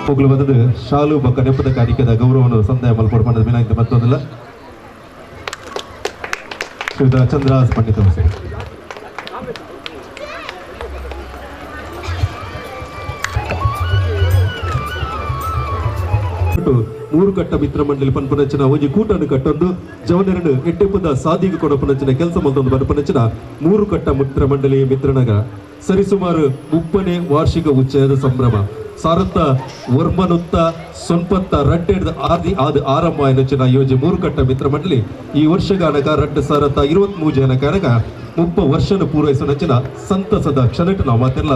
ಪೊಗ್ಲು ಬಂದದ್ದು ಶಾಲು ಬೊಕ್ಕ ನೆಪ್ಪದ ಕಾಣಿಕೆದ ಗೌರವವನ್ನು ಸಂದಾಯ ಮಲ್ಪೊಡು ಪಂಡದ ವಿನಾಯಿತಿ ಮತ್ತೊಂದಿಲ್ಲ. ಶ್ರೀಯುತ ಚಂದ್ರಾಸ್ ಪಂಡಿತ ಅವರೇ. ಮೂರು ಕಟ್ಟ ಮಿತ್ರ ಮಂಡಳಿ ಪನ್ಪನಂಚಿನ ಒಂಜಿ ಕೂಟನ್ನು ಕಟ್ಟೊಂದು ಜವನರನ್ನು ಎಟ್ಟೆಪ್ಪದ ಸಾದಿಗೆ ಕೊಡಪನಂಚಿನ ಕೆಲಸ ಮಲ್ತೊಂದು ಪನ್ಪನಂಚಿನ ಮೂರು ಕಟ್ಟ ಮಿತ್ರ ಮಂಡಳಿ ಮಿತ್ರನಗರ ಸರಿಸುಮಾರು 30ನೇ ವಾರ್ಷಿಕ ಉಚ್ಚಯದ ಸಂಭ್ರಮ ಸಾರತ್ತ ವರ್ಮನುತ್ತ ಸೊನ್ಪತ್ತ ರಡ್ಡೆಡ್ದ ಆದಿ ಆದ ಆರಂಭ ಎನ್ನಚಿನ ಯೋಜನೆ ಮೂರು ಕಟ್ಟ ಮಿತ್ರ ಮಂಡಳಿ ಈ ವರ್ಷಗಾನಕ 2023 ಜನಕನಕ 30 ವರ್ಷನ ಪೂರೈಸನಂಚಿನ ಸಂತಸದ ಕ್ಷಣಟ್ಟು ನಾವು ಮಾತೆಲ್ಲ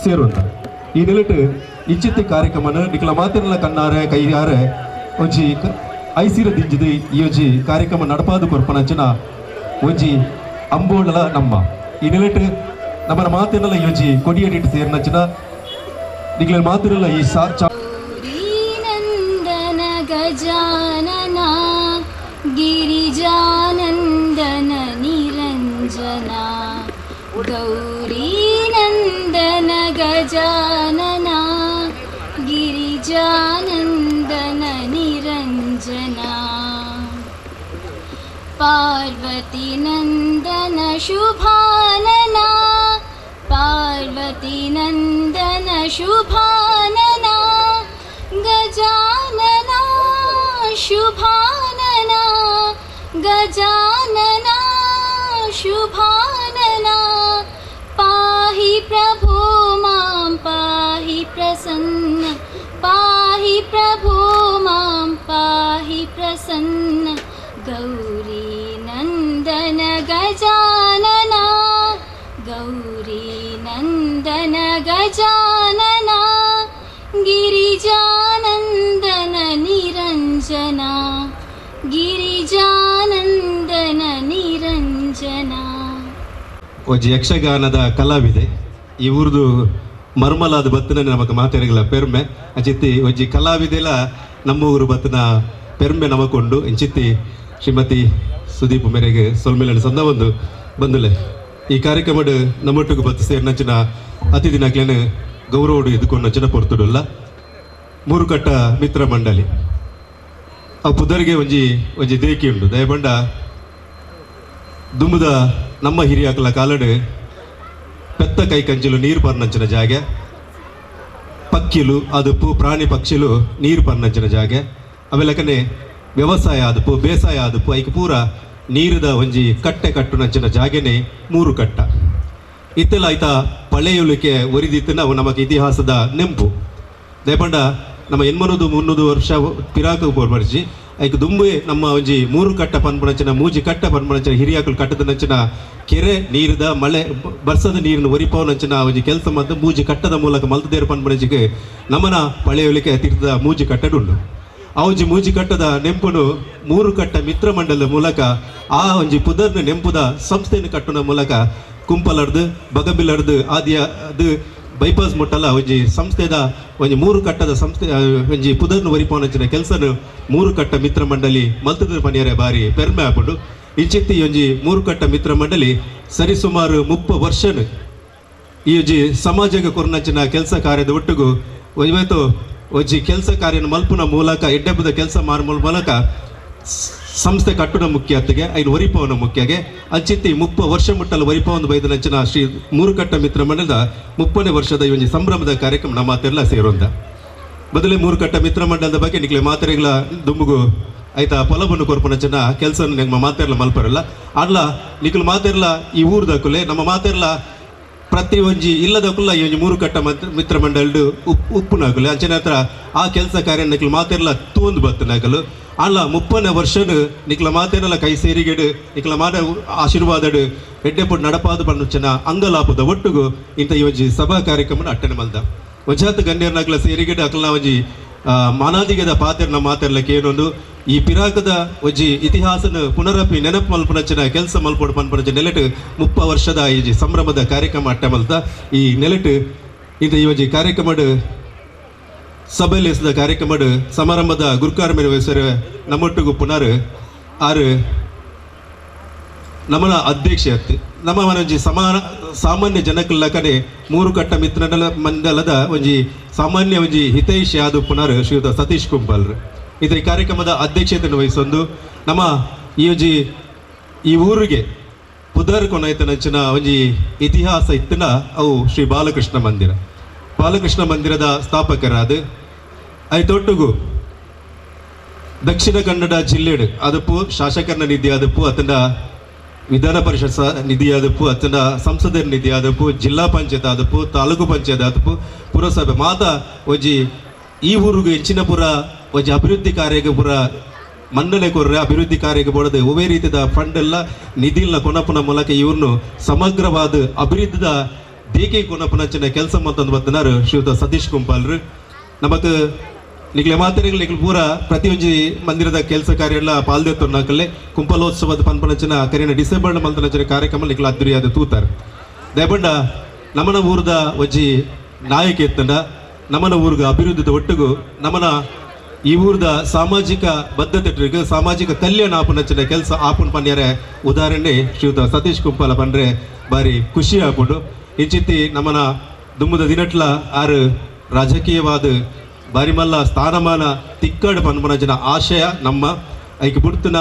ಸೇರುವಂತ ಈ ನೆಲೆಟ್ ಇಚ್ಚಿತ್ತಿ ಕಾರ್ಯಕ್ರಮನ ನಿಕಲ ಮಾತೆಲ್ಲ ಕಣ್ಣಾರೆ ಕೈಯಾರೆ ಒಂಜಿ ಐಸಿರ ದಿಂಜಿದ ಈ ಒಂಜಿ ಕಾರ್ಯಕ್ರಮ ನಡಪಾದ ಕೊರ್ಪನಂಚಿನ ಒಂಜಿ ಅಂಬೋಳಲ ನಮ್ಮ ಈ ನೆಲೆಟ್ ನಮ್ಮನ ಮಾತೆಲ್ಲ ಈ ಒಂಜಿ ಕೊಡಿಯಡಿಟ್ಟು ಸೇರಿನಂಚಿನ ನಿಕಲ ಮಾತಿರಲ್ಲ ಈ ಸಾ ಗೌರೀನಂದನ ಗಜಾನನ ಗಿರಿಜಾನಂದನ ನಿರಂಜನ ಗೌರೀನಂದನ ಗಜಾನನ ಗಿರಿಜಾನಂದನ ನಿರಂಜನ ಪಾರ್ವತಿನಂದನ ಶುಭಾನನ ಪಾರ್ವತಿನಂದನ ಶುಭಾನನ ಗಜಾನನ ಶುಭಾನನ ಗಜಾನನ ಶುಭಾನನ ಪಾಹಿ ಪ್ರಭೋ ಮಾಂ ಪಾಹಿ ಪ್ರಸನ್ನ ಪಾಹಿ ಪ್ರಭೋ ಮಾಂ ಪಾಹಿ ಪ್ರಸನ್ನ ಗೌರಿ ನಂದನ ಗಜಾನನ ಗೌರಿ ನಂದನ ಗಜಾನನ ಗಿರಿಜಾನಂದನ ನಿರಂಜನ ಗಿರಿಜಾನಂದನ ನಿರಂಜನ. ಒಂಜಿ ಯಕ್ಷಗಾನದ ಕಲಾವಿದೆ ಈ ಊರ್ದು ಮರ್ಮಲಾದ ಬತ್ತನ ನಮಕ್ ಮಾತೆರೆಗಳ ಪೆರ್ಮೆ ಅಂಚಿತ್ತಿ ಒಂಜಿ ಕಲಾವಿದೆಲ ನಮ್ಮ ಊರು ಬತ್ತನ ಪೆರ್ಮೆ ನಮಕೊಂಡು ಇಂಚಿತ್ತಿ ಶ್ರೀಮತಿ ಸುದೀಪ್ ಮೇರೆಗೆ ಸೊಲ್ಮೆಲನ್ನು ಸಂದ ಒಂದು ಬಂದುಲೆ ಈ ಕಾರ್ಯಕ್ರಮಡ್ ನಮ್ಮೊಟ್ಟಿಗೆ ಬತ್ತು ಸೇರಿನಂಚಿನ ಅತಿಥಿ ನಕ್ಲೆನ್ ಗೌರವಡು ಎದುಕೊಂಡು ಪೊರ್ತುಡುಲ್ಲ. ಮೂರು ಕಟ್ಟ ಮಿತ್ರ ಮಂಡಳಿ ಆ ಪುದರಿಗೆ ಒಂಜಿ ಒಂಜಿ ದೇಕಿ ಉಂಡು ದಯಬಂಡ ದುಂಬುದ ನಮ್ಮ ಹಿರಿಯಾಕಲ ಕಾಲಡು ಪೆತ್ತ ಕೈ ಕಂಚಿಲು ನೀರು ಪರ್ನಂಚಿನ ಜಾಗೆ, ಪಕ್ಕಿಲು ಅದುಪ್ಪು ಪ್ರಾಣಿ ಪಕ್ಷಿಲು ನೀರು ಪರ್ನಂಚಿನ ಜಾಗೆ, ಅವೆಲಕನೆ ವ್ಯವಸಾಯ ಆದಪು ಬೇಸಾಯ ಆದಪು ಐಕ್ ಪೂರ ನೀರುದ ಒಂಜಿ ಕಟ್ಟೆ ಕಟ್ಟುನಂಚಿನ ಜಾಗೆನೆ ಮೂರು ಕಟ್ಟ. ಇತ್ತೆಲ್ಲ ಆಯ್ತ ಪಳೆಯುಳಿಕೆ ಒರಿದಿತ್ತು ನಾವು ನಮಗೆ ಇತಿಹಾಸದ ನೆಂಪು. ದಯಪಂಡ ನಮ್ಮ 800-300 ವರ್ಷ ಪಿರಾಕು ಪೋರ್ಮರ್ಜಿ ಐಕ್ ದುಂಬೆ ನಮ್ಮ ಒಂಜಿ ಮೂರು ಕಟ್ಟ ಪನ್ಪುನಂಚಿನ ಮೂಜಿ ಕಟ್ಟ ಪನ್ಪುನಂಚಿನ ಹಿರಿಯಾಕುಲು ಕಟ್ಟದನಂಚಿನ ಕೆರೆ ನೀರುದ ಮಳೆ ಬರ್ಸದ ನೀರಿನ ಒರಿಪವನಂಚಿನ ಒಂಜಿ ಕೆಲಸ ಮತ್ತು ಮೂಜಿ ಕಟ್ಟದ ಮೂಲಕ ಮಲ್ತದೇರು ಪನ್ಪುನಂಚಿಗೆ ನಮನ ಪಳೆಯುಳಿಕೆ ತೀರ್ಥದ ಮೂಜಿ ಕಟ್ಟಡುಂಡು. ಆ ಒಂಜಿ ಮೂಜಿ ಕಟ್ಟದ ನೆಂಪುನು ಮೂರು ಕಟ್ಟ ಮಿತ್ರ ಮಂಡಲದ ಮೂಲಕ ಆ ಒಂಜಿ ಪುದರ್ನ ನೆಂಪುದ ಸಂಸ್ಥೆಯನ್ನು ಕಟ್ಟುನ ಮೂಲಕ ಕುಂಪಲರ್ದು ಬಗಬಿಲರ್ದು ಆದಿಯ ಅದು ಬೈಪಾಸ್ ಮುಟ್ಟಲ ಒಂಜಿ ಸಂಸ್ಥೆದ ಒಂಜಿ ಮೂರು ಕಟ್ಟದ ಸಂಸ್ಥೆ ಒಂಜಿ ಪುದರ್ನ ಒರಿಪವನಂಚಿನ ಕೆಲಸನು ಮೂರು ಕಟ್ಟ ಮಿತ್ರ ಮಂಡಲಿ ಮಲ್ತದ ಪನಿಯರೆ ಬಾರಿ ಪೆರ್ಮೆ ಆಪುಂಡು. ಇಂಚಿತ್ತಿ ಒಂಜಿ ಮೂರು ಕಟ್ಟ ಮಿತ್ರ ಮಂಡಲಿ ಸರಿಸುಮಾರು 30 ವರ್ಷನು ಈ ಒಂಜಿ ಸಮಾಜಕ್ಕೆ ಕೊರ್ನಂಚಿನ ಕೆಲಸ ಕಾರ್ಯದ ಒಟ್ಟುಗು ಇವತ್ತು ಒಂಜಿ ಕೆಲಸ ಕಾರ್ಯನ ಮಲ್ಪುನ ಮೂಲಕ ಎಡ್ಡೆಬ್ಬದ ಕೆಲಸ ಮಾರುವ ಮೂಲಕ ಸಂಸ್ಥೆ ಕಟ್ಟುನ ಮುಖ್ಯತೆಗೆ ಐನು ಒರಿಪವನ ಮುಖ್ಯಗೆ ಅಂಚಿತ್ತಿ 30 ವರ್ಷ ಮುಟ್ಟಲು ಒರಿಪವನ ಬೈದನಂಚಿನ ಶ್ರೀ ಮೂರು ಕಟ್ಟ ಮಿತ್ರ ಮಂಡಲದ 30ನೇ ವರ್ಷದ ಈ ಒಂಜಿ ಸಂಭ್ರಮದ ಕಾರ್ಯಕ್ರಮ ನಮ್ಮ ಮಾತೆಲ್ಲ ಸೇರುವಂತ. ಬದಲೇ ಮೂರು ಕಟ್ಟ ಮಿತ್ರ ಮಂಡಲದ ಬಗ್ಗೆ ನಿಕ್ಲೆ ಮಾತೆರೆಗಳ ದುಂಬುಗು ಆಯ್ತಾ ಪೊಲಬನ್ನು ಕೊರ್ಪನಂಚಿನ ಕೆಲಸ ನಿಮ್ಮ ಮಾತೆರ್ಲ ಮಲ್ಪರಲ್ಲ ಅಲ್ಲ ನಿಕ್ಲು ಮಾತೆರ್ಲ ಈ ಊರ್ದಕ್ಕುಲೆ ನಮ್ಮ ಮಾತೆರ್ಲ ಪ್ರತಿ ಒಂಜಿ ಇಲ್ಲದಕ್ಕುಲ್ಲ ಈ ಒಂಜಿ ಮೂರು ಕಟ್ಟ ಮಿತ್ರ ಮಂಡಲಡು ಉಪ್ಪುನಾಕುಲೆ ಅಂಚಿನ ಹತ್ರ ಆ ಕೆಲಸ ಕಾರ್ಯ ನಿಕ್ಲು ಮಾತೆರ್ಲ ತೂಂದು ಬತ್ತನಾಕಲು ಅಲ್ಲ 30ನೇ ವರ್ಷನು ನಿಕ್ಲ ಮಾತೇನಲ್ಲ ಕೈ ಸೇರಿಗೆಡು ನಿಕ್ಲ ಮಾತ ಆಶೀರ್ವಾದಡು ಎಡ್ಡೆಪುಡ್ ನಡಪಾದ ಪನ್ನುಚನ ಅಂಗಲಾಪದ ಒಟ್ಟುಗು ಇಂಥ ಈ ಒಂಜಿ ಸಭಾ ಕಾರ್ಯಕ್ರಮನ ಅಟ್ಟನೆ ಮಲ್ದ ಒಂಜಾತ್ ಗಣ್ಯರ್ನಾಕಲ ಸೇರಿಗೆಡು ಅಕಲ್ನ ಒಂಜಿ ಮಾನಾದಿಗದ ಪಾತೆರ್ನ ಮಾತೆರ್ಲಕ್ಕೆ ಏನೊಂದು ಈ ಪಿರಾಕದ ಒಂಜಿ ಇತಿಹಾಸನ ಪುನರಪಿ ನೆನಪು ಮಲ್ಪುನಂಚಿನ ಕೆಲಸ ಮಲ್ಪೊಡು ಪನ್ಪುನಂಚಿನ ನೆಲೆಟು 30 ವರ್ಷದ ಈ ಸಂಭ್ರಮದ ಕಾರ್ಯಕ್ರಮ ಅಟ್ಟೆ ಮಲ್ತ ಈ ನೆಲೆಟು ಇಂಥ ಈ ಒಂಜಿ ಕಾರ್ಯಕ್ರಮಡು ಸಭೆಯಲ್ಲಿ ಕಾರ್ಯಕ್ರಮಡು ಸಮಾರಂಭದ ಗುರುಕಾರ ಮೇಲೆ ವಹಿಸರು ನಮ್ಮೊಟ್ಟಿಗೂ ಪುನರ್ ಆರು ನಮ್ಮನ ಅಧ್ಯಕ್ಷ ಅತ್ತೆ ನಮ್ಮ ಒಂಜಿ ಸಮಾನ ಸಾಮಾನ್ಯ ಜನಕ್ಕಲ್ಲ ಕಡೆ ಮೂರು ಕಟ್ಟ ಮಿತ್ರ ಮಂಡಲದ ಒಂಜಿ ಸಾಮಾನ್ಯ ಒಂಜಿ ಹಿತೈಷಿ ಆದ ಪುನರ್ ಶ್ರೀಯುತ ಸತೀಶ್ ಕುಂಪಾಲ್ರು ಇದು ಈ ಕಾರ್ಯಕ್ರಮದ ಅಧ್ಯಕ್ಷತೆಯನ್ನು ವಹಿಸೊಂದು ನಮ್ಮ ಈ ಒಂಜಿ ಈ ಊರಿಗೆ ಪುದರ್ ಕೊನೈತನಂಚಿನ ಒಂಜಿ ಇತಿಹಾಸ ಇತ್ತಿನ ಅವು ಶ್ರೀ ಬಾಲಕೃಷ್ಣ ಮಂದಿರ ಬಾಲಕೃಷ್ಣ ಮಂದಿರದ ಸ್ಥಾಪಕರಾದ ಐತೊಟ್ಟುಗು ದಕ್ಷಿಣ ಕನ್ನಡ ಜಿಲ್ಲೆಡು ಅದಪ್ಪು ಶಾಸಕರ ನಿಧಿ ಆದಪ್ಪು ಅತನ ವಿಧಾನ ಪರಿಷತ್ ನಿಧಿ ಆದಪ್ಪು ಅತನ ಸಂಸದರ ನಿಧಿ ಆದಪ್ಪು ಜಿಲ್ಲಾ ಪಂಚಾಯತ್ ಆದಪ್ಪು ತಾಲೂಕು ಪಂಚಾಯತ್ ಆದಪ್ಪು ಪುರಸಭೆ ಮಾತ ಒಂಜಿ ಈ ಊರುಗು ಹೆಚ್ಚಿನ ಪುರ ಒಂಜಿ ಅಭಿವೃದ್ಧಿ ಕಾರ್ಯಕ್ಕೆ ಪುರ ಮನ್ನಣೆ ಕೊರ್ರೆ ಅಭಿವೃದ್ಧಿ ಕಾರ್ಯಕ್ಕೆ ಬೋಡದೆ ಒವೇ ರೀತಿಯ ಫಂಡ್ ಎಲ್ಲ ನಿಧಿಲ್ನ ಕೊನಪುನ ಮೂಲಕ ಇವ್ರನ್ನು ಸಮಗ್ರವಾದ ಅಭಿವೃದ್ಧಿದ ದೇಕೆ ಕೊನಪುನಂಚಿನ ಕೆಲಸ ಮಂತಂದು ಬತ್ತನಾರು ಶ್ರೀಯುತ ಸತೀಶ್ ಕುಂಪಾಲ್ರು. ನಮಕ್ ನಿಕ್ಲೆ ಮಾತೆರೆಗ್ಲ ನಿಕ್ಲು ಪೂರ ಪ್ರತಿಯೊಂಜಿ ಮಂದಿರದ ಕೆಲಸ ಕಾರ್ಯ ಎಲ್ಲ ಪಾಲ್ದೆತ್ತೊನ್ನಾಕಲ್ಲೆ ಕುಂಪಲೋತ್ಸವದ ಪನ್ಪನಂಚಿನ ಕರಿನ ಡಿಸೆಂಬರ್ ಮಂತನಂಚಿನ ಕಾರ್ಯಕ್ರಮ ನಿಕ್ಲು ಅದ್ದೂರಿಯಾದ ತೂತಾರೆ. ದಯಬಂಡ ನಮನ ಊರದ ಒಂಜಿ ನಾಯಕ ಎತ್ತಂಡ ನಮನ ಊರ್ಗ ಅಭಿವೃದ್ಧಿದ ಒಟ್ಟುಗು ನಮನ ಈ ಊರದ ಸಾಮಾಜಿಕ ಬದ್ಧತೆ ಸಾಮಾಜಿಕ ಕಲ್ಯಾಣ ಆಪುನಂಚಿನ ಕೆಲಸ ಆಪುನ್ ಪನ್ಯರೆ ಉದಾಹರಣೆ ಶ್ರೀಯುತ ಸತೀಶ್ ಕುಂಪಾಲ ಪಂಡ್ರೆ ಬಾರಿ ಖುಷಿ ಆಪುಂಡು. ಇಂಚಿತ್ತಿ ನಮನ ದುಮ್ಮದ ದಿನಟ್ಲ ಆರು ರಾಜಕೀಯವಾದ ಬಾರಿಮಲ್ಲ ಸ್ಥಾನಮಾನ ತಿಕ್ಕಡು ಪನ್ಪನಂಚಿನ ಆಶಯ ನಮ್ಮ ಐಕ್ ಬುಡ್ತುನ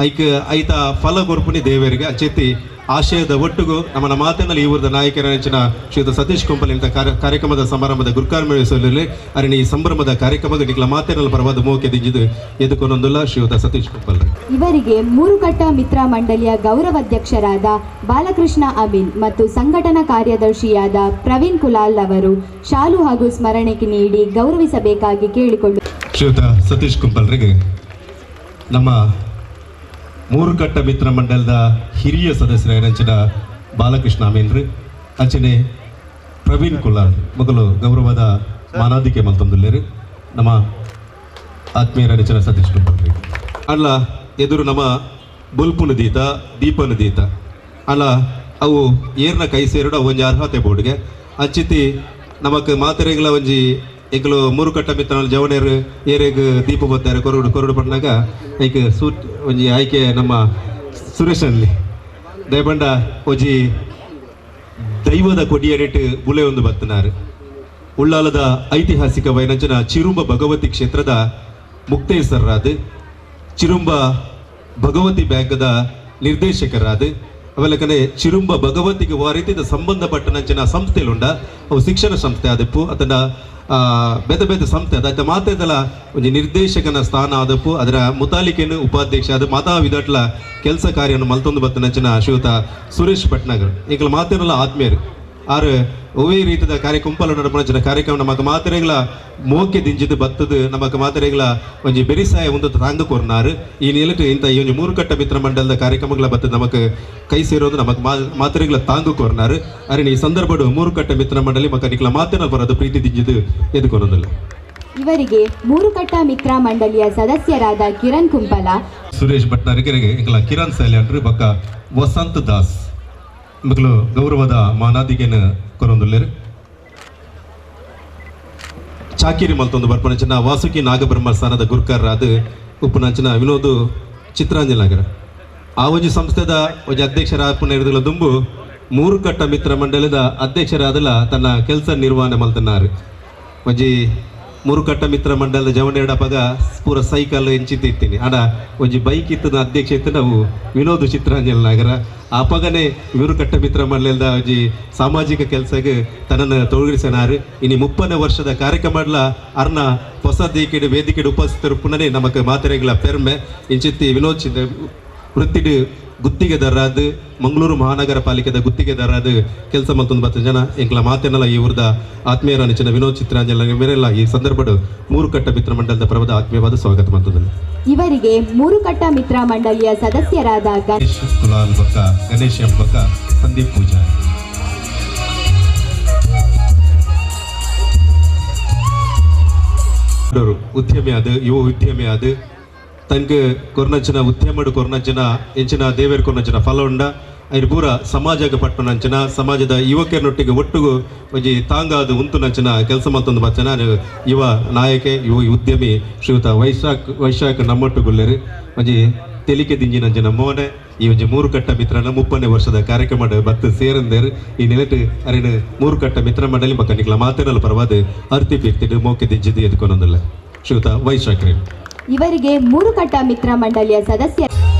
ಐಕ್ ಐತ ಫಲ ಕೊರ್ಪುನಿ ದೇವರಿಗೆ ಅಂಚೆತ್ತಿ ಆಶಯದ ಒಟ್ಟುಗು ನಮ್ಮನ ಮಾತಿನಲ್ಲಿ ಈ ಊರದ ನಾಯಕರ ನೆಚ್ಚಿನ ಶ್ರೀಯುತ ಸತೀಶ್ ಕುಂಪಲ್ ಇಂಥ ಕಾರ್ಯಕ್ರಮದ ಸಮಾರಂಭದ ಗುರುಕಾರ್ಮೇಳಲ್ಲಿ ಅರಣಿ ಈ ಸಂಭ್ರಮದ ಕಾರ್ಯಕ್ರಮದ ನಿಕ್ಲ ಮಾತಿನಲ್ಲಿ ಪರವಾದ ಮೋಕೆ ದಿಂಜಿದು ಎದುಕೊನೊಂದುಲ್ಲ ಶ್ರೀಯುತ ಸತೀಶ್ ಕುಂಪಲ್. ಇವರಿಗೆ ಮೂರುಕಟ್ಟ ಮಿತ್ರ ಮಂಡಳಿಯ ಗೌರವಾಧ್ಯಕ್ಷರಾದ ಬಾಲಕೃಷ್ಣ ಅಮೀನ್ ಮತ್ತು ಸಂಘಟನಾ ಕಾರ್ಯದರ್ಶಿಯಾದ ಪ್ರವೀಣ್ ಕುಲಾಲ್ ಅವರು ಶಾಲು ಹಾಗೂ ಸ್ಮರಣೆಗೆ ನೀಡಿ ಗೌರವಿಸಬೇಕಾಗಿ ಕೇಳಿಕೊಂಡು ಶ್ರೀಯುತ ಸತೀಶ್ ಕುಂಪಲ್ರಿಗೆ ನಮ್ಮ ಮೂರುಕಟ್ಟ ಮಿತ್ರ ಮಂಡಲದ ಹಿರಿಯ ಸದಸ್ಯರ ಬಾಲಕೃಷ್ಣ ಅಮೀನ್ರು ಅಂಚನೆ ಪ್ರವೀಣ್ ಕುಲಾಲ್ ಮೊದಲು ಗೌರವದ ಮಾನಾದಿಕೆ ಮಲ್ತೊಂದುಲ್ಲೇರು ನಮ್ಮ ಆತ್ಮೀಯರ ನೆಚ್ಚಿನ ಸತೀಶ್ ಕುಂಪಲ್ರಿ. ಅಲ್ಲ ಎದುರು ನಮ್ಮ ಬೊಲ್ಪುನ ದೀತ ದೀಪನ ದೀತ ಅಲ್ಲ ಅವು ಏರ್ನ ಕೈ ಸೇರಡು ಅವು ಒಂಜಿ ಅರ್ಹತೆ ಬೋರ್ಡ್ಗೆ ಅಂಚಿತಿ ನಮಕ್ ಮಾತೆರೆಗಳ ಒಂಜಿ ಎಂಕುಲು ಮೂರುಕಟ್ಟ ಮಿತ್ರನ ಜವನೇರು ಏರೆಗ್ ದೀಪ ಬತ್ತಾರೆ ಕೊರಡು ಕೊರಡು ಪಣ್ಣಾಗ ಐಕ್ ಸೂಟ್ ಒಂಜಿ ಆಯ್ಕೆ ನಮ್ಮ ಸುರೇಶನಲ್ಲಿ ದಯಬಂಡ ಒಂಜಿ ದೈವದ ಕೊಡಿಯಡಿಟ್ ಬುಲೆ ಒಂದು ಬತ್ತನಾರು ಉಳ್ಳಾಲದ ಐತಿಹಾಸಿಕ ವೈನಂಚನ ಚಿರುಂಬ ಭಗವತಿ ಕ್ಷೇತ್ರದ ಮುಕ್ತೇಸರರಾದ ಚಿರುಂಬ ಭಗವತಿ ಬ್ಯಾಂಕದ ನಿರ್ದೇಶಕರಾದ ಅವೆಲ್ಲಕನೆ ಚಿರುಂಬ ಭಗವತಿಗೆ ವಾರೀತಿದ ಸಂಬಂಧಪಟ್ಟನಂಚಿನ ಸಂಸ್ಥೆಲುಂಡ ಅವು ಶಿಕ್ಷಣ ಸಂಸ್ಥೆ ಆದಪ್ಪು ಅದನ್ನ ಬೇತೆ ಬೇತೆ ಸಂಸ್ಥೆ ಅದಾಯ್ತ ಮಾತೆದಲ ಒಂಜಿ ನಿರ್ದೇಶಕನ ಸ್ಥಾನ ಆದಪ್ಪು ಅದರ ಮುತಾಲಿಕೆನು ಉಪಾಧ್ಯಕ್ಷ ಅದು ಮಾತಾ ವಿದಟ್ಲ ಕೆಲಸ ಕಾರ್ಯವನ್ನು ಮಲ್ತೊಂದು ಬತ್ತನಂಚಿನ ಶ್ರೀಯುತ ಸುರೇಶ್ ಭಟ್ನಾಗರ್ ಈಗಲ ಮಾತೇನಲ್ಲ ಆತ್ಮೀಯರು ಆರು ಒವೇ ರೀತಿಯ ಕಾರ್ಯ ನಡಪನಂಚಿನ ಕಾರ್ಯಕ್ರಮ ನಮಕ್ ಮಾತೆರೆಗಳ ಮೋಕೆ ದಿಂಜಿದು ಬತ್ತದು ನಮಕ್ ಮಾತೆರೆಗಳ ಒಂಜಿ ಬೆರಿಸಾಯ ಒಂದು ತಾಂಗ ಕೊರ್ನಾರು ಈ ನೆಲಟು ಇಂಥ ಈ ಒಂಜಿ ಮೂರು ಕಟ್ಟ ಮಿತ್ರ ಮಂಡಲದ ಕಾರ್ಯಕ್ರಮಗಳ ಬತ್ತದು ನಮಕ್ ಕೈ ಸೇರೋದು ನಮಕ್ ಮಾತೆರೆಗಳ ತಾಂಗು ಕೊರ್ನಾರು ಅರೆ ಈ ಸಂದರ್ಭಡು ಮೂರು ಕಟ್ಟ ಮಿತ್ರ ಮಂಡಲಿ ಮಕ್ಕ ನಿಕ್ಲ ಮಾತೇನ ಬರೋದು ಪ್ರೀತಿ ದಿಂಜಿದು ಎದುಕೊನೊಂದಿಲ್ಲ. ಇವರಿಗೆ ಮೂರುಕಟ್ಟ ಮಿತ್ರ ಮಂಡಳಿಯ ಸದಸ್ಯರಾದ ಕಿರಣ್ ಕುಂಪಲ, ಸುರೇಶ್ ಭಟ್ನಾರಿಗೆ ಎಂಕಲ ಕಿರಣ್ ಸೈಲ್ಯಾಂಡ್ರು ಬಕ್ಕ ವಸಂತ್ ದಾಸ್ ಮಕ್ಕಳು ಗೌರವದ ಮಾನಾದಿಗೆನ ಕೊರೊಂದುಲ್ಲೆರ್. ಚಾಕಿರಿ ಮಲ್ತೊಂದು ಬರ್ಪನಂಚಿನ ವಾಸುಕಿ ನಾಗಬ್ರಹ್ಮ ಸ್ಥಾನದ ಗುರ್ಕರ್ ಅದು ಉಪ್ಪುನಂಚಿನ ವಿನೋದ್ ಚಿತ್ರಾಂಜಲಿ ನಗರ ಆ ಒಂಜಿ ಸಂಸ್ಥೆದ ಒಂಜಿ ಅಧ್ಯಕ್ಷರ ದುಂಬು ಮೂರು ಕಟ್ಟ ಮಿತ್ರ ಮಂಡಲದ ಅಧ್ಯಕ್ಷರಾದಲ ತನ್ನ ಕೆಲಸ ನಿರ್ವಹಣೆ ಮಲ್ತನಾರು. ಒಂಜಿ ಮೂರು ಕಟ್ಟ ಮಿತ್ರ ಮಂಡಲದ ಜವನೆಡಪಗ ಪೂರ ಸೈಕಲ್ ಎಂಚಿತ ಇತ್ತೀನಿ ಆಡ ಒಂಜಿ ಬೈಕ್ ಇತ್ತದ ಅಧ್ಯಕ್ಷ ಇತ್ತು ನಾವು ವಿನೋದ್ ಚಿತ್ರಾಂಜಲಿ ನಗರ ಆಪಗನೆ ಇವರು ಕಟ್ಟ ಮಿತ್ರ ಮಂಡಲದ ಒಂಜಿ ಸಾಮಾಜಿಕ ಕೆಲಸಕ್ಕೆ ತನ್ನನ್ನು ತೊಡಗಿಸನಾರು. ಇನಿ 30ನೇ ವರ್ಷದ ಕಾರ್ಯಕ್ರಮಡ್ಲ ಅರ್ನ ಹೊಸ ದೇಕೆಡು ವೇದಿಕೆಡು ಉಪಸ್ಥಿತರು ಪುನಃ ನಮಕ್ ಮಾತೆರೆಗಳ ಪೆರ್ಮೆ. ಇಂಚಿತ್ತಿ ವಿನೋದ್ ಚಿತ್ರ ವೃತ್ತಿಡು ಗುತ್ತಿಗೆದಾರರಾದ ಮಂಗಳೂರು ಮಹಾನಗರ ಪಾಲಿಕೆದ ಗುತ್ತಿಗೆದಾರರಾದ ಕೆಲಸ ಮತ್ತೊಂದು ಬತ್ತ ಜನ ಎಂಕ್ಲ ಮಾತೆನಲ್ಲ ಈ ಊರ್ದ ಆತ್ಮೀಯರ ನೆಚ್ಚಿನ ವಿನೋದ್ ಚಿತ್ರಾಂಜಲಿ ಮೇರೆಲ್ಲ ಈ ಸಂದರ್ಭಡು ಮೂರು ಕಟ್ಟ ಮಿತ್ರ ಮಂಡಲದ ಪರ್ವದ ಆತ್ಮೀಯವಾದ ಸ್ವಾಗತ ಮಾಡ್ತದೆ. ಇವರಿಗೆ ಮೂರು ಕಟ್ಟ ಮಿತ್ರ ಮಂಡಳಿಯ ಸದಸ್ಯರಾದ ಗಣೇಶ್ ಕುಲಾಲ್ ಬಕ್ಕ, ಗಣೇಶ್ ಎಂಬಕ್ಕ, ಸಂದೀಪ್ ಪೂಜಾರಿ. ಉದ್ಯಮಿ ಅದು ಯುವ ಉದ್ಯಮಿ ಅದು ತನಗೆ ಕೊರ್ನಂಚಿನ ಉದ್ಯಮಡು ಕೊರ್ನಂಚಿನ ಎಂಚಿನ ದೇವೇರ್ ಕೊರ್ನಂಚಿನ ಫಲ ಉಂಡ ಐರು ಪೂರ ಸಮಾಜಕ್ಕೆ ಪಟ್ಟಣಂಚಿನ ಸಮಾಜದ ಯುವಕರನ್ನೊಟ್ಟಿಗೆ ಒಟ್ಟಿಗೂ ಒಂಜಿ ತಾಂಗಾದು ಉಂತುನಂಚಿನ ಕೆಲಸ ಮತ್ತೊಂದು ಬಚ್ಚನ ಯುವ ನಾಯಕೆ ಯುವ ಉದ್ಯಮಿ ಶ್ರೀಯುತ ವೈಶಾಖ್ ನಮ್ಮೊಟ್ಟುಗುಲ್ಲೇರು ಒಂಜಿ ತೆಲಿಕೆ ದಿಂಜಿನಂಚಿನ ಮೋನೆ ಈ ಒಂಜಿ ಮೂರು ಕಟ್ಟ ಮಿತ್ರನ 30ನೇ ವರ್ಷದ ಕಾರ್ಯಕ್ರಮ ಬತ್ತು ಸೇರಂದೇರು. ಈ ನೆಲೆಟು ಅರಿನ ಮೂರು ಕಟ್ಟ ಮಿತ್ರ ಮಂಡಲಿ ಮಕ್ಕ ನಿಕ್ಲ ಮಾತೇನಲ್ಲ ಪರವಾದ ಅರ್ತಿ ಪೀರ್ತಿಡು ಮೋಕೆ ದಿಂಜಿದು ಎದ್ಕೊನೊಂದಿಲ್ಲ ಶ್ರೀಯುತ ವೈಶಾಖ್ ರೇ. ಇವರಿಗೆ ಮೂರು ಕಟ್ಟ ಮಿತ್ರ ಮಂಡಳಿಯ ಸದಸ್ಯ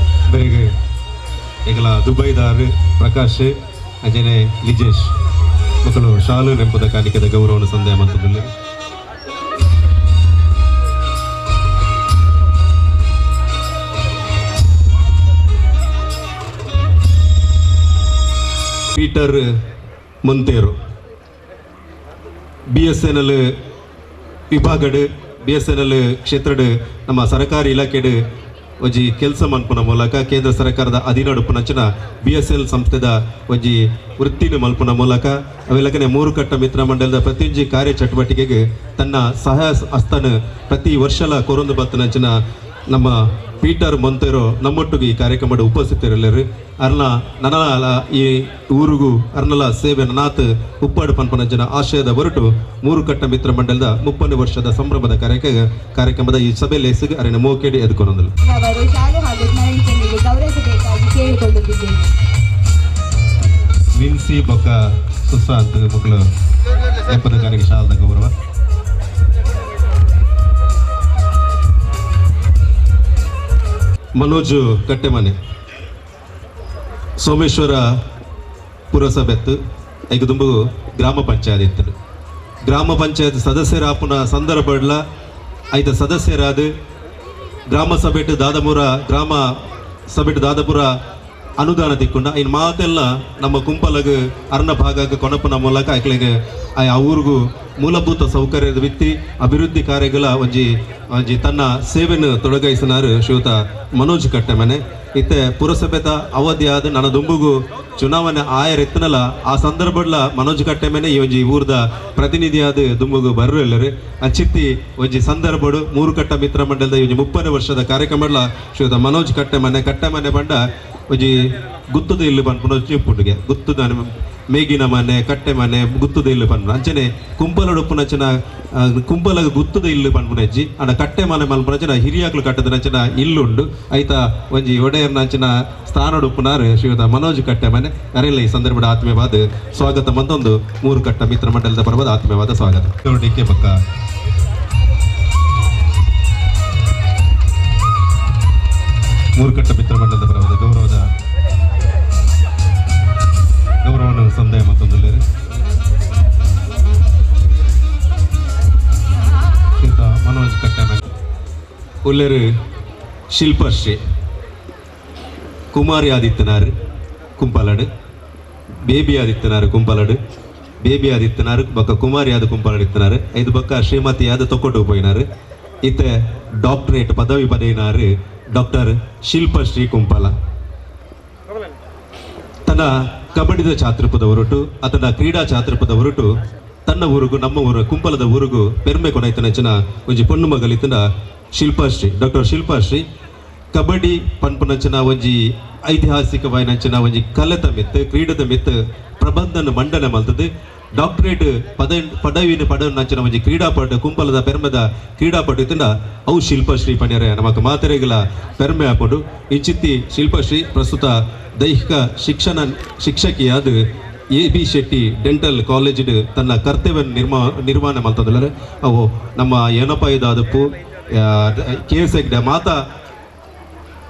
ಬೆಳಿಗ್ಗೆ ಎಂಗಲ ದುಬೈದಾರ್ ಪ್ರಕಾಶ್ ಅಂಜನೆ ಲಿಜೇಶ್ ಮಕ್ಕಳು ಶಾಲು ನೆಂಪದ ಕಾಣಿಕೆದ ಗೌರವವನ್ನು ಸಂದೇಹ ಮಂತದಲ್ಲಿ. ಪೀಟರ್ ಮೊಂತೇರು BSNL ವಿಭಾಗಡು BSNL ಕ್ಷೇತ್ರಡು ನಮ್ಮ ಸರ್ಕಾರಿ ಇಲಾಖೆಡು ಒಂಜಿ ಕೆಲಸ ಮನ್ಪುನ ಮೂಲಕ ಕೇಂದ್ರ ಸರ್ಕಾರದ ಅಧೀನ ಉಪ್ಪುನಂಚಿನ BSNL ಸಂಸ್ಥೆದ ಒಂಜಿ ವೃತ್ತಿನ ಮಲ್ಪುನ ಮೂಲಕ ಅವೆಲ್ಲಕನೆ ಮೂರು ಕಟ್ಟ ಮಿತ್ರ ಮಂಡಲದ ಪ್ರತಿಯೊಂಜಿ ಕಾರ್ಯ ಚಟುವಟಿಕೆಗೆ ತನ್ನ ಸಹಾಯ ಹಸ್ತನ ಪ್ರತಿ ವರ್ಷಲ ಕೊರೊಂದು ಬತ್ತನಂಚಿನ ನಮ್ಮ ಪೀಟರ್ ಮೊಂತೇರೋ ನಮ್ಮೊಟ್ಟಿಗೆ ಈ ಕಾರ್ಯಕ್ರಮದ ಉಪಸ್ಥಿತರಿಲ್ಲರು. ಅರ್ನ ನನಲ ಈ ಊರಿಗೂ ಅರ್ನಲ ಸೇವೆ ನನಾತ್ ಉಪ್ಪಾಡು ಪನ್ಪನಂಚಿನ ಆಶಯದ ಹೊರಟು ಮೂರು ಕಟ್ಟ ಮಿತ್ರ ಮಂಡಲದ 30ನೇ ವರ್ಷದ ಸಂಭ್ರಮದ ಕಾರ್ಯಕ್ರಮದ ಈ ಸಭೆಯಲ್ಲಿ ಅರಿನ ಮೋಕೇಡಿ ಎದ್ಕೊನೊಂದಿಲ್ಲ. ಅವರು ಶಾಲು ಹಾಗೂ ಸ್ಮರಣಿಕೆಯೊಂದಿಗೆ ಗೌರವಿಸಬೇಕಾಗಿ ಕೇಳಿಕೊಳ್ಳುತ್ತಿದ್ದೇನೆ. ವಿನ್ಸಿ ಬೊಕ್ಕ ಸುಶಾಂತ್ ಮಕ್ಕಳು ನೆಪದ ಕಾರ್ಯಕ್ಕೆ ಶಾಲದ ಗೌರವ. ಮನೋಜ್ ಕಟ್ಟೆಮನೆ ಸೋಮೇಶ್ವರ ಪುರಸಭೆತ್ತು ಐದು ಗ್ರಾಮ ಪಂಚಾಯತ್ ಇತ್ತು. ಗ್ರಾಮ ಪಂಚಾಯತ್ ಸದಸ್ಯರಾಪುನ ಸಂದರ್ಭಡ್ಲ ಐತ ಸದಸ್ಯರಾದ ಗ್ರಾಮ ಸಭೆಟ್ ದಾದಪುರ ಗ್ರಾಮ ಸಭೆಟ್ ದಾದಪುರ ಅನುದಾನ ತಿಕ್ಕೊಂಡ ಇನ್ನು ಮಾತೆಲ್ಲ ನಮ್ಮ ಕುಂಪಲಗ ಅರ್ಣ ಭಾಗಕ್ಕೆ ಕೊನಪನ ಮೂಲಕ ಐಕ್ಲೆಗ್ ಆ ಊರಿಗೂ ಮೂಲಭೂತ ಸೌಕರ್ಯದ ಬಿತ್ತಿ ಅಭಿವೃದ್ಧಿ ಕಾರ್ಯಗಳ ಒಂಜಿ ಒಂಜಿ ತನ್ನ ಸೇವೆಯನ್ನು ತೊಡಗಾಯಿಸಿನಾರು ಶ್ರೀಯುತ ಮನೋಜ್ ಕಟ್ಟೆಮನೆ. ಇತ್ತೆ ಪುರಸಭೆತ ಅವಧಿಯಾದ ನನ್ನ ದುಂಬುಗು ಚುನಾವಣೆ ಆಯರೆತ್ತನಲ್ಲ ಆ ಸಂದರ್ಭಡ್ಲ ಮನೋಜ್ ಕಟ್ಟೆಮನೆ ಈ ಒಂಜಿ ಊರ್ದ ಪ್ರತಿನಿಧಿಯಾದ ದುಂಬುಗು ಬರ್ರೆಲ್ಲರು ಅಂಚಿತ್ತಿ ಒಂಜಿ ಸಂದರ್ಭಡು ಮೂರು ಕಟ್ಟ ಮಿತ್ರ ಮಂಡಲದ ಒಂಜಿ 30ನೇ ವರ್ಷದ ಕಾರ್ಯಕ್ರಮಡ್ಲ ಶ್ರೀಯುತ ಮನೋಜ್ ಕಟ್ಟೆಮನೆ ಕಟ್ಟೆಮನೆ ಬಂಡ ಒಂಜಿ ಗುತ್ತದ ಇಲ್ಲು ಪನ್ಪುನ ಚಿಪ್ಪುಂಡುಗೆ ಗುತ್ತದ ಮೇಗಿನ ಮನೆ ಕಟ್ಟೆ ಮನೆ ಗುತ್ತದ ಇಲ್ಲು ಪನ್ಪುನ ಅಂಚನೆ ಕುಂಪಲಡುಪ್ಪುನಂಚಿನ ಕುಂಪಲಗ ಗುತ್ತದ ಇಲ್ಲು ಪನ್ಪುನ ಹೆಜ್ಜಿ ಅಂಡ ಕಟ್ಟೆ ಮನೆ ಮಲ್ಪುನಂಚಿನ ಹಿರಿಯಾಕ್ಲು ಕಟ್ಟದನಂಚಿನ ಇಲ್ಲುಂಡು ಐತ ಒಂಜಿ ಒಡೆಯರ್ನಂಚಿನ ಸ್ಥಾನಡುಪ್ಪುನಾರು ಶ್ರೀಯುತ ಮನೋಜ್ ಕಟ್ಟೆ ಮನೆ ಅರೆಲ್ಲ ಈ ಸಂದರ್ಭದ ಆತ್ಮೀಯವಾದ ಸ್ವಾಗತ ಮತ್ತೊಂದು ಮೂರು ಕಟ್ಟ ಮಿತ್ರ ಮಂಡಲದ ಪರ್ವದ ಆತ್ಮೀಯವಾದ ಸ್ವಾಗತ. ಡಿ ಕೆ ಪಕ್ಕ ಮೂರು ಕಟ್ಟ ಮಿತ್ರ ಮಂಡಲದ ಪರವಾದ ಗೌರವದ ಉಲ್ಲೆರು ಶಿಲ್ಪಶ್ರೀ ಕುಮಾರಿ ಆದಿತ್ಯನಾರ್ ಕುಂಪಾಲಡು, ಬೇಬಿ ಆದಿತ್ಯನಾರ್ ಕುಂಪಾಲಡು, ಬೇಬಿ ಆದಿತ್ಯನಾರ್ ಬೊಕ್ಕ ಕುಮಾರಿ ಆದ ಕುಂಪಾಲಡು ಇತ್ತನಾರು. ಐದು ಬೊಕ್ಕ ಶ್ರೀಮತಿ ಆದ ತೊಕ್ಕೊಟ್ಟು ಪೋಯಿನಾರು. ಇತ್ತೆ ಡಾಕ್ಟರೇಟ್ ಪದವಿ ಪಡೆಯಿನಾರು ಡಾಕ್ಟರ್ ಶಿಲ್ಪಶ್ರೀ ಕುಂಪಾಲ. ತನ್ನ ಕಬಡ್ಡಿದ ಚಾತೃಪದ ಹೊರಟು ಆತನ ಕ್ರೀಡಾ ಚಾತೃಪದ ಹೊರಟು ತನ್ನ ಊರುಗು ನಮ್ಮ ಊರು ಕುಂಪಲದ ಊರುಗು ಪೆರ್ಮೆ ಕೊನೈತನಂಚಿನ ಒಂಜಿ ಪೊಣ್ಣು ಮಗಲಿತನ ಶಿಲ್ಪಾಶ್ರೀ ಡಾಕ್ಟರ್ ಶಿಲ್ಪಾಶ್ರೀ. ಕಬಡ್ಡಿ ಪನ್ಪುನಂಚಿನ ಒಂಜಿ ಐತಿಹಾಸಿಕವಾಯಿನಂಚಿನ ಒಂಜಿ ಕಲೆತ ಮಿತ್ತು ಕ್ರೀಡದ ಮಿತ್ತು ಪ್ರಬಂಧನ ಮಂಡನೆ ಮಲ್ತದೆ. ಡಾಕ್ಟರೇಟ್ ಪದವಿನ ಪಡವನಂಚಿನ ಒಂಜಿ ಕ್ರೀಡಾಪಟು ಕುಂಪಲದ ಪೆರ್ಮೆದ ಕ್ರೀಡಾಪಟು ಇತ್ತಂಡ ಅವು ಶಿಲ್ಪಶ್ರೀ ಪನ್ಯರೆ ನಮಕ್ ಮಾತೆರೆಗಳ ಪೆರ್ಮೆ ಹಾಕೊಂಡು. ಇಂಚಿತ್ತಿ ಶಿಲ್ಪಶ್ರೀ ಪ್ರಸ್ತುತ ದೈಹಿಕ ಶಿಕ್ಷಣ ಶಿಕ್ಷಕಿಯಾದ ಎ ಬಿ ಶೆಟ್ಟಿ ಡೆಂಟಲ್ ಕಾಲೇಜ್ ತನ್ನ ಕರ್ತವ್ಯ ನಿರ್ವಹಣೆ ಮಲ್ತಂದ್ರೆ ಅವು ನಮ್ಮ ಏನಪ್ಪ ಇದಾದಪ್ಪು ಕೆ ಎಸ್ ಎಗ್ ಮಾತಾ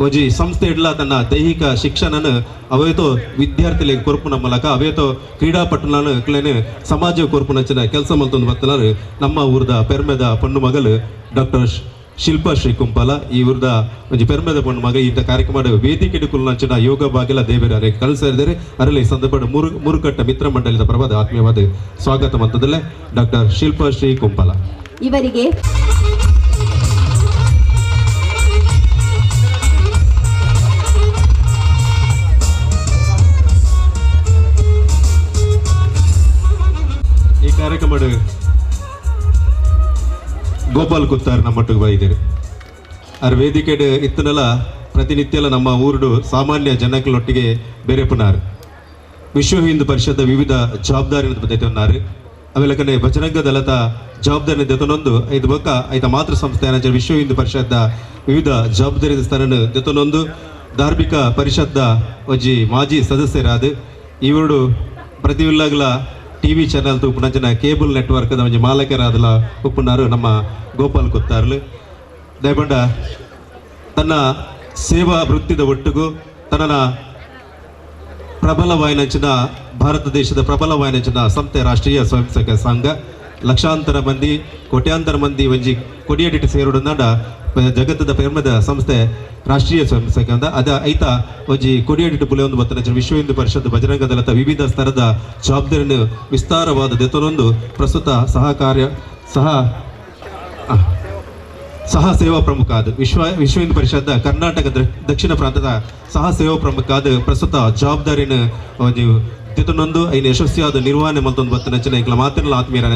ಒಂಜಿ ಸಂಸ್ಥೆ ಇಡ್ಲ ತನ್ನ ದೈಹಿಕ ಶಿಕ್ಷಣನ ಅವೇತೋ ವಿದ್ಯಾರ್ಥಿಗಳಿಗೆ ಕೊರ್ಪುನ ಮೂಲಕ ಅವೇತೋ ಕ್ರೀಡಾಪಟುನ ಕ್ಲೇನೆ ಸಮಾಜ ಕೊರ್ಪುನಂಚಿನ ಕೆಲಸ ಮಲ್ತೊಂದು ಬತ್ತಲಾರು ನಮ್ಮ ಊರ್ದ ಪೆರ್ಮೆದ ಪೊಣ್ಣು ಮಗಲು ಡಾಕ್ಟರ್ ಶಿಲ್ಪಶ್ರೀ ಕುಂಪಾಲ. ಈ ಊರ್ದ ಒಂಜಿ ಪೆರ್ಮೆದ ಪೊಣ್ಣು ಮಗ ಇಂಥ ಕಾರ್ಯಕ್ರಮ ವೇದಿಕೆ ಕುಲ್ನಂಚಿನ ಯೋಗ ಬಾಗಿಲ ದೇವರು ಅರೆ ಕಳಿಸಿದ್ದಾರೆ. ಅರಲ್ಲಿ ಈ ಸಂದರ್ಭ ಮುರುಕಟ್ಟ ಮಿತ್ರ ಮಂಡಳಿದ ಪರವಾದ ಆತ್ಮೀಯವಾದ ಸ್ವಾಗತ ಮಂತದಲ್ಲೇ ಡಾಕ್ಟರ್ ಶಿಲ್ಪಶ್ರೀ ಕುಂಪಾಲ ಇವರಿಗೆ ಈ ಕಾರ್ಯಕ್ರಮ ಗೋಪಾಲ್ ಕುತ್ತಾರ್ ನಮ್ಮೊಟ್ಟಿಗೆ ಬೈದಿರು. ಆರ್ ವೇದಿಕೆಡ್ ಇತ್ತನಲ ಪ್ರತಿನಿತ್ಯಲ ನಮ್ಮ ಊರುಡು ಸಾಮಾನ್ಯ ಜನಕ್ಲೊಟ್ಟಿಗೆ ಬೇರೆಪುನಾರ್. ವಿಶ್ವ ಹಿಂದೂ ಪರಿಷತ್ ವಿವಿಧ ಜವಾಬ್ದಾರಿ ದೆತೊನ್ನಾರು. ಅವೆಲಕನೆ ಬಜರಂಗ ದಳದ ಜವಾಬ್ದಾರಿ ದೆತೊನೊಂದು ಐದು ಬೊಕ್ಕ ಐತ ಮಾತೃ ಸಂಸ್ಥೆ ವಿಶ್ವ ಹಿಂದೂ ಪರಿಷತ್ ವಿವಿಧ ಜವಾಬ್ದಾರಿ ಸ್ಥಾನ ದೆತೊನೊಂದು ಧಾರ್ಮಿಕ ಪರಿಷತ್ ಒಂಜಿ ಮಾಜಿ ಸದಸ್ಯರಾದ ಇವರು ಪ್ರತಿಯುಲ್ಲಾಗಲ ಟಿವಿ ಚಾನೆಲ್ ಉಪ್ಪುನಂಚಿನ ಕೇಬಲ್ ನೆಟ್ವರ್ಕ್ ಒಂಜಿ ಮಾಲಕರಾದಲ ಉಪ್ಪುನಾರು ನಮ್ಮ ಗೋಪಾಲ್ ಕುತ್ತಾರ್ಲು. ದಯಪಂಡ ತನ್ನ ಸೇವಾ ವೃತ್ತಿದ ಒಟ್ಟಿಗೂ ತನ್ನ ಪ್ರಬಲವಾಯಿನಂಚಿನ ಭಾರತ ದೇಶದ ಪ್ರಬಲವಾಯಿನಂಚಿನ ಸಂಸ್ಥೆ ರಾಷ್ಟ್ರೀಯ ಸ್ವಯಂ ಸೇವಕ ಸಂಘ ಲಕ್ಷಾಂತರ ಮಂದಿ ಕೋಟ್ಯಾಂತರ ಮಂದಿ ಒಂಜಿ ಕೊಡಿಯಡಿಟ್ಟು ಸೇರುಡಂದಾಂಡ ಜಗತ್ತದ ಪೆರ್ಮದ ಸಂಸ್ಥೆ ರಾಷ್ಟ್ರೀಯ ಸ್ವಯಂ ಸೇವಕ ಅಂತ ಅದ ಐತ ಒಂಜಿ ಕೊಡಿಯಡಿಟ್ಟು ಬುಲೆ ಒಂದು ಬತ್ತನಂಚಿನ ವಿಶ್ವ ಹಿಂದೂ ಪರಿಷತ್ ಬಜರಂಗ ದಳದ ವಿವಿಧ ಸ್ತರದ ಜವಾಬ್ದಾರಿಯನ್ನು ವಿಸ್ತಾರವಾದ ದೆತೊನೊಂದು ಪ್ರಸ್ತುತ ಸಹ ಸೇವಾ ಪ್ರಮುಖ ಅದು ವಿಶ್ವ ವಿಶ್ವ ಹಿಂದೂ ಪರಿಷತ್ ಕರ್ನಾಟಕ ದಕ್ಷಿಣ ಪ್ರಾಂತದ ಸಹ ಸೇವಾ ಪ್ರಮುಖ ಅದು ಪ್ರಸ್ತುತ ಜವಾಬ್ದಾರಿನ ಒಂಜಿ ತಿತನೊಂದು ಐನ ಯಶಸ್ವಿಯಾದ ನಿರ್ವಹಣೆ ಮಲ್ತೊಂದು ಬತ್ತನಂಚಿನ ಎಂಕ್ಲ ಮಾತಿನ ಆತ್ಮೀಯರ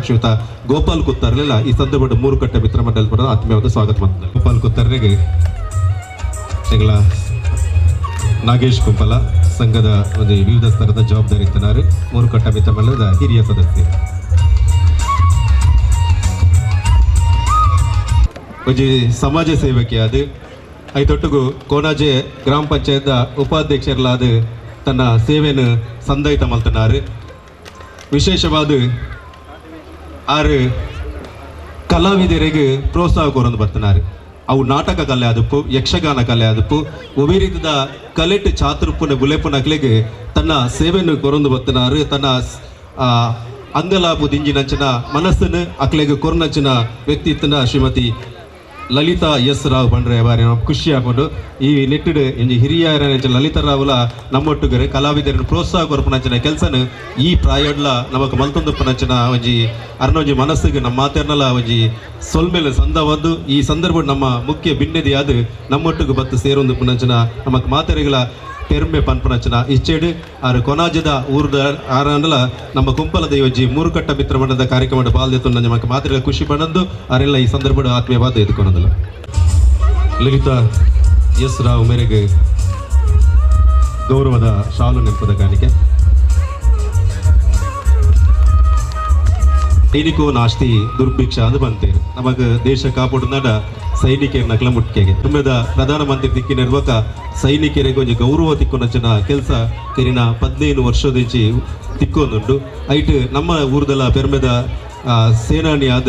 ಶ್ರೀಯುತ ಗೋಪಾಲ್ ಕುತ್ತಾರ್ಲೆಲ್ಲ ಈ ಸಂದರ್ಭದ ಮೂರು ಕಟ್ಟೆ ಮಿತ್ರ ಮಂಡಲ ಬರೋದು ಆತ್ಮೀಯವಾದ ಸ್ವಾಗತ ಮಾಡ್ತಾರೆ. ಗೋಪಾಲ್ ಕುತ್ತಾರ್ನಿಗೆ ಎಂಗ್ಲ ನಾಗೇಶ್ ಕುಂಪಲ ಸಂಘದ ಒಂದು ವಿವಿಧ ಸ್ತರದ ಜವಾಬ್ದಾರಿ ಇತ್ತನಾರು ಮೂರು ಕಟ್ಟ ಮಿತ್ರ ಮಂಡಲದ ಹಿರಿಯ ಸದಸ್ಯ. ಒಂಜಿ ಸಮಾಜ ಸೇವಕಿಯಾದ ಐತೊಟ್ಟಿಗೂ ಕೋನಾಜೆ ಗ್ರಾಮ ಪಂಚಾಯತ್ ಉಪಾಧ್ಯಕ್ಷರಲಾದ ತನ್ನ ಸೇವೆಯನ್ನು ಸಂದಾಯಿತ ಮಲ್ತನಾರು. ವಿಶೇಷವಾದ ಆರು ಕಲಾವಿದರಿಗೆ ಪ್ರೋತ್ಸಾಹ ಕೊರೊಂದು ಬರ್ತನಾರು. ಅವು ನಾಟಕ ಕಲೆ ಆದಪ್ಪು ಯಕ್ಷಗಾನ ಕಲೆ ಆದಪ್ಪು ಒಬ್ಬ ರೀತಿಯ ಕಲೆಟ್ ಚಾತುರ್ಪುನ ಬುಲೆಪುನಕ್ಲೆಗೆ ತನ್ನ ಸೇವೆಯನ್ನು ಕೊರೊಂದು ಬರ್ತನಾರು. ತನ್ನ ಅಂಗಲಾಪು ದಿಂಜಿನಂಚಿನ ಮನಸ್ಸನ್ನು ಅಕ್ಲೆಗೆ ಕೊರನಂಚಿನ ವ್ಯಕ್ತಿ ಇತ್ತನ ಶ್ರೀಮತಿ ಲಲಿತಾ ಎಸ್ ರಾವ್ ಪಂಡ್ರೆ ಬಾರಿ ಖುಷಿ ಹಾಕೊಂಡು ಈ ನಿಟ್ಟಿಡು ಇಂಜಿ ಹಿರಿಯರ ಲಲಿತಾ ರಾವ್ಲ ನಮ್ಮೊಟ್ಟುಗರೆ ಕಲಾವಿದರನ್ನು ಪ್ರೋತ್ಸಾಹ ಕೊರಪುನಂಚಿನ ಕೆಲಸನ ಈ ಪ್ರಾಯಡ್ಲ ನಮಕ್ ಮಲ್ತೊಂದುಪ್ಪುನಂಚಿನ ಒಂಜಿ ಅರ್ನೊಂಜಿ ಮನಸ್ಸಿಗೆ ನಮ್ಮ ಮಾತೆರ್ನಲ ಒಂಜಿ ಸೊಲ್ಮೆಲೆ ಸಂದವಾದ್ದು ಈ ಸಂದರ್ಭ ನಮ್ಮ ಮುಖ್ಯ ಬಿನ್ನೆದಿಯಾದ ನಮ್ಮೊಟ್ಟಿಗೆ ಬತ್ತು ಸೇರೊಂದುಪ್ಪುನಂಚಿನ ನಮಕ್ ಮಾತೆರೆಗಳ ಪೆರ್ಮೆ ಪನ್ಪುನಂಚಿನ ಇಚ್ಚೇಡು ಆರು ಕೊನಾಜದ ಊರ್ದ ಆರಾಂಡಲ ನಮ್ಮ ಕುಂಪಲದ ಯೋಜಿ ಮೂರುಕಟ್ಟ ಮಿತ್ರ ಮಂಡಲದ ಕಾರ್ಯಕ್ರಮ ಬಾಲ್ಯತ್ತು ನಮಗೆ ಮಾತ್ರೆ ಖುಷಿ ಪಡಂದು ಆರೆಲ್ಲ ಈ ಸಂದರ್ಭದ ಆತ್ಮೀಯವಾದ ಎದುಕೊಳೋದಿಲ್ಲ. ಲಲಿತಾ ಎಸ್ ರಾವ್ ಮೇರೆಗೆ ಗೌರವದ ಶಾಲು ನೆನಪದ ಕಾಣಿಕೆ. ಸೈನಿಕೋ ನಾಸ್ತಿ ದುರ್ಭಿಕ್ಷ ಅಂತ ಬಂತೆ ನಮಗ ದೇಶ ಕಾಪಾಡುನಾಡ ಸೈನಿಕರ ನಕಲ ಮುಟ್ಕೆಗೆ ತುಂಬದ ಪ್ರಧಾನಮಂತ್ರಿ ದಿಕ್ಕಿನಿರುವಾಗ ಸೈನಿಕರಿಗೆ ಒಂಜಿ ಗೌರವ ತಿಕ್ಕೊನಂಚಿನ ಕೆಲಸ ಕೆರಿನ 15 ವರ್ಷದಿಂಚಿ ತಿಕ್ಕೊಂದುಂಡು. ಐಟ್ ನಮ್ಮ ಊರ್ದಲ ಪೆರ್ಮೆದ ಸೇನಾನಿ ಆದ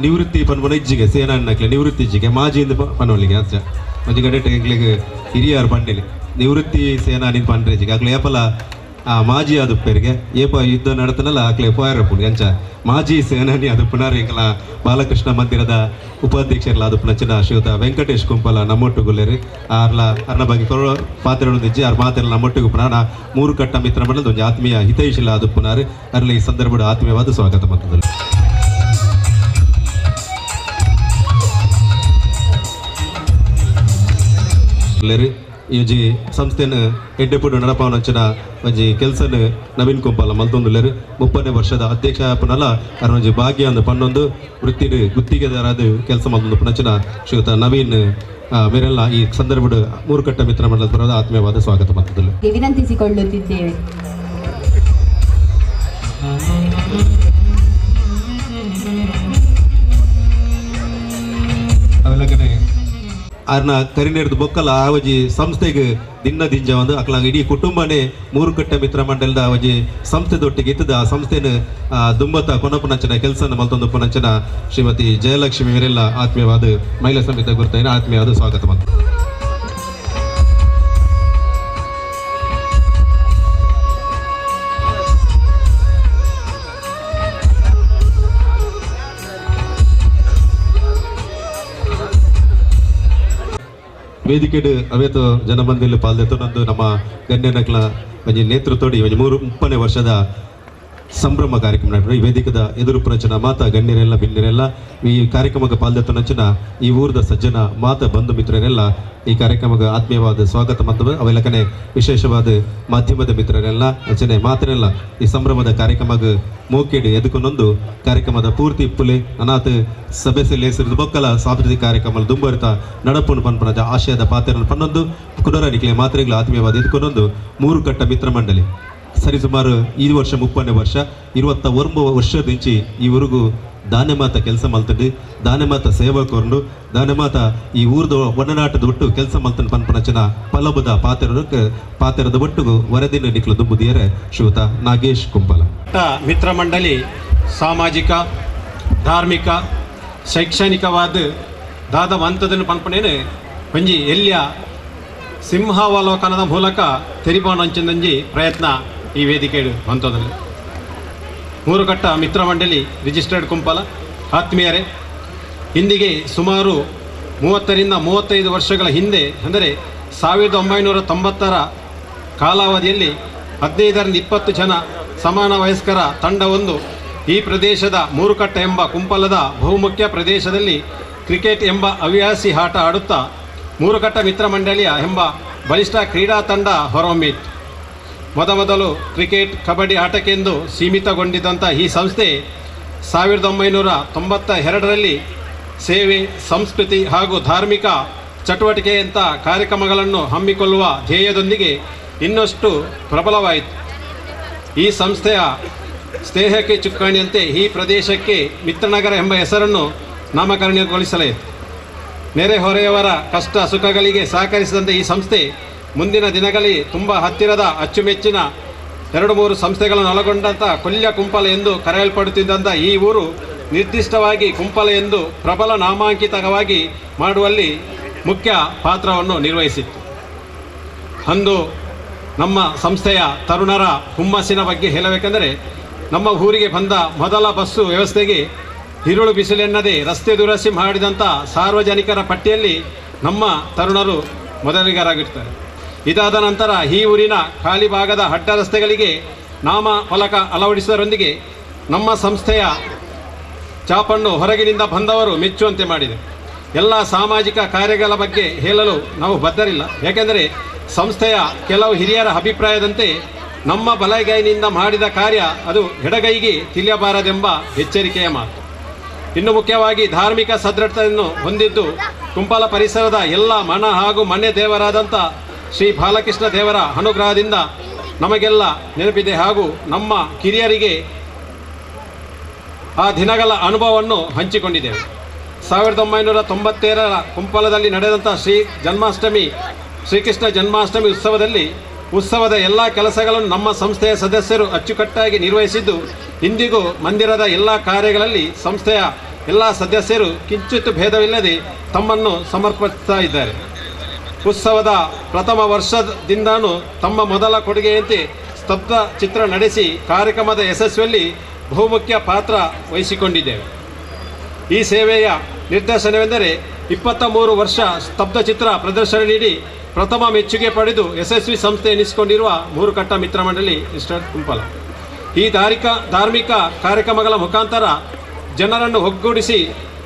ನಿವೃತ್ತಿ ಪನ್ಪುನ ಇಜ್ಜಿಗೆ ಸೇನಾನಿ ನಕ್ಲೆ ನಿವೃತ್ತಿ ಇಜ್ಜಿಗೆ ಮಾಜಿಯಿಂದ ಪನ್ವಲಿಗೆ ಅಚ್ಚ ಒಂಜಿ ಗಡೆಟ್ ಎಂಕ್ಲೆಗ್ ಹಿರಿಯರ್ ಪಂಡೆಲಿ ನಿವೃತ್ತಿ ಸೇನಾನಿ ಪಂಡ್ರೆ ಇಜ್ಜಿಗೆ ಅಕ್ಲೆ ಏಪಲ ಮಾಜಿ ಆದುಪ್ಪರಿಗೆ ಏಪ ಯುದ್ಧ ನಡತನಲ್ಲ ಆಕ್ಲೆ ಪೋಯರಪ್ಪುಂಡು ಅಂಚ ಮಾಜಿ ಸೇನಾನಿ ಆದುಪ್ಪುನಾರ್ ಎಂಕಲ ಬಾಲಕೃಷ್ಣ ಮಂದಿರದ ಉಪಾಧ್ಯಕ್ಷರ್ಲ ಆದುಪ್ಪುನಂಚಿನ ಶ್ರೀಯುತ ವೆಂಕಟೇಶ್ ಕುಂಪಲ ನಮ್ಮೊಟ್ಟುಗುಲ್ಲೇರು ಆರ್ಲ ಅರ್ನ ಬಗ್ಗೆ ಕೊರೋ ಪಾತ್ರಗಳು ಆರ್ ಮಾತೆಲ್ಲ ನಮ್ಮೊಟ್ಟಿಗೆ ಪುನಾರ ಮೂರು ಕಟ್ಟ ಮಿತ್ರ ಮಂಡಲದ ಒಂಜಿ ಆತ್ಮೀಯ ಹಿತೈಷಿಲ ಆದುಪ್ಪುನಾರ್ ಅರ್ಲ ಈ ಸಂದರ್ಭದ ಆತ್ಮೀಯವಾದ ಸ್ವಾಗತ ಮತ್ತದಲ್ಲಿ ಈ ಒಂಜಿ ಸಂಸ್ಥೆನ ಎಡ್ಡೆಪುಡು ನಡಪಾವನಂಚಿನ ಒಂಜಿ ಕೆಲಸನ ನವೀನ್ ಕುಂಪಾಲ ಮಲ್ತೊಂದುಲ್ಲೆರ್ 30ನೇ ವರ್ಷದ ಅಧ್ಯಕ್ಷ ಪುನಲ ಅರೊಂಜಿ ಭಾಗ್ಯ ಅಂದ್ ಪನ್ನೊಂದು ವೃತ್ತಿಡ್ ಗುತ್ತಿಗೆದಾರಾದ ಕೆಲಸ ಮಲ್ತೊಂದು ಪುನಂಚಿನ ಶ್ರೀಯುತ ನವೀನ್ ಮೇರೆಲ್ಲ ಈ ಸಂದರ್ಭಡ್ ಮೂರುಕಟ್ಟ ಮಿತ್ರ ಮಂಡಲದ ಪರವಾದ ಆತ್ಮೀಯವಾದ ಸ್ವಾಗತ ಮಲ್ತೊಂದುಲ್ಲೆರ್. ವಿನಂತಿಸಿಕೊಳ್ಳುತ್ತಿದ್ದೇವೆ. ಅವೆಲ್ಲಕನೆ ಆರ್ನ ಕರಿನೇರ್ದು ಬೊಕ್ಕಲ ಆ ಒಂಜಿ ಸಂಸ್ಥೆಗೆ ದಿನ ದಿಂಜ ಒಂದು ಅಕ್ಲಾಂಗ ಇಡೀ ಕುಟುಂಬನೇ ಮೂರುಕಟ್ಟ ಮಿತ್ರ ಮಂಡಲದ ಒಂಜಿ ಸಂಸ್ಥೆದೊಟ್ಟಿಗೆ ಇತ್ತದ ಆ ಸಂಸ್ಥೆನ ದುಂಬತ್ತ ಕೊನಪುನಂಚಿನ ಕೆಲಸನ ಮಲ್ತೊಂದು ಪುನಂಚಿನ ಶ್ರೀಮತಿ ಜಯಲಕ್ಷ್ಮಿ ಇವರೆಲ್ಲ ಆತ್ಮೀಯವಾದ ಮಹಿಳಾ ಸಮಿತಿ ಗುರುತಾಯಿನ ಆತ್ಮೀಯವಾದ ಸ್ವಾಗತ ಮಂತ. ವೇದಿಕೆಡ್ ಅವೇತು ಜನಮಂದಿಲ್ ಪಾಲ್ದೆತ್ತೊಂದು ನಮ್ಮ ಗಣ್ಯನಕ್ಲ ಒಂಜಿ ನೇತೃತ್ವಡಿ ಒಂಜಿ 30ನೇ ವರ್ಷದ ಸಂಭ್ರಮ ಕಾರ್ಯಕ್ರಮ ನಡೆದು ಈ ವೇದಿಕೆದ ಎದುರು ಪುನಂಚಿನ ಮಾತಾ ಗಣ್ಯರೆಲ್ಲ ಬಿನ್ನೆರೆಲ್ಲ ಈ ಕಾರ್ಯಕ್ರಮಕ್ಕೆ ಪಾಲ್ದೆತ್ತೊನಂಚಿನ ಈ ಊರದ ಸಜ್ಜನ ಮಾತಾ ಬಂಧು ಮಿತ್ರರೆಲ್ಲ ಈ ಕಾರ್ಯಕ್ರಮಕ್ಕೆ ಆತ್ಮೀಯವಾದ ಸ್ವಾಗತ ಮತ್ತು ಅವೆಲ್ಲಕನೆ ವಿಶೇಷವಾದ ಮಾಧ್ಯಮದ ಮಿತ್ರರೆಲ್ಲ ಅಂಚನೆ ಮಾತ್ರರೆಲ್ಲ ಈ ಸಂಭ್ರಮದ ಕಾರ್ಯಕ್ರಮಕ್ಕೆ ಮೋಕೆಡು ಎದುಕೊನೊಂದು ಕಾರ್ಯಕ್ರಮದ ಪೂರ್ತಿ ಇಪ್ಪುಲೆ ಅನಾಥ ಸಭೆ ಲೇಸಿರಿದ ಬೊಕ್ಕಲ ಸಾಂಸ್ಕೃತಿಕ ಕಾರ್ಯಕ್ರಮ ದುಂಬರಿತ ನಡಪುನು ಪನ್ಪನ ಆಶಯದ ಪಾತ್ರವನ್ನು ಪನ್ನೊಂದು ಕುಡರನಿಕ್ಲೆ ಮಾತ್ರೆಗಳು ಆತ್ಮೀಯವಾದ ಎದುಕೊನೊಂದು ಮೂರು ಕಟ್ಟ ಮಿತ್ರ ಮಂಡಳಿ ಸರಿಸುಮಾರು ಈ ವರ್ಷ 30ನೇ ವರ್ಷ 29 ವರ್ಷದಿಂಚಿ ಈ ಊರಿಗೂ ದಾನೆಮಾತ ಕೆಲಸ ಮಲ್ತಂಡು ದಾನೆಮಾತ ಸೇವಕರು ದಾನೆಮಾತ ಈ ಊರ್ದ ಒಡನಾಟದ ಒಟ್ಟು ಕೆಲಸ ಮಲ್ತಂಡು ಪನ್ಪನಚನ ಪಲಬದ ಪಾತೆರದ ಒಟ್ಟುಗು ವರದಿನ ನಿಕ್ಲು ದುಂಬುದಿಯರೆ ಶ್ರೀಯುತ ನಾಗೇಶ್ ಕುಂಪಲ. ಮಿತ್ರ ಮಂಡಳಿ ಸಾಮಾಜಿಕ ಧಾರ್ಮಿಕ ಶೈಕ್ಷಣಿಕವಾದ ದಾದ ವಂತದನ್ನು ಪನ್ಪನೇನು ಒಂಜಿ ಎಲ್ಲಿಯ ಸಿಂಹಾವಲೋಕನದ ಮೂಲಕ ತೆರಿಬೋನಂಚಿನಂಜಿ ಪ್ರಯತ್ನ ಈ ವೇದಿಕೆ ಹಂತದಲ್ಲಿ ಮೂರುಕಟ್ಟ ಮಿತ್ರ ಮಂಡಳಿ ರಿಜಿಸ್ಟರ್ಡ್ ಕುಂಪಲ. ಆತ್ಮೀಯರೇ, ಇಂದಿಗೆ ಸುಮಾರು 30 ರಿಂದ 35 ವರ್ಷಗಳ ಹಿಂದೆ ಅಂದರೆ 1990ರ ಕಾಲಾವಧಿಯಲ್ಲಿ 15 ರಿಂದ 20 ಜನ ಸಮಾನ ವಯಸ್ಕರ ತಂಡವೊಂದು ಈ ಪ್ರದೇಶದ ಮೂರುಕಟ್ಟ ಎಂಬ ಕುಂಪಲದ ಬಹುಮುಖ್ಯ ಪ್ರದೇಶದಲ್ಲಿ ಕ್ರಿಕೆಟ್ ಎಂಬ ಹವ್ಯಾಸಿ ಆಟ ಆಡುತ್ತಾ ಮೂರುಕಟ್ಟ ಮಿತ್ರ ಮಂಡಳಿಯ ಎಂಬ ಬಲಿಷ್ಠ ಕ್ರೀಡಾ ತಂಡ ಹೊರಹೊಮ್ಮಿತ್ತು. ಮೊದಮೊದಲು ಕ್ರಿಕೆಟ್ ಕಬಡ್ಡಿ ಆಟಕ್ಕೆಂದು ಸೀಮಿತಗೊಂಡಿದ್ದಂಥ ಈ ಸಂಸ್ಥೆ 1992ರಲ್ಲಿ ಸೇವೆ, ಸಂಸ್ಕೃತಿ ಹಾಗೂ ಧಾರ್ಮಿಕ ಚಟುವಟಿಕೆಯಂಥ ಕಾರ್ಯಕ್ರಮಗಳನ್ನು ಹಮ್ಮಿಕೊಳ್ಳುವ ಧ್ಯೇಯದೊಂದಿಗೆ ಇನ್ನಷ್ಟು ಪ್ರಬಲವಾಯಿತು. ಈ ಸಂಸ್ಥೆಯ ಸ್ನೇಹಕ್ಕೆ ಚುಕ್ಕಾಣಿಯಂತೆ ಈ ಪ್ರದೇಶಕ್ಕೆ ಮಿತ್ರನಗರ ಎಂಬ ಹೆಸರನ್ನು ನಾಮಕರಣಗೊಳಿಸಲಾಯಿತು. ನೆರೆಹೊರೆಯವರ ಕಷ್ಟ ಸುಖಗಳಿಗೆ ಸಹಕರಿಸಿದಂತೆ ಈ ಸಂಸ್ಥೆ ಮುಂದಿನ ದಿನಗಳಲ್ಲಿ ತುಂಬ ಹತ್ತಿರದ ಅಚ್ಚುಮೆಚ್ಚಿನ 2-3 ಸಂಸ್ಥೆಗಳನ್ನು ಒಳಗೊಂಡಂಥ ಕೊಲ್ಯ ಕುಂಪಲ ಎಂದು ಕರೆಯಲ್ಪಡುತ್ತಿದ್ದಂಥ ಈ ಊರು ನಿರ್ದಿಷ್ಟವಾಗಿ ಕುಂಪಲ ಎಂದು ಪ್ರಬಲ ನಾಮಾಂಕಿತವಾಗಿ ಮಾಡುವಲ್ಲಿ ಮುಖ್ಯ ಪಾತ್ರವನ್ನು ನಿರ್ವಹಿಸಿತ್ತು. ಅಂದು ನಮ್ಮ ಸಂಸ್ಥೆಯ ತರುಣರ ಹುಮ್ಮಸ್ಸಿನ ಬಗ್ಗೆ ಹೇಳಬೇಕೆಂದರೆ, ನಮ್ಮ ಊರಿಗೆ ಬಂದ ಮೊದಲ ಬಸ್ಸು ವ್ಯವಸ್ಥೆಗೆ ಇರುಳು ಬಿಸಿಲೆನ್ನದೇ ರಸ್ತೆ ದುರಸ್ತಿ ಮಾಡಿದಂಥ ಸಾರ್ವಜನಿಕರ ಪಟ್ಟಿಯಲ್ಲಿ ನಮ್ಮ ತರುಣರು ಮೊದಲಿಗರಾಗಿರ್ತಾರೆ. ಇದಾದ ನಂತರ ಈ ಊರಿನ ಖಾಲಿ ಭಾಗದ ಅಡ್ಡ ರಸ್ತೆಗಳಿಗೆ ನಾಮ ಫಲಕ ಅಳವಡಿಸುವುದರೊಂದಿಗೆ ನಮ್ಮ ಸಂಸ್ಥೆಯ ಛಾಪನ್ನು ಹೊರಗಿನಿಂದ ಬಂದವರು ಮೆಚ್ಚುವಂತೆ ಮಾಡಿದೆ. ಎಲ್ಲ ಸಾಮಾಜಿಕ ಕಾರ್ಯಗಳ ಬಗ್ಗೆ ಹೇಳಲು ನಾವು ಬದ್ಧರಿಲ್ಲ, ಏಕೆಂದರೆ ಸಂಸ್ಥೆಯ ಕೆಲವು ಹಿರಿಯರ ಅಭಿಪ್ರಾಯದಂತೆ ನಮ್ಮ ಬಲಗೈನಿಂದ ಮಾಡಿದ ಕಾರ್ಯ ಅದು ಎಡಗೈಗೆ ತಿಳಿಯಬಾರದೆಂಬ ಎಚ್ಚರಿಕೆಯ ಮಾತು. ಇನ್ನು ಮುಖ್ಯವಾಗಿ ಧಾರ್ಮಿಕ ಸದೃಢತೆಯನ್ನು ಹೊಂದಿದ್ದು ಕುಂಪಾಲ ಪರಿಸರದ ಎಲ್ಲ ಮನ ಹಾಗೂ ಮನೆ ದೇವರಾದಂಥ ಶ್ರೀ ಬಾಲಕೃಷ್ಣ ದೇವರ ಅನುಗ್ರಹದಿಂದ ನಮಗೆಲ್ಲ ನೆನಪಿದೆ ಹಾಗೂ ನಮ್ಮ ಕಿರಿಯರಿಗೆ ಆ ದಿನಗಳ ಅನುಭವವನ್ನು ಹಂಚಿಕೊಂಡಿದ್ದೇವೆ. 1997ರ ಕುಂಪಲದಲ್ಲಿ ನಡೆದಂಥ ಶ್ರೀಕೃಷ್ಣ ಜನ್ಮಾಷ್ಟಮಿ ಉತ್ಸವದಲ್ಲಿ ಉತ್ಸವದ ಎಲ್ಲ ಕೆಲಸಗಳನ್ನು ನಮ್ಮ ಸಂಸ್ಥೆಯ ಸದಸ್ಯರು ಅಚ್ಚುಕಟ್ಟಾಗಿ ನಿರ್ವಹಿಸಿದ್ದು, ಇಂದಿಗೂ ಮಂದಿರದ ಎಲ್ಲ ಕಾರ್ಯಗಳಲ್ಲಿ ಸಂಸ್ಥೆಯ ಎಲ್ಲ ಸದಸ್ಯರು ಕಿಂಚಿತ್ತು ಭೇದವಿಲ್ಲದೆ ತಮ್ಮನ್ನು ಸಮರ್ಪಿಸ್ತಾ ಇದ್ದಾರೆ. ಉತ್ಸವದ ಪ್ರಥಮ ವರ್ಷದಿಂದನೂ ತಮ್ಮ ಮೊದಲ ಕೊಡುಗೆಯಂತೆ ಸ್ತಬ್ಧ ಚಿತ್ರ ನಡೆಸಿ ಕಾರ್ಯಕ್ರಮದ ಯಶಸ್ವಿಯಲ್ಲಿ ಬಹುಮುಖ್ಯ ಪಾತ್ರ ವಹಿಸಿಕೊಂಡಿದ್ದೇವೆ. ಈ ಸೇವೆಯ ನಿರ್ದೇಶನವೆಂದರೆ 23 ವರ್ಷ ಸ್ತಬ್ಧ ಚಿತ್ರ ಪ್ರದರ್ಶನ ನೀಡಿ ಪ್ರಥಮ ಮೆಚ್ಚುಗೆ ಪಡೆದು ಯಶಸ್ವಿ ಸಂಸ್ಥೆ ಎನಿಸಿಕೊಂಡಿರುವ ಮೂರುಕಟ್ಟ ಮಿತ್ರ ಮಂಡಳಿ ಮಿಸ್ಟರ್ ಕುಂಪಲ. ಈ ಧಾರ್ಮಿಕ ಕಾರ್ಯಕ್ರಮಗಳ ಮುಖಾಂತರ ಜನರನ್ನು ಒಗ್ಗೂಡಿಸಿ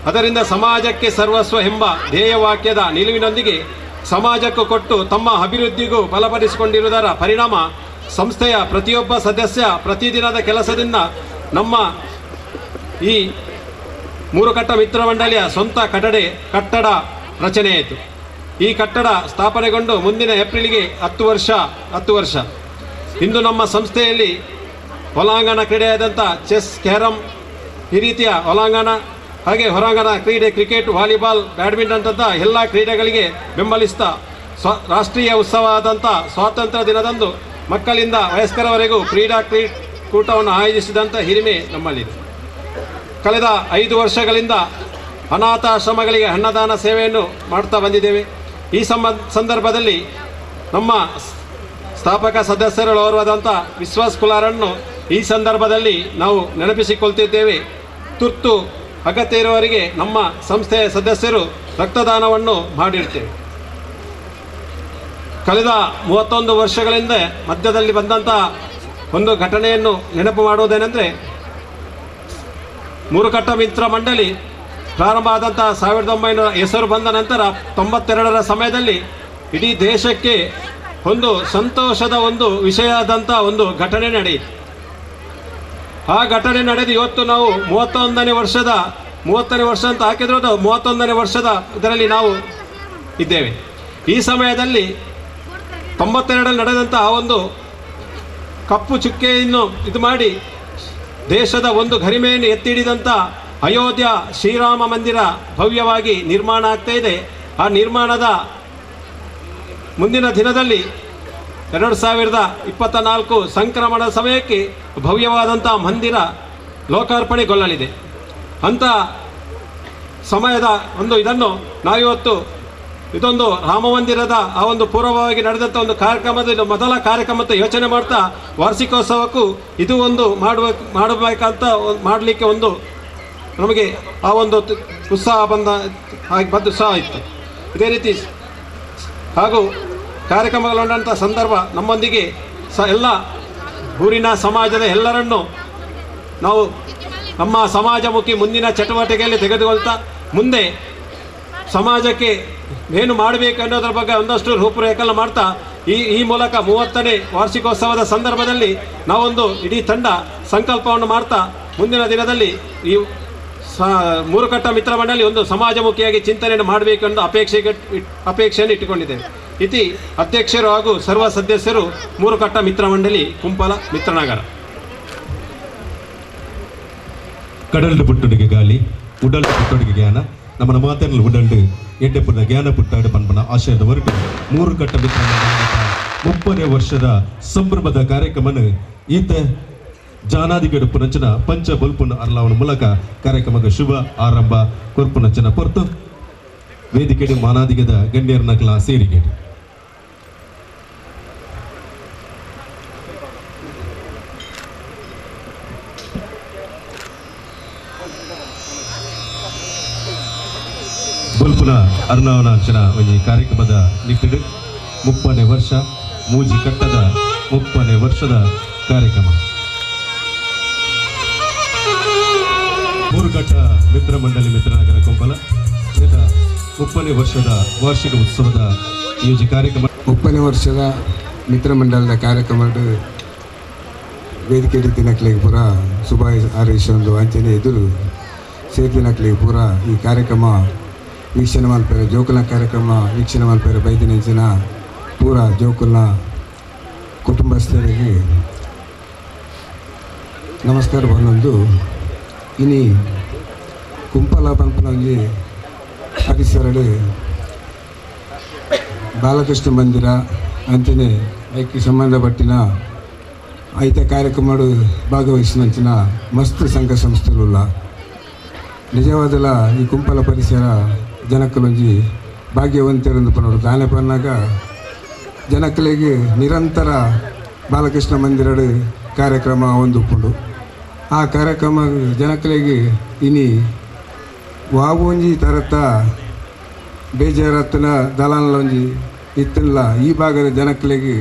ಅದರಿಂದ ಸಮಾಜಕ್ಕೆ ಸರ್ವಸ್ವ ಎಂಬ ಧ್ಯೇಯವಾಕ್ಯದ ನಿಲುವಿನೊಂದಿಗೆ ಸಮಾಜಕ್ಕೂ ಕೊಟ್ಟು ತಮ್ಮ ಅಭಿವೃದ್ಧಿಗೂ ಬಲಪಡಿಸಿಕೊಂಡಿರುವುದರ ಪರಿಣಾಮ ಸಂಸ್ಥೆಯ ಪ್ರತಿಯೊಬ್ಬ ಸದಸ್ಯ ಪ್ರತಿದಿನದ ಕೆಲಸದಿಂದ ನಮ್ಮ ಈ ಮೂರುಕಟ್ಟ ಮಿತ್ರ ಮಂಡಳಿಯ ಸ್ವಂತ ಕಟ್ಟಡ ರಚನೆಯಾಯಿತು. ಈ ಕಟ್ಟಡ ಸ್ಥಾಪನೆಗೊಂಡು ಮುಂದಿನ ಏಪ್ರಿಲ್ಗೆ 10 ವರ್ಷ. ಇಂದು ನಮ್ಮ ಸಂಸ್ಥೆಯಲ್ಲಿ ಒಳಾಂಗಣ ಕ್ರೀಡೆಯಾದಂಥ ಚೆಸ್, ಕ್ಯಾರಮ್ ಈ ರೀತಿಯ ಒಳಾಂಗಣ ಹಾಗೆ ಹೊರಾಂಗಣ ಕ್ರೀಡೆ, cricket, volleyball, badminton ಅಂತ ಎಲ್ಲ ಕ್ರೀಡೆಗಳಿಗೆ ಬೆಂಬಲಿಸ್ತಾ ರಾಷ್ಟ್ರೀಯ ಉತ್ಸವ ಆದಂಥ ಸ್ವಾತಂತ್ರ್ಯ ದಿನದಂದು ಮಕ್ಕಳಿಂದ ವಯಸ್ಕರವರೆಗೂ ಕ್ರೀಡಾಕೂಟವನ್ನು ಆಯೋಜಿಸಿದಂಥ ಹಿರಿಮೆ ನಮ್ಮಲ್ಲಿದೆ. ಕಳೆದ 5 ವರ್ಷಗಳಿಂದ ಅನಾಥಾಶ್ರಮಗಳಿಗೆ ಅನ್ನದಾನ ಸೇವೆಯನ್ನು ಮಾಡ್ತಾ ಬಂದಿದ್ದೇವೆ. ಈ ಸಂದರ್ಭದಲ್ಲಿ ನಮ್ಮ ಸ್ಥಾಪಕ ಸದಸ್ಯರವರಾದಂಥ ವಿಶ್ವಾಸ್ ಕುಲಾರನ್ನು ಈ ಸಂದರ್ಭದಲ್ಲಿ ನಾವು ನೆನಪಿಸಿಕೊಳ್ತಿದ್ದೇವೆ. ತುರ್ತು ಅಗತ್ಯ ಇರುವವರಿಗೆ ನಮ್ಮ ಸಂಸ್ಥೆಯ ಸದಸ್ಯರು ರಕ್ತದಾನವನ್ನು ಮಾಡಿರ್ತೇವೆ. ಕಳೆದ 31 ವರ್ಷಗಳಿಂದ ಮಧ್ಯದಲ್ಲಿ ಬಂದಂಥ ಒಂದು ಘಟನೆಯನ್ನು ನೆನಪು ಮಾಡುವುದೇನೆಂದರೆ, ಮೂರುಕಟ್ಟ ಮಿತ್ರ ಮಂಡಳಿ ಪ್ರಾರಂಭ ಆದಂಥ 1900 ಹೆಸರು ಬಂದ ನಂತರ 92ರ ಸಮಯದಲ್ಲಿ ಇಡೀ ದೇಶಕ್ಕೆ ಒಂದು ಸಂತೋಷದ ಒಂದು ವಿಷಯ ಆದಂಥ ಒಂದು ಘಟನೆ ನಡೆಯಿತು. ಆ ಘಟನೆ ನಡೆದು ಇವತ್ತು ನಾವು 31ನೇ ವರ್ಷ ಅಂತ ಹಾಕಿದ್ರು 31ನೇ ವರ್ಷದ ಇದರಲ್ಲಿ ನಾವು ಇದ್ದೇವೆ. ಈ ಸಮಯದಲ್ಲಿ 92ರಲ್ಲಿ ನಡೆದಂಥ ಆ ಒಂದು ಕಪ್ಪು ಚುಕ್ಕೆಯನ್ನು ಇದು ಮಾಡಿ ದೇಶದ ಒಂದು ಗರಿಮೆಯನ್ನು ಎತ್ತಿಡಿದಂಥ ಅಯೋಧ್ಯ ಶ್ರೀರಾಮ ಮಂದಿರ ಭವ್ಯವಾಗಿ ನಿರ್ಮಾಣ ಆಗ್ತಾ ಇದೆ. ಆ ನಿರ್ಮಾಣದ ಮುಂದಿನ ದಿನದಲ್ಲಿ 2024 ಸಂಕ್ರಮಣದ ಸಮಯಕ್ಕೆ ಭವ್ಯವಾದಂಥ ಮಂದಿರ ಲೋಕಾರ್ಪಣೆಗೊಳ್ಳಲಿದೆ. ಅಂಥ ಸಮಯದ ಒಂದು ಇದನ್ನು ನಾವಿವತ್ತು ಇದೊಂದು ರಾಮ ಮಂದಿರದ ಆ ಒಂದು ಪೂರ್ವವಾಗಿ ನಡೆದಂಥ ಒಂದು ಕಾರ್ಯಕ್ರಮದ ಮೊದಲ ಕಾರ್ಯಕ್ರಮ ಅಂತ ಯೋಚನೆ ಮಾಡ್ತಾ ವಾರ್ಷಿಕೋತ್ಸವಕ್ಕೂ ಇದು ಒಂದು ಮಾಡಬೇಕಂತ ಮಾಡಲಿಕ್ಕೆ ಒಂದು ನಮಗೆ ಆ ಒಂದು ಉತ್ಸಾಹ ಬಂದ ಹಾಗೆ ಬಂದು ಉತ್ಸಾಹ ಇತ್ತು. ಇದೇ ರೀತಿ ಹಾಗೂ ಕಾರ್ಯಕ್ರಮಗಳೊಂಡಂಥ ಸಂದರ್ಭ ನಮ್ಮೊಂದಿಗೆ ಎಲ್ಲ ಊರಿನ ಸಮಾಜದ ಎಲ್ಲರನ್ನೂ ನಾವು ನಮ್ಮ ಸಮಾಜಮುಖಿ ಮುಂದಿನ ಚಟುವಟಿಕೆಯಲ್ಲಿ ತೆಗೆದುಕೊಳ್ತಾ ಮುಂದೆ ಸಮಾಜಕ್ಕೆ ಏನು ಮಾಡಬೇಕು ಅನ್ನೋದ್ರ ಬಗ್ಗೆ ಒಂದಷ್ಟು ರೂಪುರೇಖೆಲ್ಲ ಮಾಡ್ತಾ ಈ ಮೂಲಕ 30ನೇ ವಾರ್ಷಿಕೋತ್ಸವದ ಸಂದರ್ಭದಲ್ಲಿ ನಾವೊಂದು ಇಡೀ ತಂಡ ಸಂಕಲ್ಪವನ್ನು ಮಾಡ್ತಾ ಮುಂದಿನ ದಿನದಲ್ಲಿ ಈ ಮೂರುಕಟ್ಟ ಮಿತ್ರ ಮಂಡಳಿ ಒಂದು ಸಮಾಜಮುಖಿಯಾಗಿ ಚಿಂತನೆಯನ್ನು ಮಾಡಬೇಕೆಂದು ಅಪೇಕ್ಷೆಯನ್ನು ಇಟ್ಟುಕೊಂಡಿದ್ದೇವೆ. ಇತಿ ಅಧ್ಯಕ್ಷರು ಹಾಗೂ ಸರ್ವ ಸದಸ್ಯರು ಮೂರುಕಟ್ಟ ಮಿತ್ರ ಮಂಡಳಿ, ಕುಂಪಲ, ಮಿತ್ರನಗರ. ಕಡಲ್ಡು ಪುಟ್ಟುಡಿಗೆ ಗಾಲಿ, ಉಡಲ್ಡು ಪುಟ್ಟುಡಿಗೆ ಜ್ಞಾನ, ನಮ್ಮ ಮಾತಲ್ಲಿ ಉಡಲ್ಡು ಎಡ್ಡೆಪುನ ಜ್ಞಾನ ಪುಟ್ಟಾಡು ಪನ್ಪನ ಆಶಯದ ಹೊರಟು ಮೂರುಕಟ್ಟ ಮಿತ್ರ 30ನೇ ವರ್ಷದ ಸಂಭ್ರಮದ ಕಾರ್ಯಕ್ರಮನ ಈತ ಜಾನಾದಿಗಡು ಪುನಂಚನ ಪಂಚ ಬಲ್ಪುನ ಅರ್ಲಾವನ ಮೂಲಕ ಕಾರ್ಯಕ್ರಮಕ್ಕೆ ಶುಭ ಆರಂಭ ಕೊರ್ಪುನಂಚನ ಪೊರ್ತು ವೇದಿಕೆಡು ಮಾನಾದಿಗದ ಗಣ್ಯರ್ನಕಲ ಸೇರಿಗೆ ಬಲ್ಪುನ ಅರ್ಣವನಾಂಚನ ಒಂಜಿ ಕಾರ್ಯಕ್ರಮದ ನಿಟ್ಟಿಡು 30ನೇ ವರ್ಷ ಮೂಜಿ ಕಟ್ಟದ 30ನೇ ವರ್ಷದ ಕಾರ್ಯಕ್ರಮ. ಮೂರುಕಟ್ಟ ಮಿತ್ರ ಮಂಡಳಿ ಮಿತ್ರನಗರ ಕೊಂಬಲ 30ನೇ ವರ್ಷದ ವಾರ್ಷಿಕ ಉತ್ಸವದ ಈ ಕಾರ್ಯಕ್ರಮ 30ನೇ ವರ್ಷದ ಮಿತ್ರ ಮಂಡಲದ ಕಾರ್ಯಕ್ರಮ ವೇದಿಕೆ ದಿನಕ್ಲಿಗೆ ಪೂರ ಸುಭಾಷ್ ಆರೇಶ್ ಅಂಚನೆ ಎದುರು ಸೇರ್ದಿನಕ್ಲಿಗೆ ಪೂರ ಈ ಕಾರ್ಯಕ್ರಮ ವೀಕ್ಷಣೆ ಮಲ್ಪೆರೆ ಜೋಕುಲ್ನ ಕಾರ್ಯಕ್ರಮ ವೀಕ್ಷಣೆ ಮಲ್ಪೆರೆ ಬೈದಿನಂಚಿನ ಪೂರ ಜೋಕುಲ್ನ ಕುಟುಂಬಸ್ಥರಿಗೆ ನಮಸ್ಕಾರ. ಬಂದೊಂದು ಇನಿ ಕುಂಪಲ ಪನ್ಪನ ಒಂಜಿ ಪರಿಸರಡು ಬಾಲಕೃಷ್ಣ ಮಂದಿರ ಅಂಚನೆ ಐಕ್ಕೆ ಸಂಬಂಧಪಟ್ಟಿನ ಐತ ಕಾರ್ಯಕ್ರಮ ಭಾಗವಹಿಸಿನಂಚಿನ ಮಸ್ತ್ ಸಂಘ ಸಂಸ್ಥೆಲುಲ್ಲ. ನಿಜವಾದಲ ಈ ಕುಂಪಲ ಪರಿಸರ ಜನಕ್ಕಲೊಂಜಿ ಭಾಗ್ಯವಂತರೆಂದು ಪನ್ನೋಡು. ದಾನೆ ಪನ್ನಾಗ ಜನಕ್ಕಲಿಗೆ ನಿರಂತರ Balakrishna ಮಂದಿರಡು ಕಾರ್ಯಕ್ರಮ ಒಂದುಪ್ಪುಂಡು. ಆ ಕಾರ್ಯಕ್ರಮ ಜನಕಲಿಗೆ ಇನಿ ವಾವೊಂಜಿ ತರತ ಬೇಜಾರತ್ತಿನ ದಲಾನಲೊಂಜಿ ಇತ್ತಿಲ್ಲ. ಈ ಭಾಗದ ಜನಕಲಿಗೆ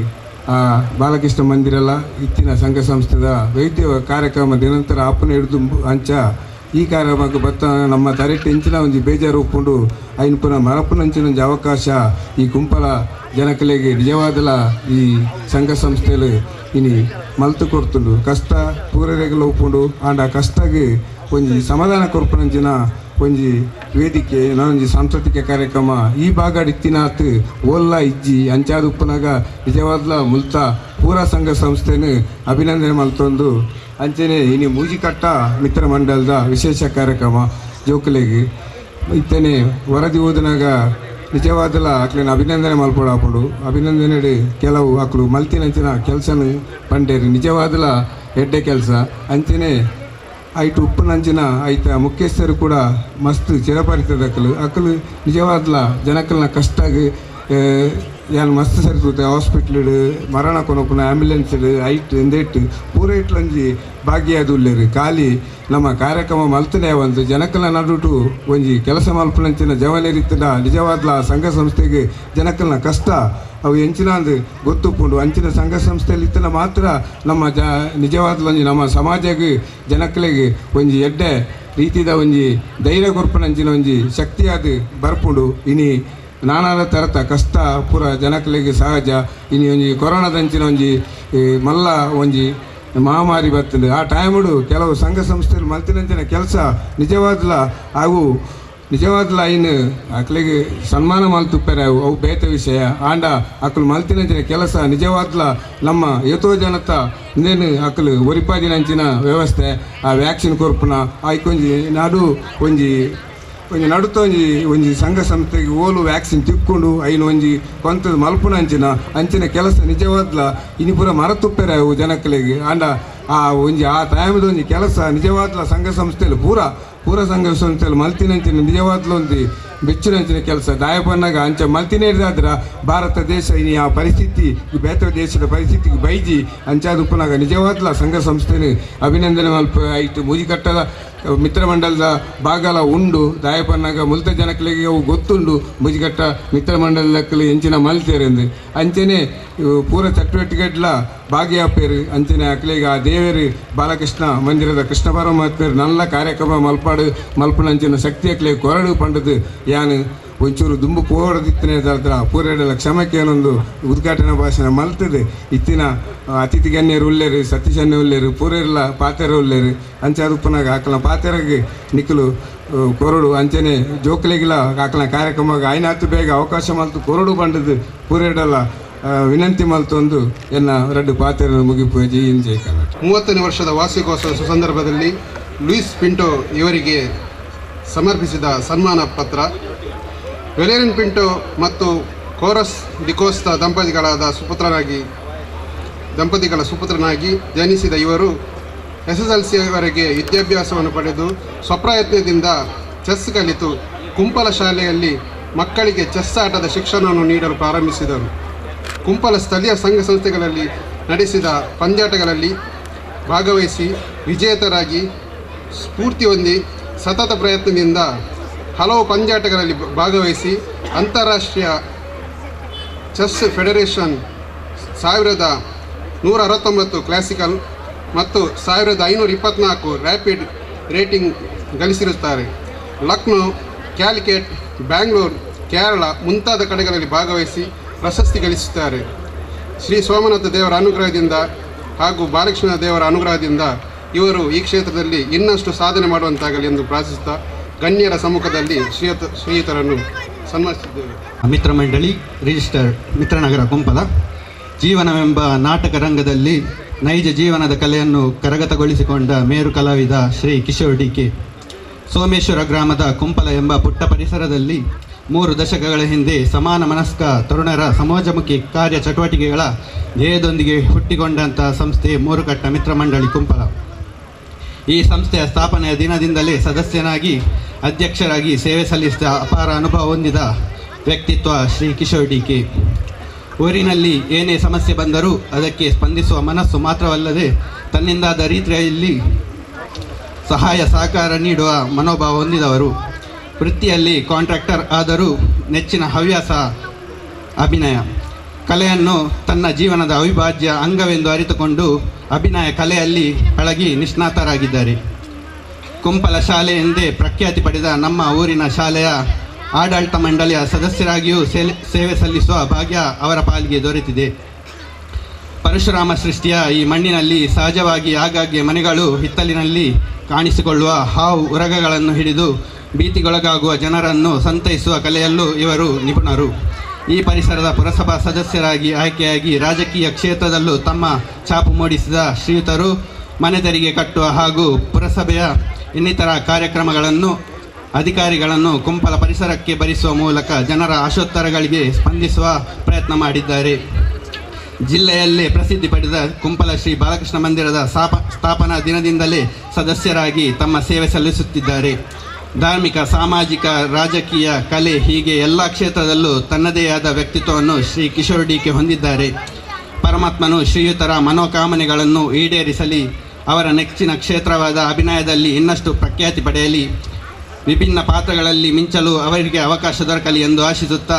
ಆ ಬಾಲಕೃಷ್ಣ ಮಂದಿರಲ್ಲ ಇತ್ತಿನ ಸಂಘ ಸಂಸ್ಥೆದ ವೈದ್ಯ ಕಾರ್ಯಕ್ರಮ ನಿರಂತರ ಆಪನ ಹಿಡಿದು ಅಂಚ ಈ ಕಾರ್ಯಕ್ರಮಕ್ಕೆ ಬತ್ತ ನಮ್ಮ ತರೆಟ್ ಇಂಚಿನ ಒಂಜಿ ಬೇಜಾರು ಉಪ್ಪುಂಡು. ಐನ್ ಪುನಃ ಮರಪುನಂಚಿನ ಒಂಜಿ ಅವಕಾಶ ಈ ಕುಂಪಲ ಜನಕಲಿಗೆ ನಿಜವಾದಲ ಈ ಸಂಘ ಸಂಸ್ಥೆಲು ಇನಿ ಮಲ್ತು ಕೊಡ್ತುಂಡು. ಕಷ್ಟ ಪೂರರೆಗಲ ಉಪ್ಪುಂಡು. ಆಂಡ ಕಷ್ಟಗೆ ಒಂಜಿ ಸಮಾಧಾನ ಕೊರ್ಪುನಂಚಿನ ಒಂಜಿ ವೇದಿಕೆ ನಾನೊಂಜಿ ಸಾಂಸ್ಕೃತಿಕ ಕಾರ್ಯಕ್ರಮ ಈ ಭಾಗ ಇತ್ತಿನಾತ್ ಓಲ್ಲ ಇಜ್ಜಿ ಅಂಚಾದ ಉಪ್ಪುನಾಗ ನಿಜವಾದ್ಲ ಮುಲ್ತ ಪೂರಾ ಸಂಘ ಸಂಸ್ಥೆನು ಅಭಿನಂದನೆ ಮಲ್ತೊಂದು ಅಂಚನೆ ಇನಿ ಮೂಜಿಕಟ್ಟ ಮಿತ್ರ ಮಂಡಲದ ವಿಶೇಷ ಕಾರ್ಯಕ್ರಮ ಜೋಕುಲೆಗ್ ಇತ್ತನೆ ವರದಿ ಓದಿನಾಗ ನಿಜವಾದಲ ಅಕ್ಲೆನ ಅಭಿನಂದನೆ ಮಲ್ಪೊಡಾಪುಂಡು. ಅಭಿನಂದನೆ ಕೆಲವು ಅಕ್ಲು ಮಲ್ತಿನಂಚಿನ ಕೆಲಸನು ಪಂಡೇರಿ ನಿಜವಾದಲ ಎಡ್ಡೆ ಕೆಲಸ. ಅಂಚನೆ ಐಟು ಉಪ್ಪುನಂಚಿನ ಐತ ಮುಖ್ಯಸ್ಥರು ಕೂಡ ಮಸ್ತ್ ಚಿರಪರಿತದ ಅಕಲು ಅಕಲು ನಿಜವಾದ್ಲ ಜನಕಲ್ನ ಕಷ್ಟಾಗಿ ಯಾನ್ ಮಸ್ತ್ ಸರಿತೂತೆ ಹಾಸ್ಪಿಟ್ಲ್ ಮರಣ ಕೊನಪುನ ಆಂಬ್ಯುಲೆನ್ಸ್ ಐಟ್ ಎಂದೇಟ್ ಪೂರ ಇಟ್ಲೊಂಜಿ ಭಾಗಿಯಾದ ಉಲ್ಲೇರು. ಖಾಲಿ ನಮ್ಮ ಕಾರ್ಯಕ್ರಮ ಮಲ್ತನೆ ಒಂದು ಜನಕಲ್ನ ನಡುಟು ಒಂಜಿ ಕೆಲಸ ಮಲ್ಪುನಂಚಿನ ಜವನೇರಿತ್ತದ ನಿಜವಾದ್ಲ ಸಂಘ ಸಂಸ್ಥೆಗೆ ಜನಕಲ್ನ ಕಷ್ಟ ಅವು ಎಂಚಿನ ಅಂದು ಗೊತ್ತುಪ್ಪುಂಡು. ಅಂಚಿನ ಸಂಘ ಸಂಸ್ಥೆಯಲ್ಲಿ ಇತ್ತನ ಮಾತ್ರ ನಮ್ಮ ನಿಜವಾದ್ಲೊಂಜಿ ನಮ್ಮ ಸಮಾಜಕ್ಕೆ ಜನಕಲಿಗೆ ಒಂಜಿ ಎಡ್ಡೆ ರೀತಿದ ಒಂಜಿ ಧೈರ್ಯ ಕೊರ್ಪುನಂಚಿನ ಒಂಜಿ ಶಕ್ತಿಯಾದ ಬರ್ಪುಂಡು. ಇನಿ ನಾನಾದ ತರತ ಕಷ್ಟ ಪೂರ ಜನಕಲಿಗೆ ಸಹಜ. ಇನಿ ಒಂಜಿ ಕೊರೋನಾದಂಚಿನ ಒಂಜಿ ಮಲ್ಲ ಒಂಜಿ ಮಹಾಮಾರಿ ಬರ್ತದೆ. ಆ ಟೈಮುಡು ಕೆಲವು ಸಂಘ ಸಂಸ್ಥೆಗಳು ಮಲ್ತಿನಂಚಿನ ಕೆಲಸ ನಿಜವಾದ್ಲ ಅವು ನಿಜವಾದ್ಲ ಐನು ಅಕ್ಲಿಗೆ ಸನ್ಮಾನ ಮಲ್ತುಪ್ಪರೆ ಅವು ಅವು ಬೇತ ವಿಷಯ. ಆಂಡ ಅಕ್ಲು ಮಲ್ತಿನಂಚಿನ ಕೆಲಸ ನಿಜವಾದ್ಲ ನಮ್ಮ ಏತೋ ಜನತ ಇಂದೇನು ಅಕ್ಲು ಒರಿಪಾದಿನಂಚಿನ ವ್ಯವಸ್ಥೆ ಆ ವ್ಯಾಕ್ಸಿನ್ ಕೊರ್ಪುನ ಆಯ್ಕೊಂಜಿ ನಾಡು ಒಂಜಿ ಒಂಜಿ ನಡುತ್ತ ಒಂಜಿ ಒಂಜಿ ಸಂಘ ಸಂಸ್ಥೆಗೆ ಓಲು ವ್ಯಾಕ್ಸಿನ್ ತಿಕ್ಕೊಂಡು ಐನು ಒಂಜಿ ಕೊಂತದ ಮಲ್ಪುನ ಅಂಚಿನ ಅಂಚಿನ ಕೆಲಸ ನಿಜವಾದ್ಲ ಇನಿ ಪೂರ ಮರತುಪ್ಪೆರೆ ಅವು ಜನಕಲಿಗೆ. ಆಂಡ ಆ ಒಂಜಿ ಆ ಟೈಮ್ದ ಒಂಜಿ ಕೆಲಸ ನಿಜವಾದ್ಲ ಸಂಘ ಸಂಸ್ಥೆಯಲ್ಲಿ ಪೂರ ಪೂರ ಸಂಘ ಸಂಸ್ಥೆಯಲ್ಲಿ ಮಲ್ತಿನಂಚಿನ ನಿಜವಾದ್ಲ ಒಂದು ಬೆಚ್ಚಿನಂಚಿನ ಕೆಲಸ ದಾಯಪನ್ನಾಗ ಅಂಚ ಮಲ್ತಿನೇ ಇದ್ದಾದ್ರ ಭಾರತ ದೇಶ ಇನಿ ಆ ಪರಿಸ್ಥಿತಿ ಬೇತ ದೇಶದ ಪರಿಸ್ಥಿತಿಗೆ ಬೈಜಿ ಅಂಚಾದ ಉಪ್ಪನಾಗ ನಿಜವಾದ್ಲ ಸಂಘ ಸಂಸ್ಥೆನ ಅಭಿನಂದನೆ ಮಲ್ಪ ಐಟು ಮೂಜಿಕಟ್ಟದ ಮಿತ್ರ ಮಂಡಲದ ಭಾಗಲ ಉಂಡು. ದಾಯಪನ್ನಾಗ ಮುಲ್ತ ಜನಕಲಿಗೆ ಅವು ಗೊತ್ತುಂಡು ಮುಜಿಕಟ್ಟ ಮಿತ್ರ ಮಂಡಲದಕ್ಕಲು ಎಂಚಿನ ಮಲ್ತೇರೆಂದು ಅಂಚನೆ ಪೂರ ಚಟುವಟಿಕೆಡ್ಲ ಭಾಗಿಯಾಪೇರು. ಅಂಚನೆ ಅಕ್ಲಿಗೆ ಆ ದೇವರು ಬಾಲಕೃಷ್ಣ ಮಂದಿರದ ಕೃಷ್ಣ ಪರಮಾತ್ಮರು ನಲ್ಲ ಕಾರ್ಯಕ್ರಮ ಮಲ್ಪಾಡು ಮಲ್ಪನಂಚಿನ ಶಕ್ತಿ ಅಕ್ಲಿಗೆ ಕೊರಡು ಪಂಡದು ಯಾನು ಒಂಚೂರು ದುಂಬು ಪೋಡದಿತ್ತನೇ ದತ್ರ ಪೂರೆಡೆಲ ಕ್ಷಮಕ್ಕೆ ಏನೊಂದು ಉದ್ಘಾಟನಾ ಭಾಷಣ ಮಲ್ತದೆ. ಇತ್ತಿನ ಅತಿಥಿ ಗಣ್ಯರು ಉಲ್ಲೇರು, ಸತೀಶಣ್ಣ ಉಲ್ಲೇರು, ಪೂರೆರ್ಲ ಪಾತೆರ ಉಲ್ಲೇರು. ಅಂಚೆ ಉಪ್ಪನಾಗ ಆಕಲ ಪಾತೆರಗೆ ನಿಕ್ಕಲು ಕೊರಡು ಅಂಚನೆ ಜೋಕಲಿಗಿಲ ಆಕಲ ಕಾರ್ಯಕ್ರಮ ಆಯ್ನಾತು ಬೇಗ ಅವಕಾಶ ಮಲ್ತು ಕೊರಡು ಬಂಡದು ಪೂರೆಡೆಲ್ಲ ವಿನಂತಿ ಮಲ್ತೊಂದು ಎನ್ನ ರಡ್ಡು ಪಾತೆರ ಮುಗಿಪು. ಜೈ ಹಿಂದ್, ಜೈ ಕರ್ನಾಟಕ. 30ನೇ ವರ್ಷದ ವಾರ್ಷಿಕೋತ್ಸವ ಸಂದರ್ಭದಲ್ಲಿ ಲೂಯಿಸ್ ಪಿಂಟೋ ಇವರಿಗೆ ಸಮರ್ಪಿಸಿದ ಸನ್ಮಾನ ಪತ್ರ. ವೆಲೇರಿಯನ್ ಪಿಂಟೋ ಮತ್ತು ಕೋರಸ್ ಡಿಕೋಸ್ತಾ ದಂಪತಿಗಳ ಸುಪುತ್ರನಾಗಿ ಜನಿಸಿದ ಇವರು SSLCವರೆಗೆ ವಿದ್ಯಾಭ್ಯಾಸವನ್ನು ಪಡೆದು ಸ್ವಪ್ರಯತ್ನದಿಂದ ಚೆಸ್ ಕಲಿತು ಕುಂಪಲ ಶಾಲೆಯಲ್ಲಿ ಮಕ್ಕಳಿಗೆ ಚೆಸ್ ಆಟದ ಶಿಕ್ಷಣವನ್ನು ನೀಡಲು ಪ್ರಾರಂಭಿಸಿದರು. ಕುಂಪಲ ಸ್ಥಳೀಯ ಸಂಘ ಸಂಸ್ಥೆಗಳಲ್ಲಿ ನಡೆಸಿದ ಪಂದ್ಯಾಟಗಳಲ್ಲಿ ಭಾಗವಹಿಸಿ ವಿಜೇತರಾಗಿ ಸ್ಫೂರ್ತಿ ಹೊಂದಿ ಸತತ ಪ್ರಯತ್ನದಿಂದ ಹಲವು ಪಂದ್ಯಾಟಗಳಲ್ಲಿ ಭಾಗವಹಿಸಿ ಅಂತಾರಾಷ್ಟ್ರೀಯ ಚೆಸ್ ಫೆಡರೇಷನ್ 1169 ಕ್ಲಾಸಿಕಲ್ ಮತ್ತು 1524 ರ್ಯಾಪಿಡ್ ರೇಟಿಂಗ್ ಗಳಿಸಿರುತ್ತಾರೆ. ಲಕ್ನೋ, ಕ್ಯಾಲಿಕೆಟ್, ಬ್ಯಾಂಗ್ಳೂರು, ಕೇರಳ ಮುಂತಾದ ಕಡೆಗಳಲ್ಲಿ ಭಾಗವಹಿಸಿ ಪ್ರಶಸ್ತಿ ಗಳಿಸುತ್ತಾರೆ. ಶ್ರೀ ಸೋಮನಾಥ ದೇವರ ಅನುಗ್ರಹದಿಂದ ಹಾಗೂ ಬಾಲಕೃಷ್ಣ ದೇವರ ಅನುಗ್ರಹದಿಂದ ಇವರು ಈ ಕ್ಷೇತ್ರದಲ್ಲಿ ಇನ್ನಷ್ಟು ಸಾಧನೆ ಮಾಡುವಂತಾಗಲಿ ಎಂದು ಪ್ರಾರ್ಥಿಸುತ್ತಾ ಗಣ್ಯರ ಸಮ್ಮುಖದಲ್ಲಿ ಶ್ರೀಯುತರನ್ನು ಸನ್ಮಾನಿಸಿದ್ದೇವೆ. ಮಿತ್ರ ಮಂಡಳಿ ರಿಜಿಸ್ಟರ್ ಮಿತ್ರನಗರ ಕುಂಪಲ. ಜೀವನವೆಂಬ ನಾಟಕ ರಂಗದಲ್ಲಿ ನೈಜ ಜೀವನದ ಕಲೆಯನ್ನು ಕರಗತಗೊಳಿಸಿಕೊಂಡ ಮೇರು ಕಲಾವಿದ ಶ್ರೀ ಕಿಶೋರ್ ಡಿ ಕೆ. ಸೋಮೇಶ್ವರ ಗ್ರಾಮದ ಕುಂಪಲ ಎಂಬ ಪುಟ್ಟ ಪರಿಸರದಲ್ಲಿ 3 ದಶಕಗಳ ಹಿಂದೆ ಸಮಾನ ಮನಸ್ಕ ತರುಣರ ಸಮಾಜಮುಖಿ ಕಾರ್ಯ ಚಟುವಟಿಕೆಗಳ ಧ್ಯೇಯದೊಂದಿಗೆ ಹುಟ್ಟಿಕೊಂಡಂಥ ಸಂಸ್ಥೆ ಮೂರುಕಟ್ಟ ಮಿತ್ರ ಮಂಡಳಿ ಕುಂಪಲ. ಈ ಸಂಸ್ಥೆಯ ಸ್ಥಾಪನೆಯ ದಿನದಿಂದಲೇ ಸದಸ್ಯನಾಗಿ ಅಧ್ಯಕ್ಷರಾಗಿ ಸೇವೆ ಸಲ್ಲಿಸಿದ ಅಪಾರ ಅನುಭವ ಹೊಂದಿದ ವ್ಯಕ್ತಿತ್ವ ಶ್ರೀ ಕಿಶೋರ್ ಡಿ ಕೆ. ಊರಿನಲ್ಲಿ ಏನೇ ಸಮಸ್ಯೆ ಬಂದರೂ ಅದಕ್ಕೆ ಸ್ಪಂದಿಸುವ ಮನಸ್ಸು ಮಾತ್ರವಲ್ಲದೆ ತನ್ನಿಂದಾದ ರೀತಿಯಲ್ಲಿ ಸಹಾಯ ಸಹಕಾರ ನೀಡುವ ಮನೋಭಾವ ಹೊಂದಿದವರು. ವೃತ್ತಿಯಲ್ಲಿ ಕಾಂಟ್ರಾಕ್ಟರ್ ಆದರೂ ನೆಚ್ಚಿನ ಹವ್ಯಾಸ ಅಭಿನಯ. ಕಲೆಯನ್ನು ತನ್ನ ಜೀವನದ ಅವಿಭಾಜ್ಯ ಅಂಗವೆಂದು ಅರಿತುಕೊಂಡು ಅಭಿನಯ ಕಲೆಯಲ್ಲಿ ಪಳಗಿ ನಿಷ್ಣಾತರಾಗಿದ್ದಾರೆ. ಕುಂಪಲ ಶಾಲೆ ಎಂದೇ ಪ್ರಖ್ಯಾತಿ ಪಡೆದ ನಮ್ಮ ಊರಿನ ಶಾಲೆಯ ಆಡಳಿತ ಮಂಡಳಿಯ ಸದಸ್ಯರಾಗಿಯೂ ಸೇವೆ ಸಲ್ಲಿಸುವ ಭಾಗ್ಯ ಅವರ ಪಾಲಿಗೆ ದೊರೆತಿದೆ. ಪರಶುರಾಮ ಸೃಷ್ಟಿಯ ಈ ಮಣ್ಣಿನಲ್ಲಿ ಸಹಜವಾಗಿ ಆಗಾಗ್ಗೆ ಮನೆಗಳು ಹಿತ್ತಲಿನಲ್ಲಿ ಕಾಣಿಸಿಕೊಳ್ಳುವ ಹಾವು ಉರಗಗಳನ್ನು ಹಿಡಿದು ಭೀತಿಗೊಳಗಾಗುವ ಜನರನ್ನು ಸಂತೈಸುವ ಕಲೆಯಲ್ಲೂ ಇವರು ನಿಪುಣರು. ಈ ಪರಿಸರದ ಪುರಸಭಾ ಸದಸ್ಯರಾಗಿ ಆಯ್ಕೆಯಾಗಿ ರಾಜಕೀಯ ಕ್ಷೇತ್ರದಲ್ಲೂ ತಮ್ಮ ಛಾಪು ಮೂಡಿಸಿದ ಶ್ರೀಯುತರು ಮನೆ ತೆರಿಗೆ ಕಟ್ಟುವ ಹಾಗೂ ಪುರಸಭೆಯ ಇನ್ನಿತರ ಕಾರ್ಯಕ್ರಮಗಳನ್ನು ಅಧಿಕಾರಿಗಳನ್ನು ಕುಂಪಲ ಪರಿಸರಕ್ಕೆ ಭರಿಸುವ ಮೂಲಕ ಜನರ ಆಶೋತ್ತರಗಳಿಗೆ ಸ್ಪಂದಿಸುವ ಪ್ರಯತ್ನ ಮಾಡಿದ್ದಾರೆ. ಜಿಲ್ಲೆಯಲ್ಲೇ ಪ್ರಸಿದ್ಧಿ ಪಡೆದ ಕುಂಪಲ ಶ್ರೀ ಬಾಲಕೃಷ್ಣ ಮಂದಿರದ ಸ್ಥಾಪನಾ ದಿನದಿಂದಲೇ ಸದಸ್ಯರಾಗಿ ತಮ್ಮ ಸೇವೆ ಸಲ್ಲಿಸುತ್ತಿದ್ದಾರೆ. ಧಾರ್ಮಿಕ, ಸಾಮಾಜಿಕ, ರಾಜಕೀಯ, ಕಲೆ ಹೀಗೆ ಎಲ್ಲ ಕ್ಷೇತ್ರದಲ್ಲೂ ತನ್ನದೇ ಆದ ವ್ಯಕ್ತಿತ್ವವನ್ನು ಶ್ರೀ ಕಿಶೋರ್ ಡಿ ಕೆ ಹೊಂದಿದ್ದಾರೆ. ಪರಮಾತ್ಮನು ಶ್ರೀಯುತರ ಮನೋಕಾಮನೆಗಳನ್ನು ಈಡೇರಿಸಲಿ, ಅವರ ನೆಚ್ಚಿನ ಕ್ಷೇತ್ರವಾದ ಅಭಿನಯದಲ್ಲಿ ಇನ್ನಷ್ಟು ಪ್ರಖ್ಯಾತಿ ಪಡೆಯಲಿ, ವಿಭಿನ್ನ ಪಾತ್ರಗಳಲ್ಲಿ ಮಿಂಚಲು ಅವರಿಗೆ ಅವಕಾಶ ದೊರಕಲಿ ಎಂದು ಆಶಿಸುತ್ತಾ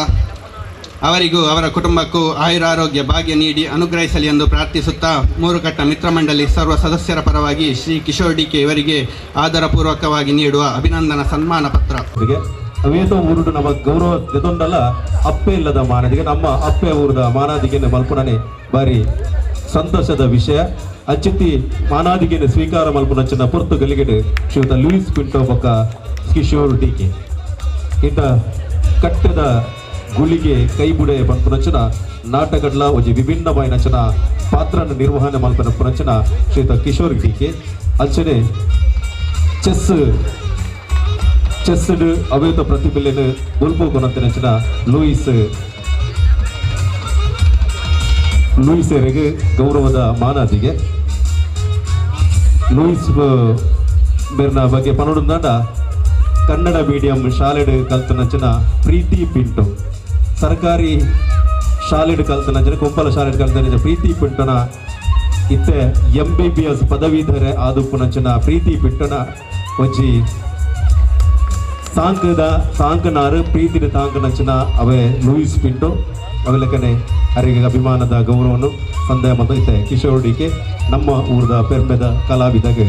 ಅವರಿಗೂ ಅವರ ಕುಟುಂಬಕ್ಕೂ ಆಯುರಾರೋಗ್ಯ ಭಾಗ್ಯ ನೀಡಿ ಅನುಗ್ರಹಿಸಲಿ ಎಂದು ಪ್ರಾರ್ಥಿಸುತ್ತಾ ಮೂರುಕಟ್ಟ ಮಿತ್ರಮಂಡಳಿ ಸರ್ವ ಸದಸ್ಯರ ಪರವಾಗಿ ಶ್ರೀ ಕಿಶೋರ್ ಡಿ ಕೆ ಇವರಿಗೆ ಆದರಪೂರ್ವಕವಾಗಿ ನೀಡುವ ಅಭಿನಂದನಾ ಸನ್ಮಾನ ಪತ್ರ. ಅವೇತೋ ಊರುಡು ನಮ್ಮ ಗೌರವ ದೆತೊಂಡಲ ಅಪ್ಪೆ ಇಲ್ಲದ ಮಾನದಿಗೆ ನಮ್ಮ ಅಪ್ಪೆ ಊರದ ಮಾನಾದಿಗೆಯನ್ನು ಮಲ್ಪುಣನೆ ಬಾರಿ ಸಂತೋಷದ ವಿಷಯ. ಅಚ್ಯುತಿ ಮಾನಾದಿಗೆಯನ್ನು ಸ್ವೀಕಾರ ಮಲ್ಪುನಂಚಿನ ಪೊರ್ತು ಗಲಿಗೆಡು ಶ್ರೀಯುತ ಲೂಯಿಸ್ ಪಿಂಟೋ ಬೊಕ್ಕ ಕಿಶೋರ್ ಡಿ ಕೆ ಇಂಥ ಕಟ್ಟದ ಗುಳಿಗೆ ಕೈಬುಡೆ ಪನ್ಪುನಂಚಿನ ನಾಟಕಡ್ಲ ಒಂಜಿ ವಿಭಿನ್ನವಾಯಿನಂಚಿನ ಪಾತ್ರನ ನಿರ್ವಹಣೆ ಮಲ್ಪನಂಚಿನ ಶ್ರೀಯುತ ಕಿಶೋರ್ ಡಿ ಕೆ. ಅಂಚನೆ ಚೆಸ್ ಚೆಸ್ ಅವೇತ ಪ್ರತಿಭೆಯನ್ನು ಬೊಲ್ಪು ಕೊನಂತಿನಂಚಿನ ಲೂಯಿಸ್ ಲೂಯಿಸರಿಗೆ ಗೌರವದ ಮಾನಾದಿಗೆ. ಲೂಯಿಸ್ ಬೆರ್ನ ಬಗ್ಗೆ ಪನೊಡುಂದಾಂಡ ಕನ್ನಡ ಮೀಡಿಯಂ ಶಾಲೆಡ್ ಕಲ್ತನಂಚಿನ ಪ್ರೀತಿ ಪಿಂಟು, ಸರ್ಕಾರಿ ಶಾಲೆಡ್ ಕಲ್ತನಂಚಿನ ಕುಂಪಲ ಶಾಲೆಡ್ ಕಲ್ತನಂಚಿನ ಪ್ರೀತಿ ಪಿಂಟುನ ಇತ್ತೆ MBBS ಪದವೀಧರೆ ಆದುಪ್ಪುನಂಚಿನ ಪ್ರೀತಿ ಪಿಂಟುನ ಒಂಜಿ ಸಾಂಕದ ಸಾಂಕನಾರು ಪ್ರೀತಿನ ತಾಂಕನಂಚಿನ ಅವೇ ಲೂಯಿಸ್ ಪಿಂಟು ಅವೆಲಕನೆ ಅರಿಗೆ ಅಭಿಮಾನದ ಗೌರವವನ್ನು ಸಂದೇಹ ಮತ್ತು ಇತ್ತೆ ಕಿಶೋರ್ ಡಿ ಕೆ ನಮ್ಮ ಊರದ ಪೆರ್ಮೆದ ಕಲಾವಿದಗೆ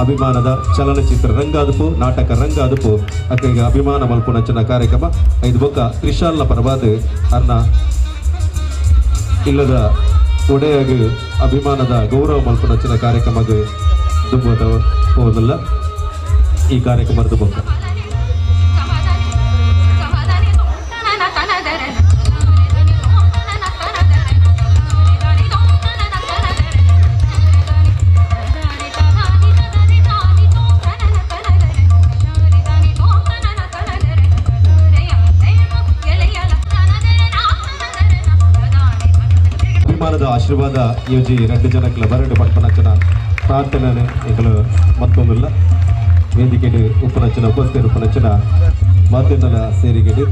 ಅಭಿಮಾನದ ಚಲನಚಿತ್ರ ರಂಗಾದುಪು ನಾಟಕ ರಂಗಾದುಪು ಅಕ್ಕೆಗೆ ಅಭಿಮಾನ ಮಲ್ಪುನಂಚಿನ ಕಾರ್ಯಕ್ರಮ ಐದು ಬೊಕ್ಕ ತ್ರಿಶಾಲ್ನ ಪರವಾದ ಅರ್ನ ಇಲ್ಲದ ಒಡೆಯಾಗ ಅಭಿಮಾನದ ಗೌರವ ಮಲ್ಪುನಂಚಿನ ಕಾರ್ಯಕ್ರಮಕ್ಕೆ ದುಂಬದ ಹೋದಲ್ಲ ಈ ಕಾರ್ಯಕ್ರಮದ ಬೊಕ್ಕ. ಅಭಿಮಾನದ ಆಶೀರ್ವಾದ ಯೋಜಿ ಎರಡು ಜನಕ್ಲ ಬರಡು ಪಟ್ಪನಂಚನ ಪ್ರಾರ್ಥನೆ ಎಂಗಳು ಮತ್ತೊಂದಿಲ್ಲ ವೇದಿಕೆಡು ಉಪನಂಚನ ಉಪಸ್ಥಿತ ಉಪನಂಚನ ಮಾಧ್ಯಮದ ಸೇರಿಗೆಡು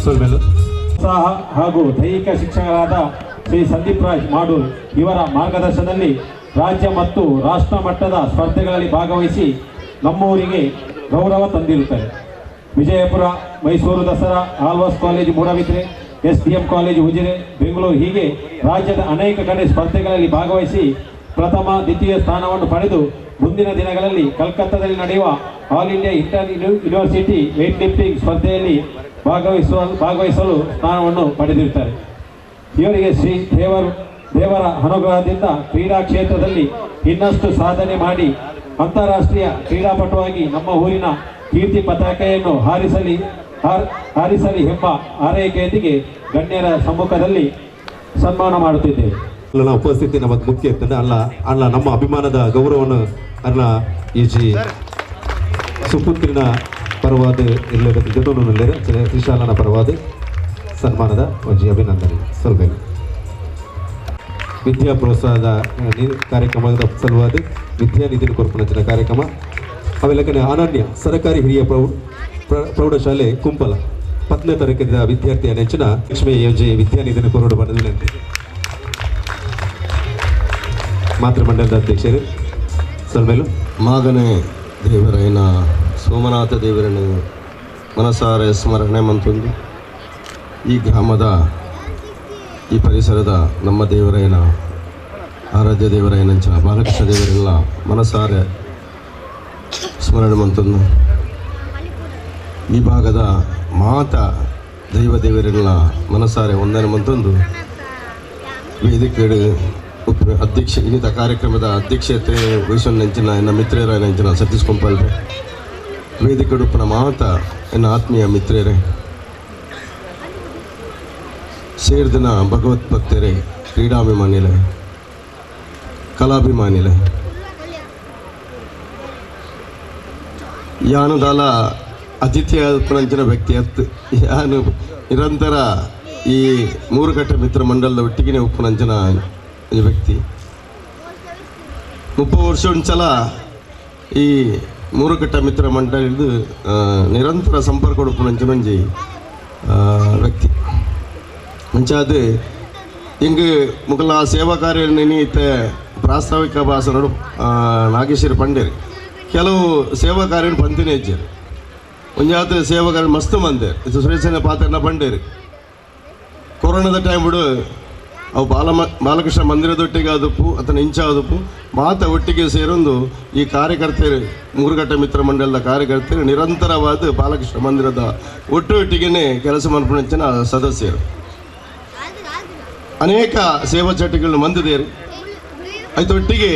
ಸೊಲ್ಮೇಲು ಉತ್ಸಾಹ ಹಾಗೂ ದೈಹಿಕ ಶಿಕ್ಷಕರಾದ ಶ್ರೀ ಸಂದೀಪ್ ರಾಜ್ ಮಾಡೂರ್ ಇವರ ಮಾರ್ಗದರ್ಶನದಲ್ಲಿ ರಾಜ್ಯ ಮತ್ತು ರಾಷ್ಟ್ರ ಮಟ್ಟದ ಸ್ಪರ್ಧೆಗಳಲ್ಲಿ ಭಾಗವಹಿಸಿ ನಮ್ಮೂರಿಗೆ ಗೌರವ ತಂದಿರುತ್ತಾರೆ. Vijayapura, Mysuru Dasara, Alva's college Moodbidri, SDM college Ujire, Bengaluru ಹೀಗೆ ರಾಜ್ಯದ ಅನೇಕ ಕಡೆ ಸ್ಪರ್ಧೆಗಳಲ್ಲಿ ಭಾಗವಹಿಸಿ ಪ್ರಥಮ, ದ್ವಿತೀಯ ಸ್ಥಾನವನ್ನು ಪಡೆದು ಮುಂದಿನ ದಿನಗಳಲ್ಲಿ ಕಲ್ಕತ್ತಾದಲ್ಲಿ ನಡೆಯುವ all India inter university weight lifting ಸ್ಪರ್ಧೆಯಲ್ಲಿ ಭಾಗವಹಿಸಲು ಸ್ಥಾನವನ್ನು ಪಡೆದಿರುತ್ತಾರೆ. ಇವರಿಗೆ ಶ್ರೀ ದೇವರ ಅನುಗ್ರಹದಿಂದ ಕ್ರೀಡಾ ಕ್ಷೇತ್ರದಲ್ಲಿ ಇನ್ನಷ್ಟು ಸಾಧನೆ ಮಾಡಿ ಅಂತಾರಾಷ್ಟ್ರೀಯ ಕ್ರೀಡಾಪಟುವಾಗಿ ನಮ್ಮ ಊರಿನ ಕೀರ್ತಿ ಪತಾಕೆಯನ್ನು ಹಾರಿಸಲಿ ಎಂಬ ಆರೈಕೆಯೊಂದಿಗೆ ಗಣ್ಯರ ಸಮ್ಮುಖದಲ್ಲಿ ಸನ್ಮಾನ ಮಾಡುತ್ತಿದ್ದೇವೆ. ಉಪಸ್ಥಿತಿ ನಮಗೆ ಮುಖ್ಯ ಇರ್ತದೆ. ಅಲ್ಲ ಅಲ್ಲ ನಮ್ಮ ಅಭಿಮಾನದ ಗೌರವವನ್ನು ಅಲ್ಲ ಈಜಿ ಸುಪುತ್ರಿನ ಪರವಾದ ಇಲ್ಲದ ಜೊತೆ ತ್ರಿಶಾಲನ ಪರವಾದ ಸನ್ಮಾನದ ಒಂಜಿ ಅಭಿನಂದನೆ ಸೊಲ್ಮೆಲು. ವಿದ್ಯಾ ಪ್ರೋತ್ಸಾಹದ ಕಾರ್ಯಕ್ರಮದ ಸಲುವಾದ ವಿದ್ಯಾನಿಧಿ ಕೊರ್ಪುನಂಚಿನ ಕಾರ್ಯಕ್ರಮ. ಅವೆಲ್ಲಕನೆ ಅನನ್ಯ ಸರಕಾರಿ ಹಿರಿಯ ಪ್ರೌಢಶಾಲೆ ಕುಂಪಲ 10ನೇ ತರಗತಿಯ ವಿದ್ಯಾರ್ಥಿಯ ನೆಂಚಿನ ಲಕ್ಷ್ಮೀ ಯೋಜನೆ ವಿದ್ಯಾನಿಧಿನ ಕೊರಡು ಬಂದ ವಿನಂತಿ. ಮಾತೃಮಂಡಲದ ಅಧ್ಯಕ್ಷರು ಸೊಲ್ಮೆಲು. ಮಾಗನೆ ದೇವರೈನ ಸೋಮನಾಥ ದೇವರನ್ನು ಮನಸಾರೆ ಸ್ಮರಣೆ ಮಂತೊಂದು ಈ ಗ್ರಾಮದ ಈ ಪರಿಸರದ ನಮ್ಮ ದೇವರೈನ ಆರಾಧ್ಯ ದೇವರೈನಂಚಿನ ಬಾಲಕೃಷ್ಣ ದೇವರೆಲ್ಲ ಮನಸಾರೆ ಸ್ಮರಣೆ ಮಂತೊಂದು ಈ ಭಾಗದ ಮಾತ ದೈವ ದೇವರೆಲ್ಲ ಮನಸಾರೆ ವಂದನೆ ಮಂತೊಂದು ವೇದಿಕೆ ಅಧ್ಯಕ್ಷ ಇನ್ನಿತ ಕಾರ್ಯಕ್ರಮದ ಅಧ್ಯಕ್ಷತೆ ವಹಿಸೊಂದಂಚಿನ ಎನ್ನ ಮಿತ್ರರಾಯನಂಚಿನ ಸತೀಶ್ ಕೊಂಪಲ್ರೆ, ವೇದಿಕೆ ಉಪ್ಪನ ಮಾತ ಎನ್ನ ಆತ್ಮೀಯ ಮಿತ್ರರೇ, ಸೇರ್ದಿನ ಭಗವತ್ ಭಕ್ತರೇ, ಕ್ರೀಡಾಭಿಮಾನಿಲೆ, ಕಲಾಭಿಮಾನಿಲೆ, ಯಾನುದಾಲ ಅತಿಥಿಯ ಉಪ್ಪನಂಚಿನ ವ್ಯಕ್ತಿ ಅತ್ತು ಯಾನು ನಿರಂತರ ಈ ಮೂರುಕಟ್ಟೆ ಮಿತ್ರ ಮಂಡಲದ ಒಟ್ಟಿಗೆ ಉಪ್ಪನಂಚಿನ ವ್ಯಕ್ತಿ. 30 ವರ್ಷ ಒಂದ್ಸಲ ಈ ಮೂರುಕಟ್ಟ ಮಿತ್ರ ಮಂಡಳಿದು ನಿರಂತರ ಸಂಪರ್ಕ ಉಪ್ಪುನಂಚಿನ ಒಂಜಿ ವ್ಯಕ್ತಿ. ಅಂಚಾದ ಹಿಂಗೆ ಮುಗಲ ಸೇವಾ ಕಾರ್ಯ ನಿಮಿತ್ತ ಪ್ರಾಸ್ತಾವಿಕ ಭಾಷಣ ನಾಗೇಶ್ವರ ಪಂಡೇರಿ ಕೆಲವು ಸೇವಾ ಕಾರ್ಯ ಪಂತಿನೇ ಇಜ್ಜರು ಒಂಜಾತ ಸೇವಾ ಕಾರ್ಯ ಮಸ್ತ್ ಮಂದೆ ಇದು ಸುರೇಶನ ಪಾತ್ರನ ಪಂಡೇರಿ. ಕೊರೋನಾದ ಟೈಮ್ ಬಿಡು ಅವು ಬಾಲಕೃಷ್ಣ ಮಂದಿರದೊಟ್ಟಿಗೆ ಆದಪ್ಪು ಅಥವಾ ಇಂಚ ಆದಪ್ಪು ಮಾತ ಒಟ್ಟಿಗೆ ಸೇರೊಂದು ಈ ಕಾರ್ಯಕರ್ತರು ಮೂರುಗಟ್ಟ ಮಿತ್ರ ಮಂಡಲದ ಕಾರ್ಯಕರ್ತರು ನಿರಂತರವಾದ ಬಾಲಕೃಷ್ಣ ಮಂದಿರದ ಒಟ್ಟೊಟ್ಟಿಗೆ ಕೆಲಸ ಮನ್ಪುನಂಚಿನ ಸದಸ್ಯರು ಅನೇಕ ಸೇವಾ ಚಟುವಟಿಕೆಗಳನ್ನು ಮಂದಿದೇರು. ಐತೊಟ್ಟಿಗೆ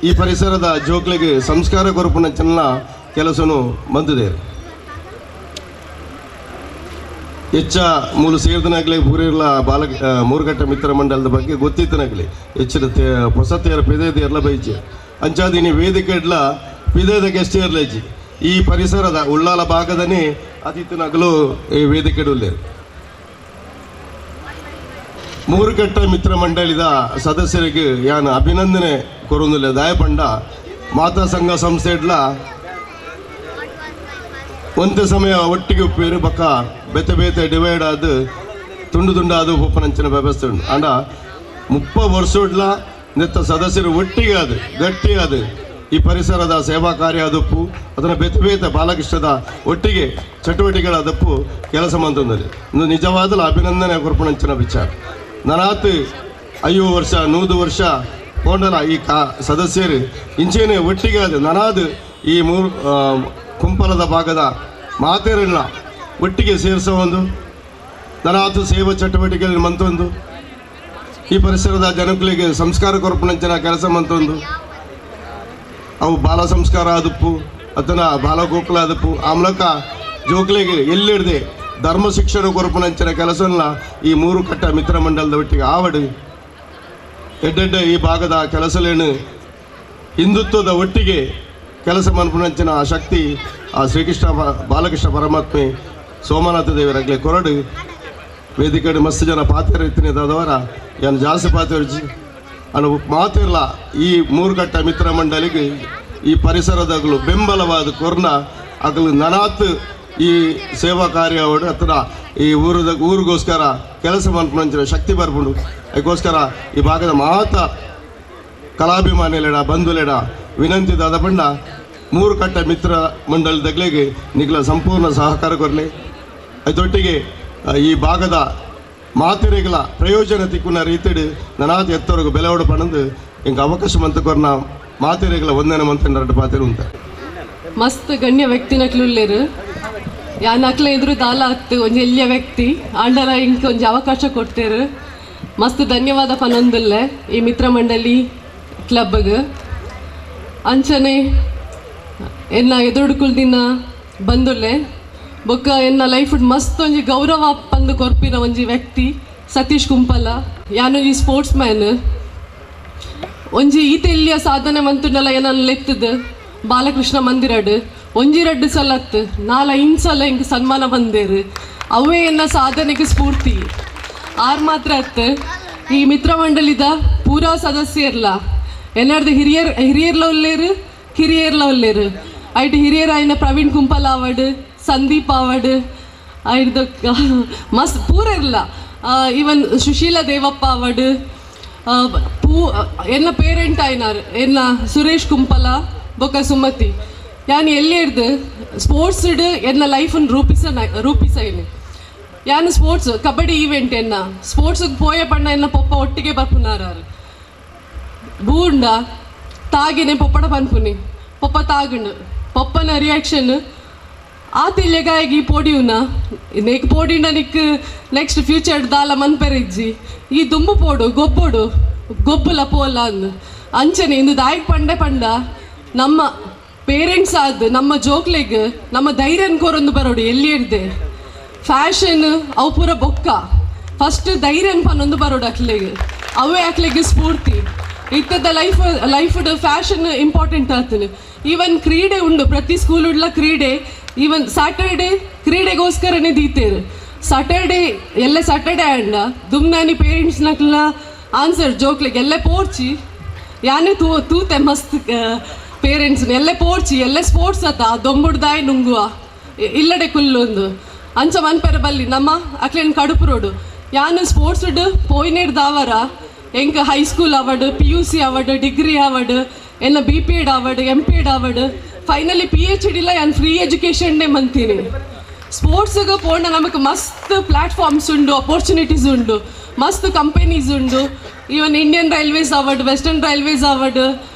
ಈ ಪರಿಸರದ ಜೋಕ್ಲಿಗೆ ಸಂಸ್ಕಾರ ಕೊರಪುನಂಚಿನ ಕೆಲಸನು ಮಂದಿದೇರು. ಹೆಚ್ಚ ಮೂಲ ಸೇರಿದನಾಗಲಿ ಪೂರಿರ್ಲ ಬಾಲ ಮೂರುಗಟ್ಟ ಮಿತ್ರ ಮಂಡಲದ ಬಗ್ಗೆ ಗೊತ್ತಿತ್ತನಾಗಲಿ ಹೆಚ್ಚಿನ ಹೊಸತೆಯರ ಪಿದೇದಿಯರ್ಲ ಬೈಜಿ ಅಂಚಾದಿನಿ ವೇದಿಕೆ ಇಡ್ಲ ಪಿದೇದಕ್ಕೆ ಎಷ್ಟೇ ಇರಲಜ್ಜಿ ಈ ಪರಿಸರದ ಉಳ್ಳಾಲ ಭಾಗದನೇ ಅತಿಥಿನಾಗಲು ಈ ವೇದಿಕೆ ಇಡಲಿ. ಮೂರುಗಟ್ಟ ಮಿತ್ರ ಮಂಡಳಿದ ಸದಸ್ಯರಿಗೆ ಯಾನು ಅಭಿನಂದನೆ ಕೊರೊಂದಿಲ್ಲ. ದಾಯಪಂಡ ಮಾತಾ ಸಂಘ ಸಂಸ್ಥೆ ಇಡ್ಲ ಒಂದೇ ಸಮಯ ಒಟ್ಟಿಗೆ ಉಪ್ಪೇರು ಬಕ್ಕ ಬೇತೆ ಬೇತೆ ಡಿವೈಡ್ ಆದ ತುಂಡು ತುಂಡಾದ ಉಪ್ಪನಂಚಿನ ವ್ಯವಸ್ಥೆ ಉಂಟು. ಅಂಡ 30 ವರ್ಷ ನೆತ್ತ ಸದಸ್ಯರು ಒಟ್ಟಿಗೆ ಅದು ಗಟ್ಟಿ ಅದು ಈ ಪರಿಸರದ ಸೇವಾ ಕಾರ್ಯ ಅದಪ್ಪು ಅದನ್ನು ಬೇತೆ ಬೇತೆ ಬಾಲಕೃಷ್ಣದ ಒಟ್ಟಿಗೆ ಚಟುವಟಿಕೆಗಳ ಅದಪ್ಪು ಕೆಲಸ ಮಂತಂದಲ್ಲಿ ಇನ್ನು ನಿಜವಾದಲು ಅಭಿನಂದನೆ ಕೊರ್ಪಣಂಚಿನ ವಿಚಾರ. ನನಾತ್ 50 ವರ್ಷ 100 ವರ್ಷ ಕೊಂಡಲ ಈ ಸದಸ್ಯರು ಇಂಚೇನೆ ಒಟ್ಟಿಗೆ ಅದು ನನಾದು ಈ ಮೂರು ಕುಂಪಲದ ಭಾಗದ ಮಾತೇರನ್ನ ಒಟ್ಟಿಗೆ ಸೇರಿಸೋ ಒಂದು ನನಾತು ಸೇವಾ ಚಟುವಟಿಕೆಯಲ್ಲಿ ಮಂತೊಂದು ಈ ಪರಿಸರದ ಜನಗಳಿಗೆ ಸಂಸ್ಕಾರ ಕೊರಪುನಂಚಿನ ಕೆಲಸ ಮಂತೊಂದು ಅವು ಬಾಲ ಸಂಸ್ಕಾರ ಆದಪ್ಪು ಅಥವಾ ಬಾಲಗೋಕುಲ ಆದಪ್ಪು ಆ ಮೂಲಕ ಜೋಕ್ಲಿಗೆ ಎಲ್ಲಿಡದೆ ಧರ್ಮ ಶಿಕ್ಷಣ ಕೊರಪುನಂಚಿನ ಕೆಲಸವನ್ನ ಈ ಮೂರು ಕಟ್ಟ ಮಿತ್ರ ಮಂಡಲದ ಒಟ್ಟಿಗೆ ಆವಡು ಎಡ್ಡೆಡ್ಡ ಈ ಭಾಗದ ಕೆಲಸಲೇನು ಹಿಂದುತ್ವದ ಒಟ್ಟಿಗೆ ಕೆಲಸ ಮನ್ಪುನಂಚಿನ ಆ ಶಕ್ತಿ ಆ ಶ್ರೀಕೃಷ್ಣ ಬಾಲಕೃಷ್ಣ ಪರಮಾತ್ಮೆ ಸೋಮನಾಥ ದೇವರಾಗಲಿ ಕೊರಡು ವೇದಿಕೆ ಮಸ್ತ್ ಜನ ಪಾತ್ರ ಇತ್ತಿನದವರ ಏನು ಜಾಸ್ತಿ ಪಾತ್ರರ್ಜಿ ಅನು ಮಾತಿರಲ್ಲ ಈ ಮೂರುಗಟ್ಟ ಮಿತ್ರ ಮಂಡಳಿಗೆ ಈ ಪರಿಸರದಾಗಲು ಬೆಂಬಲವಾದ ಕೊರ್ನ ಅಗಲು ನನಾತ್ ಈ ಸೇವಾ ಕಾರ್ಯ ಅಥವಾ ಈ ಊರಿಗೋಸ್ಕರ ಕೆಲಸ ಮನ್ಪುನಂಚಿನ ಶಕ್ತಿ ಬರ್ಪುಂಡು. ಅದಕ್ಕೋಸ್ಕರ ಈ ಭಾಗದ ಮಾತ ಕಲಾಭಿಮಾನಿಲೆಡ ಬಂಧುಲೆಡ ವಿನಂತಿ ದಾದ ಬಣ್ಣ ಮೂರು ಕಟ್ಟ ಮಿತ್ರ ಮಂಡಲದಗಳಿಗೆ ನಿಗಲ ಸಂಪೂರ್ಣ ಸಹಕಾರ ಕೊರಲಿ. ಅದೊಟ್ಟಿಗೆ ಈ ಭಾಗದ ಮಾತಿರೆಗಳ ಪ್ರಯೋಜನ ತಿಕ್ಕುನ ರೀತಿಡು ನನಾದ ಎತ್ತವರೆಗೂ ಬೆಲೆ ಒಡ ಪಣಂದು ಹಿಂಗೆ ಅವಕಾಶ ಮಂತ ಕೊರ್ನ ಮಾತಿರೆಗಳ ಒಂದನೇ ಮಂತ ಎರಡು ಪಾತ್ರೆ ಉಂಟ. ಮಸ್ತ್ ಗಣ್ಯ ವ್ಯಕ್ತಿನ ಕ್ಲುಲ್ಲೇರು ಯಾನಕ್ಲ ಎದುರು ದಾಲ ಹತ್ತು ಒಂಜಿ ಎಲ್ಲಿಯ ವ್ಯಕ್ತಿ ಆಂಡಲ ಇಂಕ್ ಒಂಜಿ ಅವಕಾಶ ಕೊಡ್ತೇರು. ಮಸ್ತ್ ಧನ್ಯವಾದ ಪನೊಂದುಲ್ಲೆ ಈ ಮಿತ್ರ ಮಂಡಳಿ ಕ್ಲಬ್ಗೆ. ಅಂಚನೆ ಎನ್ನ ಎದುರುಡ್ಕುಲ್ ದಿನ ಬಂದುಲ್ಲೆ ಬೊಕ್ಕ ಎನ್ನ ಲೈಫ್ ಮಸ್ತ್ ಒಂಜಿ ಗೌರವ ಪಂದು ಕೊರ್ಪಿನ ಒಂಜಿ ವ್ಯಕ್ತಿ ಸತೀಶ್ ಕುಂಪಲ. ಯಾನೊಂಜಿ ಸ್ಪೋರ್ಟ್ಸ್ ಮ್ಯಾನ್ ಒಂಜಿ ಈತೆಲ್ಲಿಯ ಸಾಧನೆ ಮಂತುಂಡಲ ಏನನ್ನ ಲೆತ್ತದು ಬಾಲಕೃಷ್ಣ ಮಂದಿರಡು ಒಂಜಿ ರಡ್ಡು ಸಲತ್ತು 4-5 ಸಲ ಹಿಂಗೆ ಸನ್ಮಾನ ಬಂದೇರು. ಅವೇ ಎನ್ನ ಸಾಧನೆಗೆ ಸ್ಫೂರ್ತಿ. ಆರ್ ಮಾತ್ರ ಅತ್ತು ಈ ಮಿತ್ರ ಮಂಡಳಿದ ಪೂರಾ ಸದಸ್ಯರ್ಲ ಎನ್ನಾರ್ದು ಹಿರಿಯರ್ಲ ಉಲ್ಲೇರು, ಕಿರಿಯರ್ಲ ಉಲ್ಲೇರು. ಐಟ್ ಹಿರಿಯರಾಯಿನ ಪ್ರವೀಣ್ ಕುಂಪಲ್ ಆವಡ್, ಸಂದೀಪ್ ಆವಡ್, ಐಡ್ದ ಮಸ್ತ್ ಪೂರ ಇರ್ಲ, ಈವನ್ ಸುಶೀಲ ದೇವಪ್ಪ ಆವಡ್, ಪೂ ಎನ್ನ ಪೇರೆಂಟ್ ಆಯ್ನಾರ್ ಎನ್ನ ಸುರೇಶ್ ಕುಂಪಲ ಬೊಕ್ಕ ಸುಮತಿ. ಯಾನ್ ಎಲ್ಲಿ ಹಿಡ್ದು ಸ್ಪೋರ್ಟ್ಸ್ ಎನ್ನ ಲೈಫನ್ನು ರೂಪಿಸೈನಿ. ಯಾನ್ ಸ್ಪೋರ್ಟ್ಸ್ ಕಬಡ್ಡಿ ಈವೆಂಟ್ ಎನ್ನ ಸ್ಪೋರ್ಟ್ಸ್ಗೆ ಪೋಯ ಪಣ್ಣ ಎನ್ನ ಪೊಪ್ಪ ಒಟ್ಟಿಗೆ ಬರ್ಪುನಾರು. ಬೂಂಡ ತಾಗಿನೆ ಪೊಪ್ಪಡ ಪನ್ಪುನಿ, ಪೊಪ್ಪ ತಾಗುಂಡು ಪೊಪ್ಪನ ರಿಯಾಕ್ಷನ್ ಆ ತಿಳ್ಯಗಾಯಗಿ ಪೋಡಿಯುನ ನೆಕ್ ಪೋಡಿಂಡ ನಿಕ್ ನೆಕ್ಸ್ಟ್ ಫ್ಯೂಚರ್ ದಾಲ ಮನ್ಪೆರಿಜ್ಜಿ, ಈ ದುಂಬು ಪೋಡು ಗೊಬ್ಬೋಡು ಗೊಬ್ಬುಲ ಪೋಲ ಅಂದ್. ಅಂಚನೆ ಇಂದು ದಾಯಿಗೆ ಪಂಡೆ ಪಂಡ ನಮ್ಮ ಪೇರೆಂಟ್ಸ್ ಆದ್ ನಮ್ಮ ಜೋಕ್ಲೆಗ್ ನಮ್ಮ ಧೈರ್ಯನ್ ಕೊರೊಂದು ಬರೋಡು. ಎಲ್ಲಿ ಹಿಡ್ದೆ ಫ್ಯಾಷನ್ ಅವು ಪೂರ ಬೊಕ್ಕ, ಫಸ್ಟ್ ಧೈರ್ಯನ್ ಪನ್ನೊಂದು ಬರೋಡು ಅಕ್ಲೆಗ್, ಅವೇ ಅಕ್ಲೆಗ್ ಸ್ಫೂರ್ತಿ. ಇತ್ತದ ಲೈಫ್ ಲೈಫ್ಡ್ ಫ್ಯಾಷನ್ ಇಂಪಾರ್ಟೆಂಟ್ ಆತನು. ಈವನ್ ಕ್ರೀಡೆ ಉಂಡು ಪ್ರತಿ ಸ್ಕೂಲ್ ಉಡ್ಲ ಕ್ರೀಡೆ, ಈವನ್ ಸ್ಯಾಟರ್ಡೆ ಕ್ರೀಡೆಗೋಸ್ಕರನೇ ದೀತೇರು. ಸ್ಯಾಟರ್ಡೆ ಎಲ್ಲ ಸ್ಯಾಟರ್ಡೆ ಆಂಡ ದುಮ್ನಾನಿ ಪೇರೆಂಟ್ಸ್ ನಕ್ಲ ಆನ್ಸರ್ ಜೋಕ್ಲೆಗ್ ಎಲ್ಲ ಪೋರ್ಚಿ ಯಾನೇ ತೂತೆ ಮಸ್ತ್ ಪೇರೆಂಟ್ಸ್ ಎಲ್ಲ ಪೋರ್ಚಿ ಎಲ್ಲ ಸ್ಪೋರ್ಟ್ಸ್ ಆತ ದೊಂಬುಡ್ದಾಯ್ ನುಂಗುವ ಇಲ್ಲಡೆ ಕುಲ್ಲೊಂದು ಅಂಚ ಮನ್ಪೆರ ಬಲ್ಲಿ ನಮ್ಮ ಅಕ್ಲೇನ್ ಕಡುಪು ರೋಡು. ಯಾನು ಸ್ಪೋರ್ಟ್ಸ್ ಪೋಯಿನೇಡ್ ದಾವರ ಎಂಕ್ ಹೈಸ್ಕೂಲ್ ಆವಡ್, PUC ಆವಡ್, ಡಿಗ್ರಿ ಆವಡ್, ಎನ್ನ BPEd ಆವಡ್, MPEd ಆವಡ್, ಫೈನಲಿ PhD ಲ ಯಾನ್ ಫ್ರೀ ಎಜುಕೇಷನ್ನೇ ಮಂತೀನಿ. ಸ್ಪೋರ್ಟ್ಸ್ಗೆ ಪೋಂಡ ನಮಗೆ ಮಸ್ತ್ ಪ್ಲಾಟ್ಫಾರ್ಮ್ಸ್ ಉಂಡು, ಅಪರ್ಚುನಿಟೀಸ್ ಉಂಡು, ಮಸ್ತ್ ಕಂಪನೀಸ್ ಉಂಡು. ಈವನ್ ಇಂಡಿಯನ್ ರೈಲ್ವೇಸ್ ಆವಡ್, ವೆಸ್ಟರ್ನ್ ರೈಲ್ವೇಸ್ ಆವಡ್,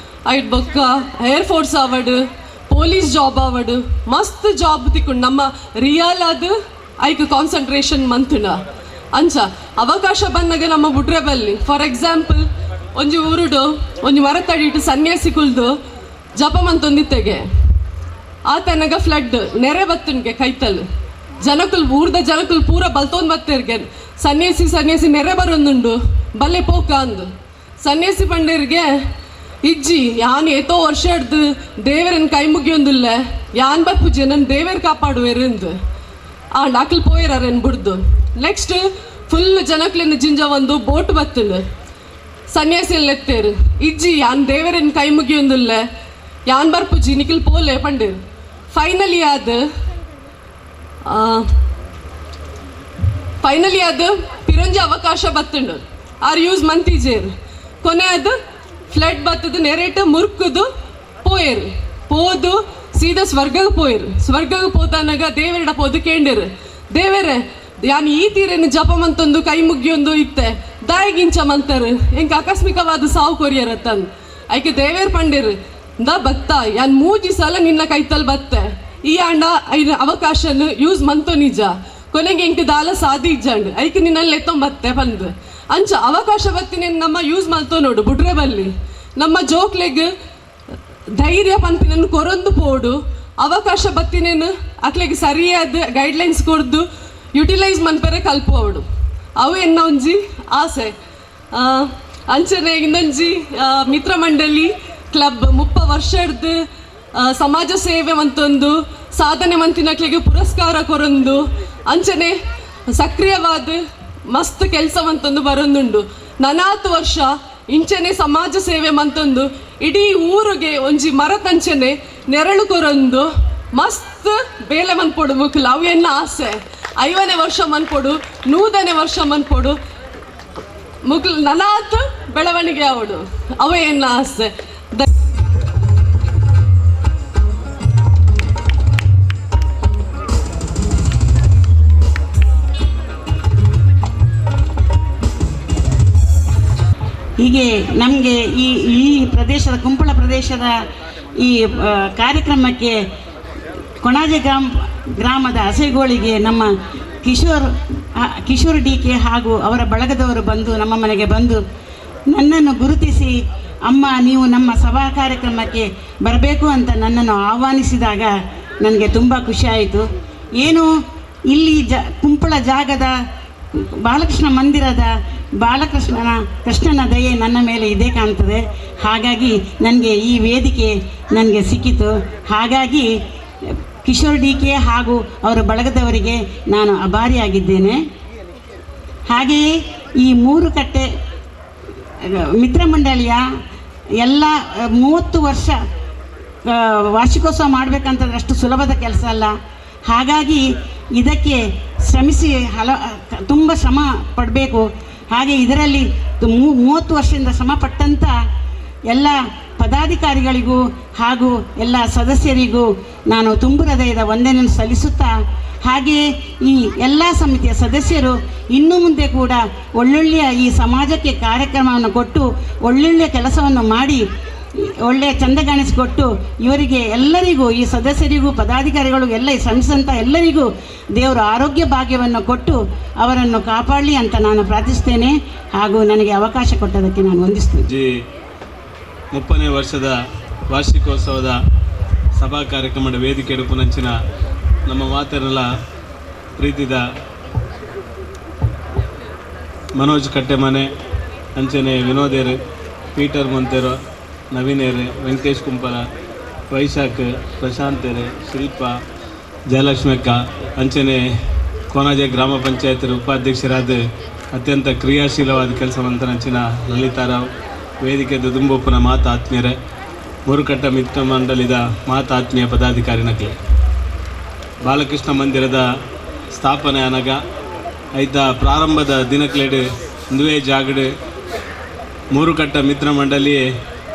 ಐಟ್ ಬೊಕ್ಕ ಏರ್ ಫೋರ್ಸ್ ಆವಡ್, ಪೊಲೀಸ್ ಜಾಬ್ ಆವಡ್, ಮಸ್ತ್ ಜಾಬ್ ತಿಕ್ಕೊಂಡು ನಮ್ಮ ರಿಯಲ್ ಆದ ಐಕ್ ಕಾನ್ಸಂಟ್ರೇಷನ್ ಮಂತುಂಡ. ಅಂಚ ಅವಕಾಶ ಬಂದಾಗ ನಮ್ಮ ಬುಡ್ರೆ ಬಲ್ಲಿ. ಫಾರ್ ಎಕ್ಸಾಂಪಲ್ ಒಂಜಿ ಊರುಡು ಒಂಜಿ ಮರತಡಿಟ್ಟು ಸನ್ಯಾಸಿ ಕುಲ್ದು ಜಪ ಮಂತೊಂದಿತ್ತೆಗೆ ಆತನಗ ಫ್ಲಡ್ ನೆರೆ ಬತ್ತುನ್ಗೆ ಕೈತಲ್ ಜನಕುಲ್ ಊರ್ದ ಜನಕುಲ್ ಪೂರ ಬಲ್ತೊಂದು ಬತ್ತೇರ್ಗೆ ಸನ್ಯಾಸಿ ಸನ್ಯಾಸಿ ನೆರೆ ಬರೊಂದುಂಡು ಬಲ್ಲೆ ಪೋಕ ಅಂದು. ಸನ್ಯಾಸಿ ಪಂಡೇರಿಗೆ ಇಜ್ಜಿ ಯಾನ್ ಏತೋ ವರ್ಷ ಹಿಡ್ದು ದೇವರನ್ನ ಕೈ ಮುಗಿಯೊಂದಿಲ್ಲ, ಯಾನ್ ಬರ್ಪುಜೆ ನನ್ನ ದೇವೇರ್ ಕಾಪಾಡುವೆರಂದು. ಆ ಡಾಕ್ಲ್ ಪೋಯಿರಾರೇನು ಬುಡ್ದು. ನೆಕ್ಸ್ಟ್ ಫುಲ್ ಜನಕ್ಲಿನ ಜಿಂಜ ಒಂದು ಬೋಟ್ ಬತ್ತುಂಡು. ಸನ್ಯಾಸಿ ಎತ್ತೇರು ಇಜ್ಜಿ ಯಾನ್ ದೇವರನ್ನ ಕೈ ಮುಗಿಯೊಂದಿಲ್ಲ, ಯಾನ್ ಬರ್ಪುಜಿ ನಿಖಿಲ್ ಪೋಲೆ ಪಂಡೇರು. ಫೈನಲಿ ಅದು ಪಿರಂಜಿ ಅವಕಾಶ ಬತ್ತುಂಡು ಆರ್ ಯೂಸ್ ಮಂತಿಜೇರು. ಕೊನೆ ಅದು ಫ್ಲಡ್ ಬತ್ತದು ನೆರೇಟು ಮುರ್ಕುದು ಪೋಯರು ಪೋದು ಸೀದಾ ಸ್ವರ್ಗಕ್ಕೆ ಪೋಯರು. ಸ್ವರ್ಗಕ್ಕೆ ಪೋತಾನಾಗ ದೇವರಡ ಪೋದು ಕೇಂಡಿರು, ದೇವರೇ ಯಾನ್ ಈ ತೀರೇನು ಜಪ ಮಂತೊಂದು ಕೈ ಮುಗಿಯೊಂದು ಇತ್ತೆ ದಾಯಿಗಿಂಚ ಮಂತರು ಎಂಕ ಆಕಸ್ಮಿಕವಾದ ಸಾವು ಕೊರಿಯರ ತಂದು. ಐಕೆ ದೇವೇರ್ ಪಂಡಿರು the ಭಕ್ತ ಯಾನ್ ಮೂಜಿ ಸಲ ನಿನ್ನ ಕೈತಲ್ ಬತ್ತೆ ಈ ಆಂಡ ಐನ ಅವಕಾಶನ ಯೂಸ್ ಮಂತೋ ನಿಜ ಕೊನೆಗೆ ಎಂಕ್ ದಾಲ ಸಾದಿ ಇಜ್ಜಂಡು ಐಕೆ ನಿನ್ನಲ್ಲಿ ಎತ್ತೊಂಬತ್ತೆ ಬಂದು. ಅಂಚ ಅವಕಾಶ ಬತ್ತಿನ ನಮ್ಮ ಯೂಸ್ ಮಲ್ತೋ ನೋಡು ಬುಡ್ರೆ ಬಲ್ಲಿ. ನಮ್ಮ ಜೋಕ್ಲೆಗ್ ಧೈರ್ಯ ಪನ್ಪಿನನ್ನು ಕೊರೊಂದು ಪೋಡು, ಅವಕಾಶ ಬತ್ತಿನೇನು ಅಕ್ಲೆಗ್ ಸರಿಯಾದ ಗೈಡ್ಲೈನ್ಸ್ ಕೊಡ್ದು ಯುಟಿಲೈಸ್ ಮನ್ಪೆರೆ ಕಲ್ಪೋಡು. ಅವು ಎನ್ನ ಒಂಜಿ ಆಸೆ. ಅಂಚನೆ ಇನ್ನೊಂಜಿ ಮಿತ್ರ ಮಂಡಳಿ ಕ್ಲಬ್ 30 ವರ್ಷದ ಸಮಾಜ ಸೇವೆ ಮಂತೊಂದು ಸಾಧನೆ ಮಂತಿನಕ್ಲೆಗ್ ಪುರಸ್ಕಾರ ಕೊರೊಂದು ಅಂಚನೆ ಸಕ್ರಿಯವಾದ ಮಸ್ತ್ ಕೆಲಸ ಮಂತೊಂದು ಬರೊಂದುಂಡು. 40 ವರ್ಷ ಇಂಚನೆ ಸಮಾಜ ಸೇವೆ ಮಂತೊಂದು ಇಡೀ ಊರಿಗೆ ಒಂಜಿ ಮರತಂಚನೆ ನೆರಳು ಕೊರೊಂದು ಮಸ್ತ್ ಬೇಲೆ ಮನ್ಪೊಡು ಮುಕ್ಲು. ಅವು ಎನ್ನ ಆಸೆ. 50ನೇ ವರ್ಷ ಮನ್ಪೊಡು, 100ನೇ ವರ್ಷ ಮನ್ಪೊಡು ಮುಕ್ಲು 40 ಬೆಳವಣಿಗೆ ಅವಡು ಅವೇ ಎನ್ನ ಆಸೆ. ಹೀಗೆ ನಮಗೆ ಈ ಈ ಪ್ರದೇಶದ ಕುಂಪಳ ಪ್ರದೇಶದ ಈ ಕಾರ್ಯಕ್ರಮಕ್ಕೆ ಕೊಣಾಜೆ ಗ್ರಾಮದ ಹಸೆಗೋಳಿಗೆ ನಮ್ಮ ಕಿಶೋರ್ ಡಿ ಕೆ ಹಾಗೂ ಅವರ ಬಳಗದವರು ಬಂದು ನಮ್ಮ ಮನೆಗೆ ಬಂದು ನನ್ನನ್ನು ಗುರುತಿಸಿ, ಅಮ್ಮ ನೀವು ನಮ್ಮ ಸಭಾ ಕಾರ್ಯಕ್ರಮಕ್ಕೆ ಬರಬೇಕು ಅಂತ ನನ್ನನ್ನು ಆಹ್ವಾನಿಸಿದಾಗ ನನಗೆ ತುಂಬ ಖುಷಿಯಾಯಿತು. ಏನು ಇಲ್ಲಿ ಕುಂಪಳ ಜಾಗದ ಬಾಲಕೃಷ್ಣ ಮಂದಿರದ ಕೃಷ್ಣನ ದಯೆ ನನ್ನ ಮೇಲೆ ಇದೇ ಕಾಣ್ತದೆ. ಹಾಗಾಗಿ ನನಗೆ ಈ ವೇದಿಕೆ ನನಗೆ ಸಿಕ್ಕಿತು. ಹಾಗಾಗಿ ಕಿಶೋರ್ ಡಿ ಕೆ ಹಾಗೂ ಅವರ ಬಳಗದವರಿಗೆ ನಾನು ಅಭಾರಿಯಾಗಿದ್ದೇನೆ. ಹಾಗೆಯೇ ಈ ಮೂರು ಕಟ್ಟೆ ಮಿತ್ರ ಮಂಡಳಿಯ ಎಲ್ಲ 30 ವರ್ಷ ವಾರ್ಷಿಕೋತ್ಸವ ಮಾಡಬೇಕಂತಂದ್ರೆ ಅಷ್ಟು ಸುಲಭದ ಕೆಲಸ ಅಲ್ಲ. ಹಾಗಾಗಿ ಇದಕ್ಕೆ ಶ್ರಮಿಸಿ ತುಂಬ ಶ್ರಮ ಪಡಬೇಕು. ಹಾಗೆ ಇದರಲ್ಲಿ 30 ವರ್ಷದಿಂದ ಶ್ರಮ ಪಟ್ಟಂಥ ಎಲ್ಲ ಪದಾಧಿಕಾರಿಗಳಿಗೂ ಹಾಗೂ ಎಲ್ಲ ಸದಸ್ಯರಿಗೂ ನಾನು ತುಂಬು ಹೃದಯದ ವಂದನೆಯನ್ನು ಸಲ್ಲಿಸುತ್ತಾ, ಹಾಗೆಯೇ ಈ ಎಲ್ಲ ಸಮಿತಿಯ ಸದಸ್ಯರು ಇನ್ನು ಮುಂದೆ ಕೂಡ ಒಳ್ಳೊಳ್ಳೆಯ ಈ ಸಮಾಜಕ್ಕೆ ಕಾರ್ಯಕ್ರಮವನ್ನು ಕೊಟ್ಟು ಒಳ್ಳೊಳ್ಳೆಯ ಕೆಲಸವನ್ನು ಮಾಡಿ ಒಳ್ಳೆಯ ಚಂದಗಾಣಿಸಿಕೊಟ್ಟು ಇವರಿಗೆ ಎಲ್ಲರಿಗೂ, ಈ ಸದಸ್ಯರಿಗೂ ಪದಾಧಿಕಾರಿಗಳಿಗೂ ಎಲ್ಲ ಈ ಶ್ರಮಿಸಿದಂಥ ಎಲ್ಲರಿಗೂ ದೇವರು ಆರೋಗ್ಯ ಭಾಗ್ಯವನ್ನು ಕೊಟ್ಟು ಅವರನ್ನು ಕಾಪಾಡಲಿ ಅಂತ ನಾನು ಪ್ರಾರ್ಥಿಸ್ತೇನೆ. ಹಾಗೂ ನನಗೆ ಅವಕಾಶ ಕೊಟ್ಟದಕ್ಕೆ ನಾನು ವಂದಿಸ್ತೇನೆ. ಜಿ 30ನೇ ವರ್ಷದ ವಾರ್ಷಿಕೋತ್ಸವದ ಸಭಾ ಕಾರ್ಯಕ್ರಮದ ವೇದಿಕೆ ಪುನಂಚಿನ ನಮ್ಮ ಮಾತೆಲ್ಲ ಪ್ರೀತಿದ ಮನೋಜ್ ಕಟ್ಟೆಮನೆ, ಅಂಚನೆ ವಿನೋದೇರು, ಪೀಟರ್ ಮೊಂತೇರು, ನವೀನೇರು, ವೆಂಕಟೇಶ್ ಕುಂಪಲ, ವೈಶಾಖ್, ಪ್ರಶಾಂತೇರು, ಶಿಲ್ಪ, ಜಯಲಕ್ಷ್ಮಕ್ಕ, ಅಂಚನೆ ಕೋನಾಜೆ ಗ್ರಾಮ ಪಂಚಾಯತ್ ಉಪಾಧ್ಯಕ್ಷರಾದ ಅತ್ಯಂತ ಕ್ರಿಯಾಶೀಲವಾದ ಕೆಲಸ ಮಂತನಂಚಿನ ಲಲಿತಾರಾವ್, ವೇದಿಕೆ ದುಂಬೊಪ್ಪನ ಮಾತು ಆತ್ಮೀಯರೇ, ಮುರುಕಟ್ಟ ಮಿತ್ರ ಮಂಡಳಿದ ಮಾತು ಆತ್ಮೀಯ ಪದಾಧಿಕಾರಿ ನಕಲೆ, ಬಾಲಕೃಷ್ಣ ಮಂದಿರದ ಸ್ಥಾಪನೆ ಅನಗ ಐತ ಪ್ರಾರಂಭದ ದಿನಕ್ಲೇಡು ಒಂದುವೇ ಜಾಗಡು ಮೂರುಕಟ್ಟ ಮಿತ್ರ ಮಂಡಳಿ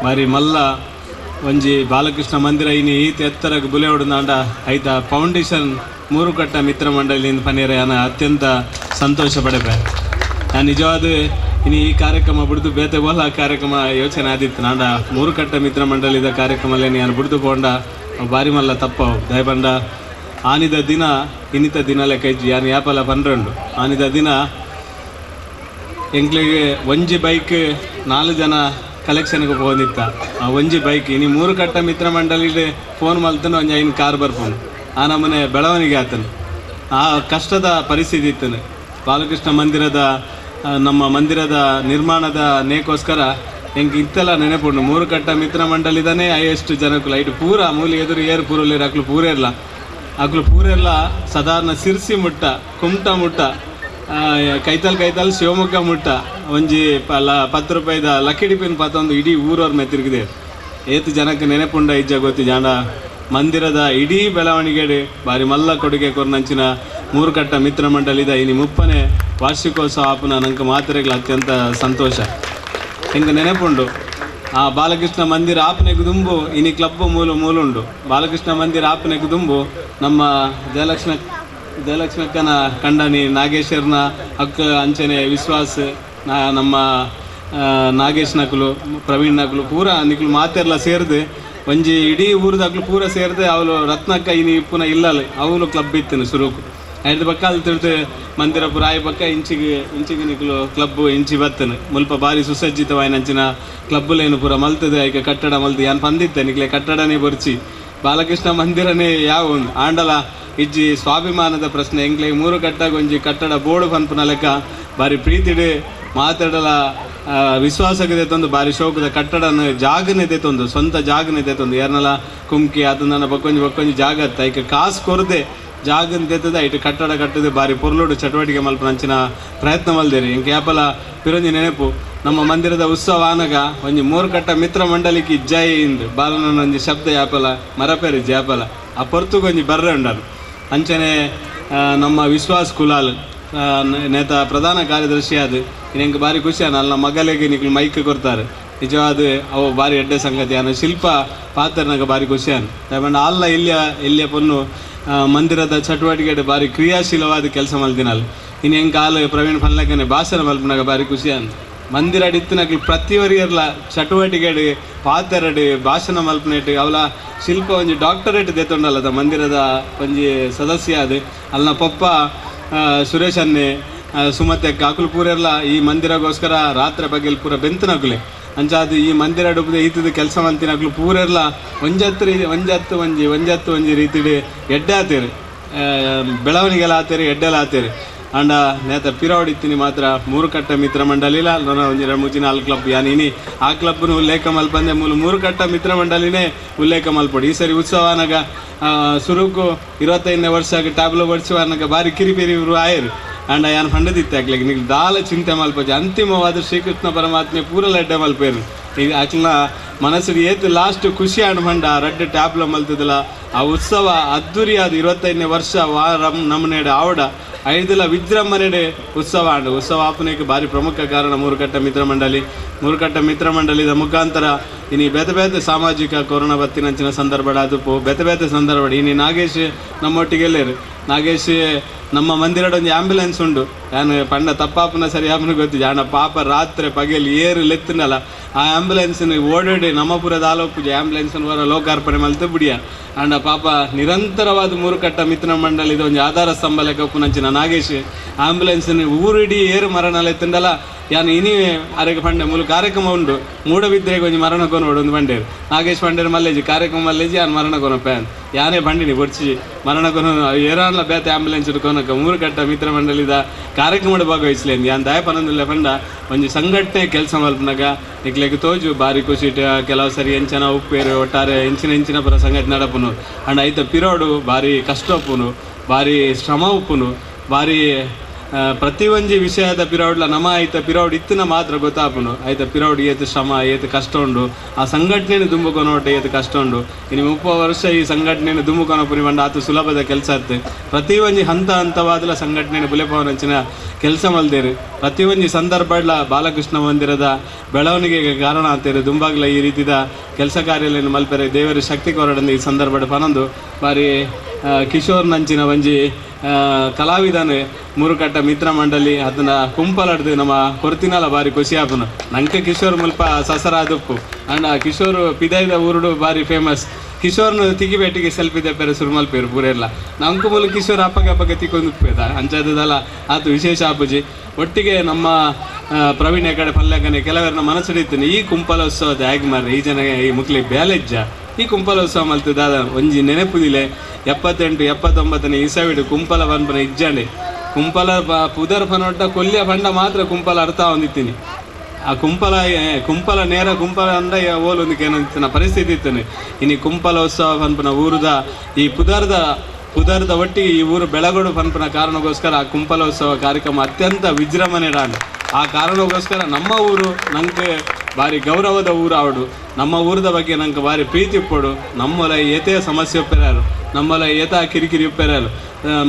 ಬಾರಿ ಮಲ್ಲ ಒಂಜಿ ಬಾಲಕೃಷ್ಣ ಮಂದಿರ ಇನಿ ಈತ ಎತ್ತರಕ್ಕೆ ಬುಲೆವಡ್ದಾಂಡ ಐತ ಫೌಂಡೇಶನ್ ಮೂರುಕಟ್ಟ ಮಿತ್ರ ಮಂಡಳಿಯಿಂದ ಪನೇರ ಅನ ಅತ್ಯಂತ ಸಂತೋಷ ಪಡೆಪೆ. ನಾನು ನಿಜವಾದ ಇನ್ನು ಈ ಕಾರ್ಯಕ್ರಮ ಬಿಡ್ದು ಬೇತೆ ಬೋಲ ಕಾರ್ಯಕ್ರಮ ಯೋಚನೆ ಆದಿತ್ತು. ನಾಂಡ ಮೂರುಕಟ್ಟ ಮಿತ್ರ ಮಂಡಳಿದ ಕಾರ್ಯಕ್ರಮಲ್ಲೇ ನಾನು ಬಿಡ್ದು ಪೋಂಡ ಬಾರಿ ಮಲ್ಲ ತಪ್ಪವು ದಯಬಂಡ ಆನಿದ ದಿನ ಇನ್ನಿತ ದಿನ ಲೆಕ್ಕ ಇಜ್ಜಿ ಯಾನು ಯಾಪಲ 12 ಆನಿದ ದಿನ ಎಂಕ್ಲಿಗೆ ಒಂಜಿ ಬೈಕ್ 4 ಜನ ಕಲೆಕ್ಷನ್ಗೆ ಹೋಗಿತ್ತ. ಆ ಒಂಜಿ ಬೈಕ್ ಇನಿ ಮೂರು ಕಟ್ಟ ಮಿತ್ರ ಮಂಡಳಿಗೆ ಫೋನ್ ಮಲ್ತನ ಒಂಜಿ 5 ಕಾರ್ ಬರ್ಪೋನು ಆ ನಮ್ಮನೆ ಬೆಳವಣಿಗೆ ಆತನು. ಆ ಕಷ್ಟದ ಪರಿಸ್ಥಿತಿ ಇತ್ತನು. ಬಾಲಕೃಷ್ಣ ಮಂದಿರದ ನಮ್ಮ ಮಂದಿರದ ನಿರ್ಮಾಣದ ನೇಕೋಸ್ಕರ ಎಂಕ್ ಇತ್ತೆಲ್ಲ ನೆನಪುಂಡು. ಮೂರು ಕಟ್ಟ ಮಿತ್ರ ಮಂಡಳಿದಾನೆ ಎಷ್ಟು ಜನಕ್ಕೂ ಲೈಟ್ ಪೂರ ಮೂಲಿ ಎದುರು ಏರು ಪೂರಲ್ಲಿ ಅಕ್ಲು ಪೂರ ಇರಲ್ಲ ಅಕ್ಲು ಪೂರೆಲ್ಲ ಸಾಧಾರಣ ಸಿರ್ಸಿ ಮುಟ್ಟ, ಕುಮಟ ಮುಟ್ಟ, ಕೈತಲ್ ಕೈತಲ್ ಶಿವಮೊಗ್ಗ ಮುಟ್ಟ ಒಂಜಿ 10 ರೂಪಾಯಿದ ಲಕ್ಕಿಡಿ ಪಿನ್ ಪಾತೊಂದು ಇಡೀ ಊರವ್ರ ಮೇ ತಿರುಗಿದೆ. ಏತು ಜನಕ್ಕೆ ನೆನಪುಂಡ ಇಜ್ಜ ಗೊತ್ತಿ ಜಾಂಡ ಮಂದಿರದ ಇಡೀ ಬೆಳವಣಿಗೆ ಬಾರಿ ಮಲ್ಲ ಕೊಡುಗೆ ಕೊರ್ನಂಚಿನ ಮೂರು ಕಟ್ಟ ಮಿತ್ರ ಮಂಡಳಿದ ಇನಿ 30ನೇ ವಾರ್ಷಿಕೋತ್ಸವ ಆಪುನ ನಂಗೆ ಮಾತ್ರೆಗಳು ಅತ್ಯಂತ ಸಂತೋಷ. ಹಿಂಗೆ ನೆನಪುಂಡು ಆ ಬಾಲಕೃಷ್ಣ ಮಂದಿರ ಆಪನೆಗೆ ದುಂಬು ಇನಿ ಕ್ಲಬ್ ಮೂಲ ಮೂಲುಂಡು. ಬಾಲಕೃಷ್ಣ ಮಂದಿರ ಆಪನೆಗೆ ದುಂಬು ನಮ್ಮ ಜಯಲಕ್ಷ್ಮಕ್ಕನ ಕಂಡನಿ ನಾಗೇಶ್ವರನ ಅಕ್ಕ ಅಂಚನೆ ವಿಶ್ವಾಸ್ ನಮ್ಮ ನಾಗೇಶ್ ನಕಲು ಪ್ರವೀಣ್ ನಕಲು ಪೂರ ನಿಕ್ಲು ಮಾತೆಲ್ಲ ಸೇರಿದು ಒಂಜಿ ಇಡೀ ಊರದಾಗ್ಲು ಪೂರ ಸೇರಿದೆ. ಅವಳು ರತ್ನಕ್ಕ ಇನಿ ಪುನಃ ಇಲ್ಲಲ್ಲ ಅವಳು ಕ್ಲಬ್ ಇತ್ತನು ಸುರುಕು ಐದು ಪಕ್ಕ ಅಲ್ಲಿ ತಿಳಿದು ಮಂದಿರ ಪೂರ ಆಯಿ ಪಕ್ಕ ಇಂಚಿಗೆ ಇಂಚಿಗೆ ನಿಕ್ಲು ಕ್ಲಬ್ ಇಂಚಿ ಬತ್ತನು ಮುಲ್ಪ ಬಾರಿ ಸುಸಜ್ಜಿತವಾಯಿನ ಅಂಚಿನ ಕ್ಲಬ್ಲೇನು ಪೂರ ಮಲ್ತದೆ. ಐಕ ಕಟ್ಟಡ ಮಲ್ತು ಯಾನ್ ಪಂದಿತ್ತೆ ನಿಕ್ಲೆ ಕಟ್ಟಡನೇ ಬೊರ್ಚಿ ಬಾಲಕೃಷ್ಣ ಮಂದಿರನೇ ಯಾವ ಒಂದು ಆಂಡಲ ಇಜ್ಜಿ ಸ್ವಾಭಿಮಾನದ ಪ್ರಶ್ನೆ. ಎಂಕ್ಲೆ ಮೂರು ಕಟ್ಟಾಗ ಒಂಜಿ ಕಟ್ಟಡ ಬೋರ್ಡು ಪನ್ಪುನ ಲೆಕ್ಕ ಬಾರಿ ಪ್ರೀತಿಡು ಮಾತಾಡಲ ವಿಶ್ವಾಸಕ್ಕೆ ತಂದು ಬಾರಿ ಶೋಕದ ಕಟ್ಟಡನ ಜಾಗನೇ ತಂದು ಸ್ವಂತ ಜಾಗನೇ ತಂದು ಯಾರನ್ನೆಲ್ಲ ಕುಮ್ಕಿ ಅದನ್ನ ಬಕ್ಕೊಂಜಿ ಬಕ್ಕೊಂಜಿ ಜಾಗ ಐಕ ಕಾಸು ಕೊರದೆ ಜಾಗನ ತೆತ್ತದೆ ಐಟು ಕಟ್ಟಡ ಕಟ್ಟದೆ ಬಾರಿ ಪೊರ್ಲೋಡು ಚಟುವಟಿಕೆ ಮಲ್ಪನಂಚಿನ ಪ್ರಯತ್ನ ಮಲ್ದೇರಿ. ಇಂಕ ಯಾಪಲ ಪಿರೊಂಜಿ ನೆನಪು ನಮ್ಮ ಮಂದಿರದ ಉತ್ಸವ ಆನಗ ಒಂಜಿ ಮೂರು ಕಟ್ಟ ಮಿತ್ರ ಮಂಡಲಿకి ಜೈ ಇಂದು ಬಾಲನ ಒಂಜಿ ಶಬ್ದ ಯಾಪಲ ಮರಪೇರಿ ಜಾಪಲ ಆ ಪೊರ್ತುಗೊಂಜಿ ಬರ್ರೆ ಉಂಡನು. ಅಂಚನೆ ನಮ್ಮ ವಿಶ್ವಾಸ್ ಕುಲಾಲ್ ನೇತ ಪ್ರಧಾನ ಕಾರ್ಯದರ್ಶಿ ಅದು ಇನ್ನೆಂಗೆ ಬಾರಿ ಖುಷಿ ಅಲ್ಲ ಮಗಲಿಗೆ ನಿಕ್ಲು ಮೈಕ್ ಕೊಡ್ತಾರೆ ನಿಜವಾದ ಅವು ಬಾರಿ ಎಡ್ಡೆ ಸಂಗತಿ ಅನ್ನ ಶಿಲ್ಪ ಪಾತ್ರನಾಗ ಬಾರಿ ಖುಷಿ ಅನ್ನ ದಯಮಾಡಿ ಅಲ್ಲ ಇಲ್ಲಿಯ ಇಲ್ಲಿಯ ಪೊನ್ನು ಮಂದಿರದ ಚಟುವಟಿಕೆ ಬಾರಿ ಕ್ರಿಯಾಶೀಲವಾದ ಕೆಲಸ ಮಲ್ದಿನಲ್ಲ ಇನ್ನು ಹೆಂಗೆ ಕಾಲು ಪ್ರವೀಣ್ ಫನ್ಲಕ್ಕನೆ ಭಾಷಣ ಮಲ್ಪನಾಗ ಬಾರಿ ಖುಷಿ ಅನ್ನ ಮಂದಿರ ಅಡಿತ್ತಿನಕ್ಲು ಪ್ರತಿವರಿಯರ್ಲ ಚಟುವಟಿಕೆ ಪಾತ್ರಡು ಭಾಷಣ ಮಲ್ಪನೇಟು ಅವಲ ಶಿಲ್ಪ ಒಂಜಿ ಡಾಕ್ಟರೇಟ್ ದೇತೊಂಡಲ್ಲದ ಮಂದಿರದ ಒಂಜಿ ಸದಸ್ಯ ಅದು ಅಲ್ಲಿನ ಪಪ್ಪ ಸುರೇಶ್ ಅನ್ನೆ ಸುಮತೆ ಕಾಕುಲು ಪೂರೆಲ್ಲ ಈ ಮಂದಿರಗೋಸ್ಕರ ರಾತ್ರಿ ಬಗ್ಗೆಲ್ ಪೂರ ಬೆಂತನಕುಲೆ ಅಂಚಾದು ಈ ಮಂದಿರ ಡುಬ್ಬದ ಈತದ ಕೆಲಸ ಮಲ್ತಿನಕ್ಲು ಪೂರೆಲ್ಲ ಒಂಜತ್ತು ಒಂಜತ್ತು ಒಂಜಿ ಒಂಜತ್ತು ಒಂಜಿ ರೀತಿಡು ಎಡ್ಡೆ ಆತೀರಿ ಬೆಳವಣಿಗೆಲ್ಲ ಆತೀರಿ ಎಡ್ಡೆಲ್ಲ ಆತೀರಿ. ಆಂಡ ನೇತ ಪಿರವಡಿತ್ತಿನಿ ಮಾತ್ರ ಮೂರುಕಟ್ಟ ಮಿತ್ರ ಮಂಡಳಿಲ ನನ ಒಂಜಿ 2 3 4 ಕ್ಲಬ್ ಯಾನ್ ಇನಿ ಆ ಕ್ಲಬ್ನು ಉಲ್ಲೇಖ ಮಲ್ಪಂದೆ ಮೂಲು ಮೂರುಕಟ್ಟ ಮಿತ್ರ ಮಂಡಳಿನೇ ಉಲ್ಲೇಖ ಮಲ್ಪೊಡು. ಈ ಸರಿ ಉತ್ಸವ ಆನಗ ಸುರುಕು 25ನೇ ವರ್ಷ ಟ್ಯಾಬ್ಲೋ ಬಡಿಸುವ ಬಾರಿ ಕಿರಿಪಿರಿ ಇವರು ಆಯರು. ಆಂಡ ಯಾನ್ ಪಂಡದಿತ್ತೆ ಅಕ್ಲೆಗ್ ನಿಕ್ಲು ದಾಲ ಚಿಂತೆ ಮಲ್ಪೊಚಿ, ಅಂತಿಮವಾದ ಶ್ರೀಕೃಷ್ಣ ಪರಮಾತ್ಮೆ ಪೂರ ಲಡ್ಡೆ ಮಲ್ಪೇರು. ಈಗ ಅಕ್ಲ್ನ ಮನಸ್ಸು ಏತ್ ಲಾಸ್ಟ್ ಖುಷಿ ಆಂಡ್ ಪಂಡ ರಡ್ಡ್ ಟ್ಯಾಬ್ಲೋ ಮಲ್ತದಲ ಆ ಉತ್ಸವ ಅದ್ದೂರಿಯಾದ 25ನೇ ವರ್ಷ ವಾರ ನಮ್ಮನೆಡೆ ಆವಡ ಐದಲ ವಿಜೃಂಭಣೆಡೆ ಉತ್ಸವ ಆಂಡ್. ಉತ್ಸವ ಆಪನೆಗೆ ಭಾರಿ ಪ್ರಮುಖ ಕಾರಣ ಮೂರುಕಟ್ಟ ಮಿತ್ರ ಮಂಡಳಿ. ಮೂರುಕಟ್ಟ ಮಿತ್ರ ಮಂಡಳಿದ ಮುಖಾಂತರ ಇನಿ ಬೇತೆ ಬೇತೆ ಸಾಮಾಜಿಕ ಕೊರೋನಾ ಬತ್ತಿನಂಚಿನ ಸಂದರ್ಭ ಅದುಪು ಬೇತೆ ಬೇತೆ ಸಂದರ್ಭ ಇನಿ ನಾಗೇಶ್ ನಮ್ಮೊಟ್ಟಿಗೆ ಎಲ್ಲೇರು. ನಾಗೇಶ್ ನಮ್ಮ ಮಂದಿರಡ್ ಒಂಜಿ ಆಂಬ್ಯುಲೆನ್ಸ್ ಉಂಡು, ಯಾನ್ ಪಂಡ ತಪ್ಪಾಪನ ಸರಿ ಆಪನ ಗೊತ್ತಿಜ್ಜಿ. ಆಂಡ ಪಾಪ ರಾತ್ರಿ ಪಗೆಲ್ ಏರು ಲೆತ್ತುಂಡಲ ಆ ಆಂಬ್ಯುಲೆನ್ಸ್ ಓಡೋಡಿ ನಮ್ಮಪುರದ ಆಲೋಪುಜಿ ಆಂಬ್ಯುಲೆನ್ಸ್ ಹೊರ ಲೋಕಾರ್ಪಣೆ ಮಲ್ತು ಬುಡಿಯ. ಆಂಡ ಪಾಪ ನಿರಂತರವಾದ ಮೂರುಕಟ್ಟ ಮಿತ್ರ ಮಂಡಳಿದ ಒಂಜಿ ಆಧಾರ ಸ್ತಂಭ ಲೆಕ್ಕ ಉಪ್ಪುನಂಚಿನ ನಾಗೇಶ್ ಆಂಬ್ಯುಲೆನ್ಸ್ ಊರಿಡಿ ಏರು ಮರಣ ಲೆತ್ತುಂಡಲ ಯಾನ್ ಇನಿ ಅರೆಗೆ ಪಂಡೆ ಮೂಲು ಕಾರ್ಯಕ್ರಮ ಉಂಡು ಮೂಡಬಿದ್ರೆಗೆ ಒಂಜಿ ಮರಣ ಕೊನೋಡು ಒಂದು ಪಂಡೇರು. ನಾಗೇಶ್ ಪಂಡೇರು ಮಲ್ಲೇಜಿ ಕಾರ್ಯಕ್ರಮ ಮಲ್ಲೇಜಿ ಯಾನ್ ಮರಣ ಕೊನಪ್ಪ ಯಾನೇ ಬಂಡಿನಿ ಬೊಡ್ಚಿ ಮರಣ ಕೊನ ಏರಾನ್ಲ ಬೇತೆ ಆಂಬ್ಯುಲೆನ್ಸ್ ಕೊನಕ ಮೂರುಕಟ್ಟ ಮಿತ್ರ ಮಂಡಳಿದ ಕಾರ್ಯಕ್ರಮದ ಭಾಗವಹಿಸ್ಲೇನು ಯಾನ್ ದಾಯ ಪನೊಂದುಲ್ಲೆ ಪಂಡ ಒಂಜಿ ಸಂಘಟನೆ ಕೆಲಸ ಮಲ್ಪನಾಗ ನಿಕ್ಲೆಗ್ ತೋಜು ಬಾರಿ ಖುಷಿ. ಕೆಲವು ಸರಿ ಎಂಚನ ಉಪ್ಪೇರು ಒಟ್ಟಾರೆ ಎಂಚಿನ ಎಂಚಿನ ಪರ ಸಂಗತಿ ನಡಪುನು. ಅಂಡ್ ಐತ ಪಿರೋಡು ಬಾರಿ ಕಷ್ಟ ಉಪ್ಪುನು, ಬಾರಿ ಶ್ರಮ ಉಪ್ಪುನು, ಬಾರಿ ಪ್ರತಿಯೊಂಜಿ ವಿಷಯದ ಪಿರೌಡ್ಲ ನಮ ಐತ ಪಿರೌಡ್ ಇತ್ತಿನ ಮಾತ್ರ ಗೊತ್ತಾಪುನು. ಐತ ಪಿರೌಡ್ ಏತು ಶ್ರಮ ಏತು ಕಷ್ಟ ಉಂಡು, ಆ ಸಂಘಟನೆಯನ್ನು ದುಂಬುಕೊನೋಟೆ ಏತು ಕಷ್ಟ ಉಂಡು. ಇನ್ನು 30 ವರ್ಷ ಈ ಸಂಘಟನೆಯನ್ನು ದುಂಬುಕೊನಪುನಿ ಪಂಡ ಆತು ಸುಲಭದ ಕೆಲಸ ಆತು. ಪ್ರತಿಯೊಂಜಿ ಹಂತ ಹಂತವಾದಲ ಸಂಘಟನೆಯನ್ನು ಬುಲೆಪವನಂಚಿನ ಕೆಲಸ ಮಲ್ದೇರು. ಪ್ರತಿಯೊಂಜಿ ಸಂದರ್ಭಡ್ಲ ಬಾಲಕೃಷ್ಣ ಮಂದಿರದ ಬೆಳವಣಿಗೆಗೆ ಕಾರಣ ಆತೇರು. ದುಂಬಾಗ್ಲ ಈ ರೀತಿದ ಕೆಲಸ ಕಾರ್ಯಗಳನ್ನು ಮಲ್ಪೆರೆ ದೇವರ ಶಕ್ತಿ ಕೊರಡಂದು ಈ ಸಂದರ್ಭಡ್ ಪನೊಂದು ಬಾರಿ ಕಿಶೋರ್ ನಂಚಿನ ಒಂಜಿ ಕಲಾವಿದನು ಮೂರುಕಟ್ಟ ಮಿತ್ರ ಮಂಡಳಿ ಅದನ್ನ ಕುಂಪಲಾಡ್ದು ನಮ್ಮ ಕೊರ್ತಿನಲ ಬಾರಿ ಖುಷಿ ಆಪುನು. ನಂಗೆ ಕಿಶೋರ್ ಮುಲ್ಪ ಸಸರಾದುಪ್ಪು ಅಂಡ್ ಕಿಶೋರ್ ಪಿದಾಯ್ದ ಊರುಡು ಬಾರಿ ಫೇಮಸ್. ಕಿಶೋರ್ನು ತಿಗಿಬೇಟಿಗೆ ಸೆಲ್ಫಿ ದೆಪ್ಪೆರೆ ಸುರು ಮಲ್ಪೇರು ಪೂರೆಲ್ಲ ನಂಕು ಮೂಲ ಕಿಶೋರ್ ಅಪ್ಪಗೆ ಅಪ್ಪಗೆ ತಿಕ್ಕೊಂದು ಉಪ್ಪೇದ ಅಂಚಾದಲ್ಲ ಆತು ವಿಶೇಷ ಆಪುಜಿ. ಒಟ್ಟಿಗೆ ನಮ್ಮ ಪ್ರವೀಣ್ ಕಡೆ ಪಲ್ಯಕನೆ ಕೆಲವರನ್ನ ಮನಸ್ಸಿಡಿತೀನಿ ಈ ಕುಂಪಲೋತ್ಸವದ ಆಗ್ ಮಾರ್ರೆ ಈ ಜನ ಈ ಮುಕ್ಲಿ ಬ್ಯಾಲೆಜ್ಜ ಈ ಕುಂಪಲೋತ್ಸವ ಮಲ್ತು ದಾದ ಒಂಜಿ ನೆನಪುದಿಲೆ 78 79ನೇ ಇಸವಿಡು ಕುಂಪಲ ಪನ್ಪನ ಇಜ್ಜಂಡೆ ಕುಂಪಲ ಪುದರ್ ಪನೊಟ್ಟ ಕೊಲ್ಯ ಪಂಡ ಮಾತ್ರ ಕುಂಪಲ ಅರ್ಥ ಹೊಂದಿತ್ತೀನಿ. ಆ ಕುಂಪಲ ಕುಂಪಲ ನೇರ ಕುಂಪಲ ಅಂದ ಓಲೊಂದು ಏನಂತಿನ ಪರಿಸ್ಥಿತಿ ಇತ್ತನೆ. ಇನ್ನು ಕುಂಪಲೋತ್ಸವ ಪನ್ಪನ ಊರುದ ಈ ಪುದರ್ದ ಪುದರ್ದ ಒಟ್ಟಿಗೆ ಈ ಊರು ಬೆಳಗೋಡು ಪನ್ಪನ ಕಾರಣಕ್ಕೋಸ್ಕರ ಆ ಕುಂಪಲೋತ್ಸವ ಕಾರ್ಯಕ್ರಮ ಅತ್ಯಂತ ವಿಜೃಂಭಣೆ. ಆ ಕಾರಣಕ್ಕೋಸ್ಕರ ನಮ್ಮ ಊರು ನಂಗೆ ಭಾರಿ ಗೌರವದ ಊರು ಆವಡು, ನಮ್ಮ ಊರದ ಬಗ್ಗೆ ನಂಗೆ ಭಾರಿ ಪ್ರೀತಿ ಉಪ್ಪಡು. ನಮ್ಮೊಲ ಏತೇ ಸಮಸ್ಯೆ ಉಪ್ಪೆರಾರು, ನಮ್ಮೊಲ ಏತ ಕಿರಿಕಿರಿ ಉಪ್ಪೆರಾರು.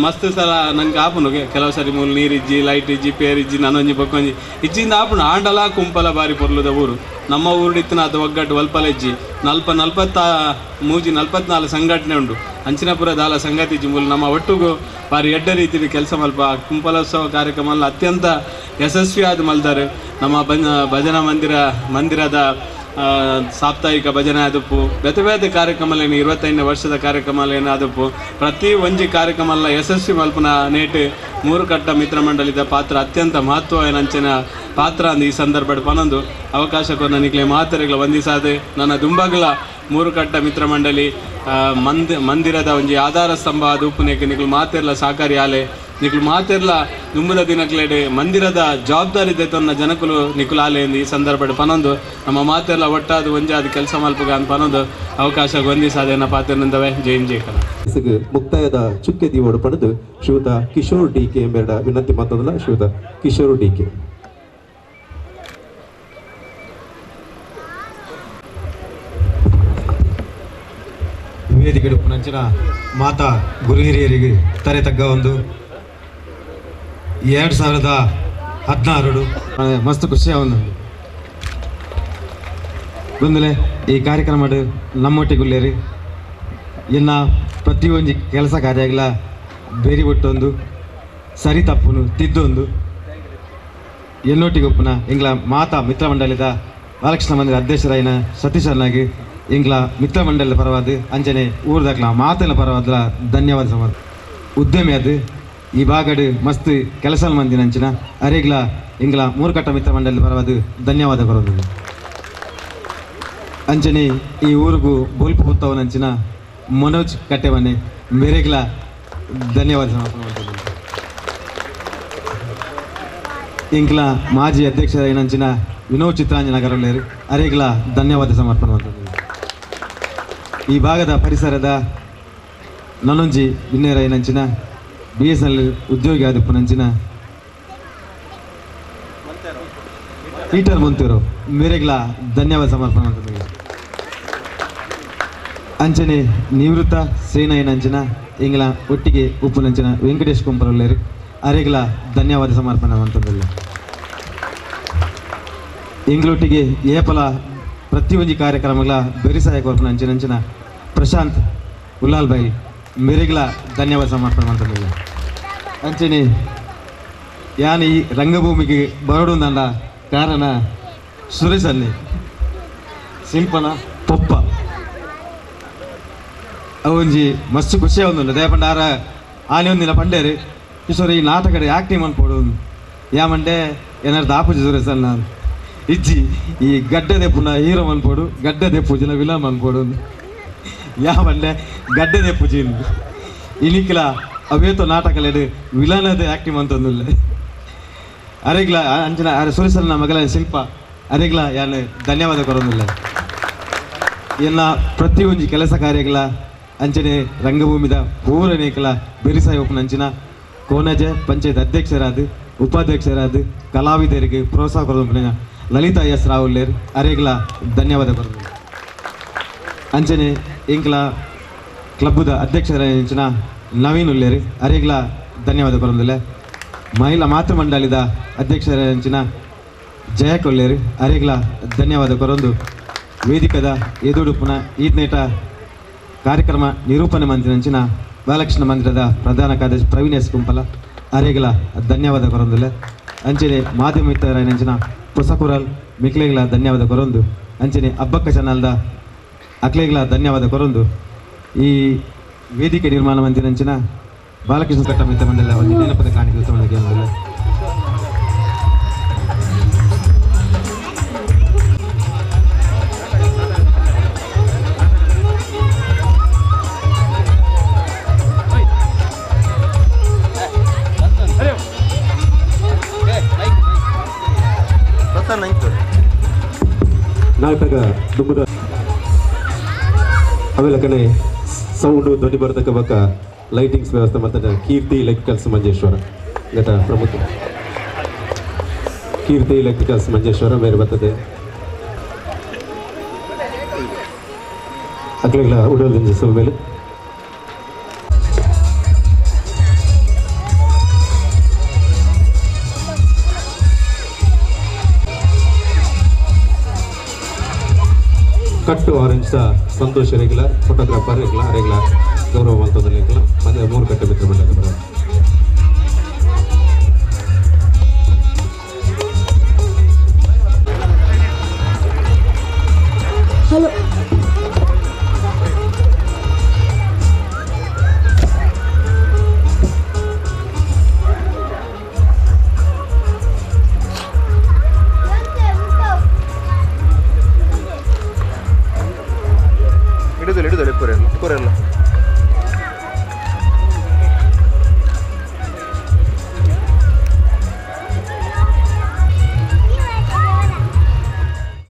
ಮಸ್ತ್ ಸಲ ನಂಗೆ ಆಪುನು ಕೆಲವು ಸರಿ ಮೂಲು ನೀರಿಜ್ಜಿ ಲೈಟ್ ಇಜ್ಜಿ ಪೇರಿಜ್ಜಿ ನಾನೊಂಜಿ ಬೊಕ್ಕೊಂಜಿ ಇಜ್ಜಿಂದ ಆಪುನು. ಆಂಡಲ ಕುಂಪಲ ಬಾರಿ ಪೊರ್ಲುದ ಊರು. ನಮ್ಮ ಊರುಡಿತ್ತಿನ ಅದು ಒಗ್ಗಟ್ಟು ಒಲ್ಪಲೆಜ್ಜಿ 43 44 ಸಂಘಟನೆ ಉಂಡು. ಅಂಚಿನಪುರ ದಾಲ ಸಂಗತಿ ಮೂಲ ನಮ್ಮ ಒಟ್ಟುಗು ಬಾರಿ ಎಡ್ಡ ರೀತಿಯಲ್ಲಿ ಕೆಲಸ ಮಲ್ಪ ಕುಂಪಲೋತ್ಸವ ಕಾರ್ಯಕ್ರಮ ಅತ್ಯಂತ ಯಶಸ್ವಿಯಾದ ಮಲ್ದಾರೆ. ನಮ್ಮ ಭಜನಾ ಮಂದಿರದ ಸಾಪ್ತಾಹಿಕ ಭಜನೆ ಆದಪ್ಪು ಬೇತೆ ಬೇತೆ ಕಾರ್ಯಕ್ರಮಲೇನು 25ನೇ ವರ್ಷದ ಕಾರ್ಯಕ್ರಮಲೇನು ಆದಪ್ಪು ಪ್ರತಿ ಒಂಜಿ ಕಾರ್ಯಕ್ರಮ ಯಶಸ್ವಿ ಮಲ್ಪನ ನೇಟ್ ಮೂರುಕಟ್ಟ ಮಿತ್ರ ಮಂಡಳಿದ ಪಾತ್ರ ಅತ್ಯಂತ ಮಹತ್ವವೇನಂಚಿನ ಪಾತ್ರ ಅಂದು ಈ ಸಂದರ್ಭ ಪನೊಂದು ಅವಕಾಶ ಕೊನ್ನ ಮಾತರೆಗಳ ವಂದಿಸಾದೆ. ನನ್ನ ದುಂಬಗಲ ಮೂರುಕಟ್ಟ ಮಿತ್ರ ಮಂಡಳಿ ಮಂದಿರದ ಒಂಜಿ ಆಧಾರ ಸ್ತಂಭ ಅದು ಉಪ್ಪುನೇಕ ನಿಕ್ಲು ಮಾತೆರ್ಲ ಸಹಕಾರಿ ಆಲೆ ನಿಕ್ಲು ಮಾತೆರ್ಲ ದುಂಬುದ ದಿನಕ್ಲೆಡೆ ಮಂದಿರದ ಜವಾಬ್ದಾರಿ ತನ್ನ ಜನಕುಲು ನಿಕುಲು ಆಲೆ ಎಂದು ಈ ಸಂದರ್ಭ ಪನೊಂದು ನಮ್ಮ ಮಾತೆರ್ಲ ಒಟ್ಟಾದ ಒಂಜಾದ ಕೆಲಸ ಮಲ್ಪುಗ ಅಂತ ಪನೊಂದು ಅವಕಾಶ ವಂದಿಸಾದೆನ ಪಾತ್ರನಿಂದವೇ. ಜೈ ಜೈ ಕನ್ನಡ. ಮುಕ್ತಾಯದ ಚುಕ್ಕೆ ದೀವೋಡು ಪಡೆದು ಶ್ರೀಯುತ ಕಿಶೋರ್ ಡಿ ಕೆ ಎಂಬೆರಡ ವಿನಂತಿ ಮಾತದಲ್ಲ ಶ್ರೀಯುತ ಕಿಶೋರ್ ಡಿ ಕೆ. ವೇದಿಕೆ ಉಪ್ಪುನಂಚಿನ ಮಾತಾ ಗುರು ಹಿರಿಯರಿಗೆ ತರೆ ತಗ್ಗ ಒಂದು 2016 ಮಸ್ತ್ ಖುಷಿ ಒಂದು ಬಂದಲೆ ಈ ಕಾರ್ಯಕ್ರಮ ನಮ್ಮೊಟ್ಟಿಗುಲ್ಲೇರಿ ಇನ್ನು ಪ್ರತಿಯೊಂದು ಕೆಲಸ ಕಾರ್ಯಗಳ ಬೇರಿ ಒಟ್ಟೊಂದು ಸರಿ ತಪ್ಪುನು ತಿದ್ದೊಂದು ಎಲ್ಲೊಟ್ಟಿಗೆ ಉಪ್ಪುನ ಎಂಗ್ಲ ಮಾತಾ ಮಿತ್ರ ಮಂಡಳಿದ ಬಾಲಕೃಷ್ಣ ಮಂದಿರ ಅಧ್ಯಕ್ಷರಾಯಿನ ಸತೀಶ್ ಅನ್ನಾಗಿ ಎಂಗ್ಲ ಮಿತ್ರ ಮಂಡಲದ ಪರವಾದ ಅಂಚನೆ ಊರ್ದಾಕ್ಲ ಮಾತೆಲ್ಲ ಪರವಾದ ಧನ್ಯವಾದ ಸಮರ್. ಉದ್ಯಮಿ ಅದು ಈ ಭಾಗಡು ಮಸ್ತ್ ಕೆಲಸ ಮಂದಿನ ಅಂಚಿನ ಅರೆಗ್ಲ ಎಂಗ್ಲ ಮೂರುಕಟ್ಟ ಮಿತ್ರ ಮಂಡಲದ ಪರವಾದ ಧನ್ಯವಾದ ಬರೋದು. ಅಂಚನೆ ಈ ಊರಿಗೂ ಬೊಲ್ಪು ಹೊತ್ತವನಂಚಿನ ಮನೋಜ್ ಕಟ್ಟೆಮನೆ ಮೇರೆಗ್ಲ ಧನ್ಯವಾದ ಸಮರ್ಪಣೆ ಮಾಡ್ತೀನಿ. ಇಂಕ್ಲ ಮಾಜಿ ಅಧ್ಯಕ್ಷರಾಯಿನಂಚಿನ ವಿನೋದ್ ಚಿತ್ರಾಂಜನ ಗರಲೇರು ಅರೆಗ್ಲ ಧನ್ಯವಾದ ಸಮರ್ಪಣೆ ಮಾಡ್ತದೆ. ಈ ಭಾಗದ ಪರಿಸರದ ನನೊಂಜಿ ಬಿನ್ನೇರಾಯಿನಂಚಿನ BSNL ಉದ್ಯೋಗಿ ಆದಿಪ್ಪುನಂಚಿನ ಪೀಟರ್ ಮುಂತೂರು ಮೇರೆಗ್ಲ ಧನ್ಯವಾದ ಸಮರ್ಪಣೆ ಮಾಡ್ತದೆ. ಅಂಚನೆ ನಿವೃತ್ತ ಸೇನಾಯಿನಂಚಿನ ಇಂಗ್ಲ ಒಟ್ಟಿಗೆ ಉಪ್ಪುನಂಚಿನ ವೆಂಕಟೇಶ್ ಕುಂಪರಲ್ಲೇರು ಅರೆಗ್ಲ ಧನ್ಯವಾದ ಸಮರ್ಪಣೆ ಮಾಡ್ತದಿಲ್ಲ. ಇಂಗ್ಲೊಟ್ಟಿಗೆ ಏಪಲ ಪ್ರತಿಯೊಂದು ಕಾರ್ಯಕ್ರಮಗಳ ಬೆರಿಸಾಯ ಕೊರ್ಪುನಂಚಿನಂಚಿನ ಪ್ರಶಾಂತ್ ಉಲ್ಲಾಲ್ ಬೈಲ್ ಮೇರೆಗ್ಲ ಧನ್ಯವಾದ ಸಮರ್ಪಣೆ ಮಾಡ್ತದಿಲ್ಲ. ಅಂಚನೆ ಯಾನ್ ಈ ರಂಗಭೂಮಿಗೆ ಬರೋಡುಂದಂಡ ಕಾರಣ ಸುರೇಶ್ ಅನ್ನೆ ಶಿಲ್ಪನ ಪೊಪ್ಪ ಅವೊಂಜಿ ಮಸ್ತ್ ಖುಷಿ ಆವೊಂದುಂಡು. ದಯಪಂಡ ಆರ ಆನೆ ಒಂದಿನ ಪಂಡೇರು ಕಿಶೋರ್ ಈ ನಾಟಕಡೆ ಆಕ್ಟಿಂಗ್ ಮನ್ಪೊಡು ಯಾಮಂಡೆ ಏನಾರು ದಾಪುಜಿ ಸುರೇಶ್ ಅನ್ನ ಇಜ್ಜಿ ಈ ಗಡ್ಡೆ ದೆಪ್ಪುನ ಹೀರೋ ಮನ್ಪೊಡು ಗಡ್ಡೆ ದೆಪ್ಪುಜಿನ ವಿಲನ್ ಮನ್ಪೊಡು ಯಾಮಂಡೆ ಗಡ್ಡೆ ದೆಪ್ಪುಜಿ ಇನಿಕ್ಲ ಅವೇತೋ ನಾಟಕಲೆಡು ವಿಲನದ ಆಕ್ಟಿಂಗ್ ಅಂತಂದುಲ್ಲೆ. ಅರೆಗ್ಲ ಅಂಚಿನ ಅರೆ ಸುರೇಶನ ಮಗಲ ಶಿಲ್ಪ ಅರೆಗ್ಲ ಯಾನ್ ಧನ್ಯವಾದ ಕೊರೊಂದುಲ್ಲೆ. ಎನ್ನ ಪ್ರತಿಯೊಂಜಿ ಕೆಲಸ ಕಾರ್ಯಗಳ ಅಂಚನೆ ರಂಗಭೂಮಿದ ಪೂರನೇಕಲ ಬೆರಿಸಾಯ ಒಪ್ಪುನಂಚಿನ ಕೋನಜೆ ಪಂಚಾಯತ್ ಅಧ್ಯಕ್ಷರಾದ ಉಪಾಧ್ಯಕ್ಷರಾದ ಕಲಾವಿದರಿಗೆ ಪ್ರೋತ್ಸಾಹ ಕೊರೊಂದುಪ್ಪುನ ಲಲಿತಾ ಎಸ್ ರಾವುಲ್ಲೇರ್ ಅರೆಗ್ಲ ಧನ್ಯವಾದ ಕೊರೊಂದುಲ್ಲೆ. ಅಂಚನೆ ಎಂಕ್ಲ ಕ್ಲಬ್ಬುದ ಅಧ್ಯಕ್ಷರಾದ ನವೀನ್ ಉಲ್ಲೇರ್ ಅರೆಗ್ಲ ಧನ್ಯವಾದ ಕೊರೊಂದುಲ್ಲೆ. ಮಹಿಳಾ ಮಾತೃ ಮಂಡಳಿದ ಅಧ್ಯಕ್ಷರಾದ ಜಯ ಕೊಲ್ಲೇರ್ ಅರೆಗ್ಲ ಧನ್ಯವಾದ ಕೊರೊಂದು ವೇದಿಕದ ಎದುಡುಪುನ ಈತ್ನೇಟ ಕಾರ್ಯಕ್ರಮ ನಿರೂಪಣೆ ಮಂತ್ರಿನಂಚಿನ ಬಾಲಕೃಷ್ಣ ಮಂದಿರದ ಪ್ರಧಾನ ಕಾರ್ಯದರ್ಶಿ ಪ್ರವೀಣ್ ಎಸ್ ಕುಂಪಲ ಅರೆಗ್ಲ ಧನ್ಯವಾದ ಕೊರೊಂದುಲ್ಲೆ. ಅಂಚನೆ ಮಾಧ್ಯಮ ಮಿತ್ರರಾಯಿನಂಚಿನ ಪೊಸಕುರಲ್ ಮಿಕ್ಲೆಗ್ಲ ಧನ್ಯವಾದ ಕೊರೊಂದು ಅಂಚನೆ ಅಬ್ಬಕ್ಕ ಚಾನಲ್ದ ಅಕ್ಲೆಗ್ಲ ಧನ್ಯವಾದ ಕೊರೊಂದು ಈ ವೇದಿಕೆ ನಿರ್ಮಾಣ ಮಂತ್ರಿನಂಚಿನ ಬಾಲಕೃಷ್ಣ ಕಟ್ಟ ಮಿತ್ರ ಮಂಡಲ ಒಂದು ನೆನಪದ ಕಾಣಿಕೆ. ನಾಟಕ ದುಂಬುದ ಅವೆಲ್ಲ ಕಡೆ ಸೌಂಡು ಧ್ವನಿ ಬರ್ತಕ್ಕ ಬಕ್ಕ ಲೈಟಿಂಗ್ಸ್ ವ್ಯವಸ್ಥೆ ಮತ್ತು ಕೀರ್ತಿ ಎಲೆಕ್ಟ್ರಿಕಲ್ಸ್ ಮಂಜೇಶ್ವರ ಗತ ಪ್ರಮುಖ ಕೀರ್ತಿ ಎಲೆಕ್ಟ್ರಿಕಲ್ಸ್ ಮಂಜೇಶ್ವರ ಬೇರೆ ಬರ್ತದೆ. ಅಕ್ಲೆಗ್ಲ ಉಡಲ್ ಮೇಲೆ ಕಟ್ಟು orange Santosh regular photographer regular regular ಗೌರವ ಮಂತದಲ್ಲಿ ಮತ್ತೆ ಮೂರು ಕಟ್ಟೆ ಮಿತ್ರ ಮಂಡಲ ಬರೋ. ಹಲೋ ಹಿಡಿದಲ್ಲ ಹಿಡಿದಲ್ಲ ಕೊರೆಲ್ಲ ಕೊರೆಲ್ಲ.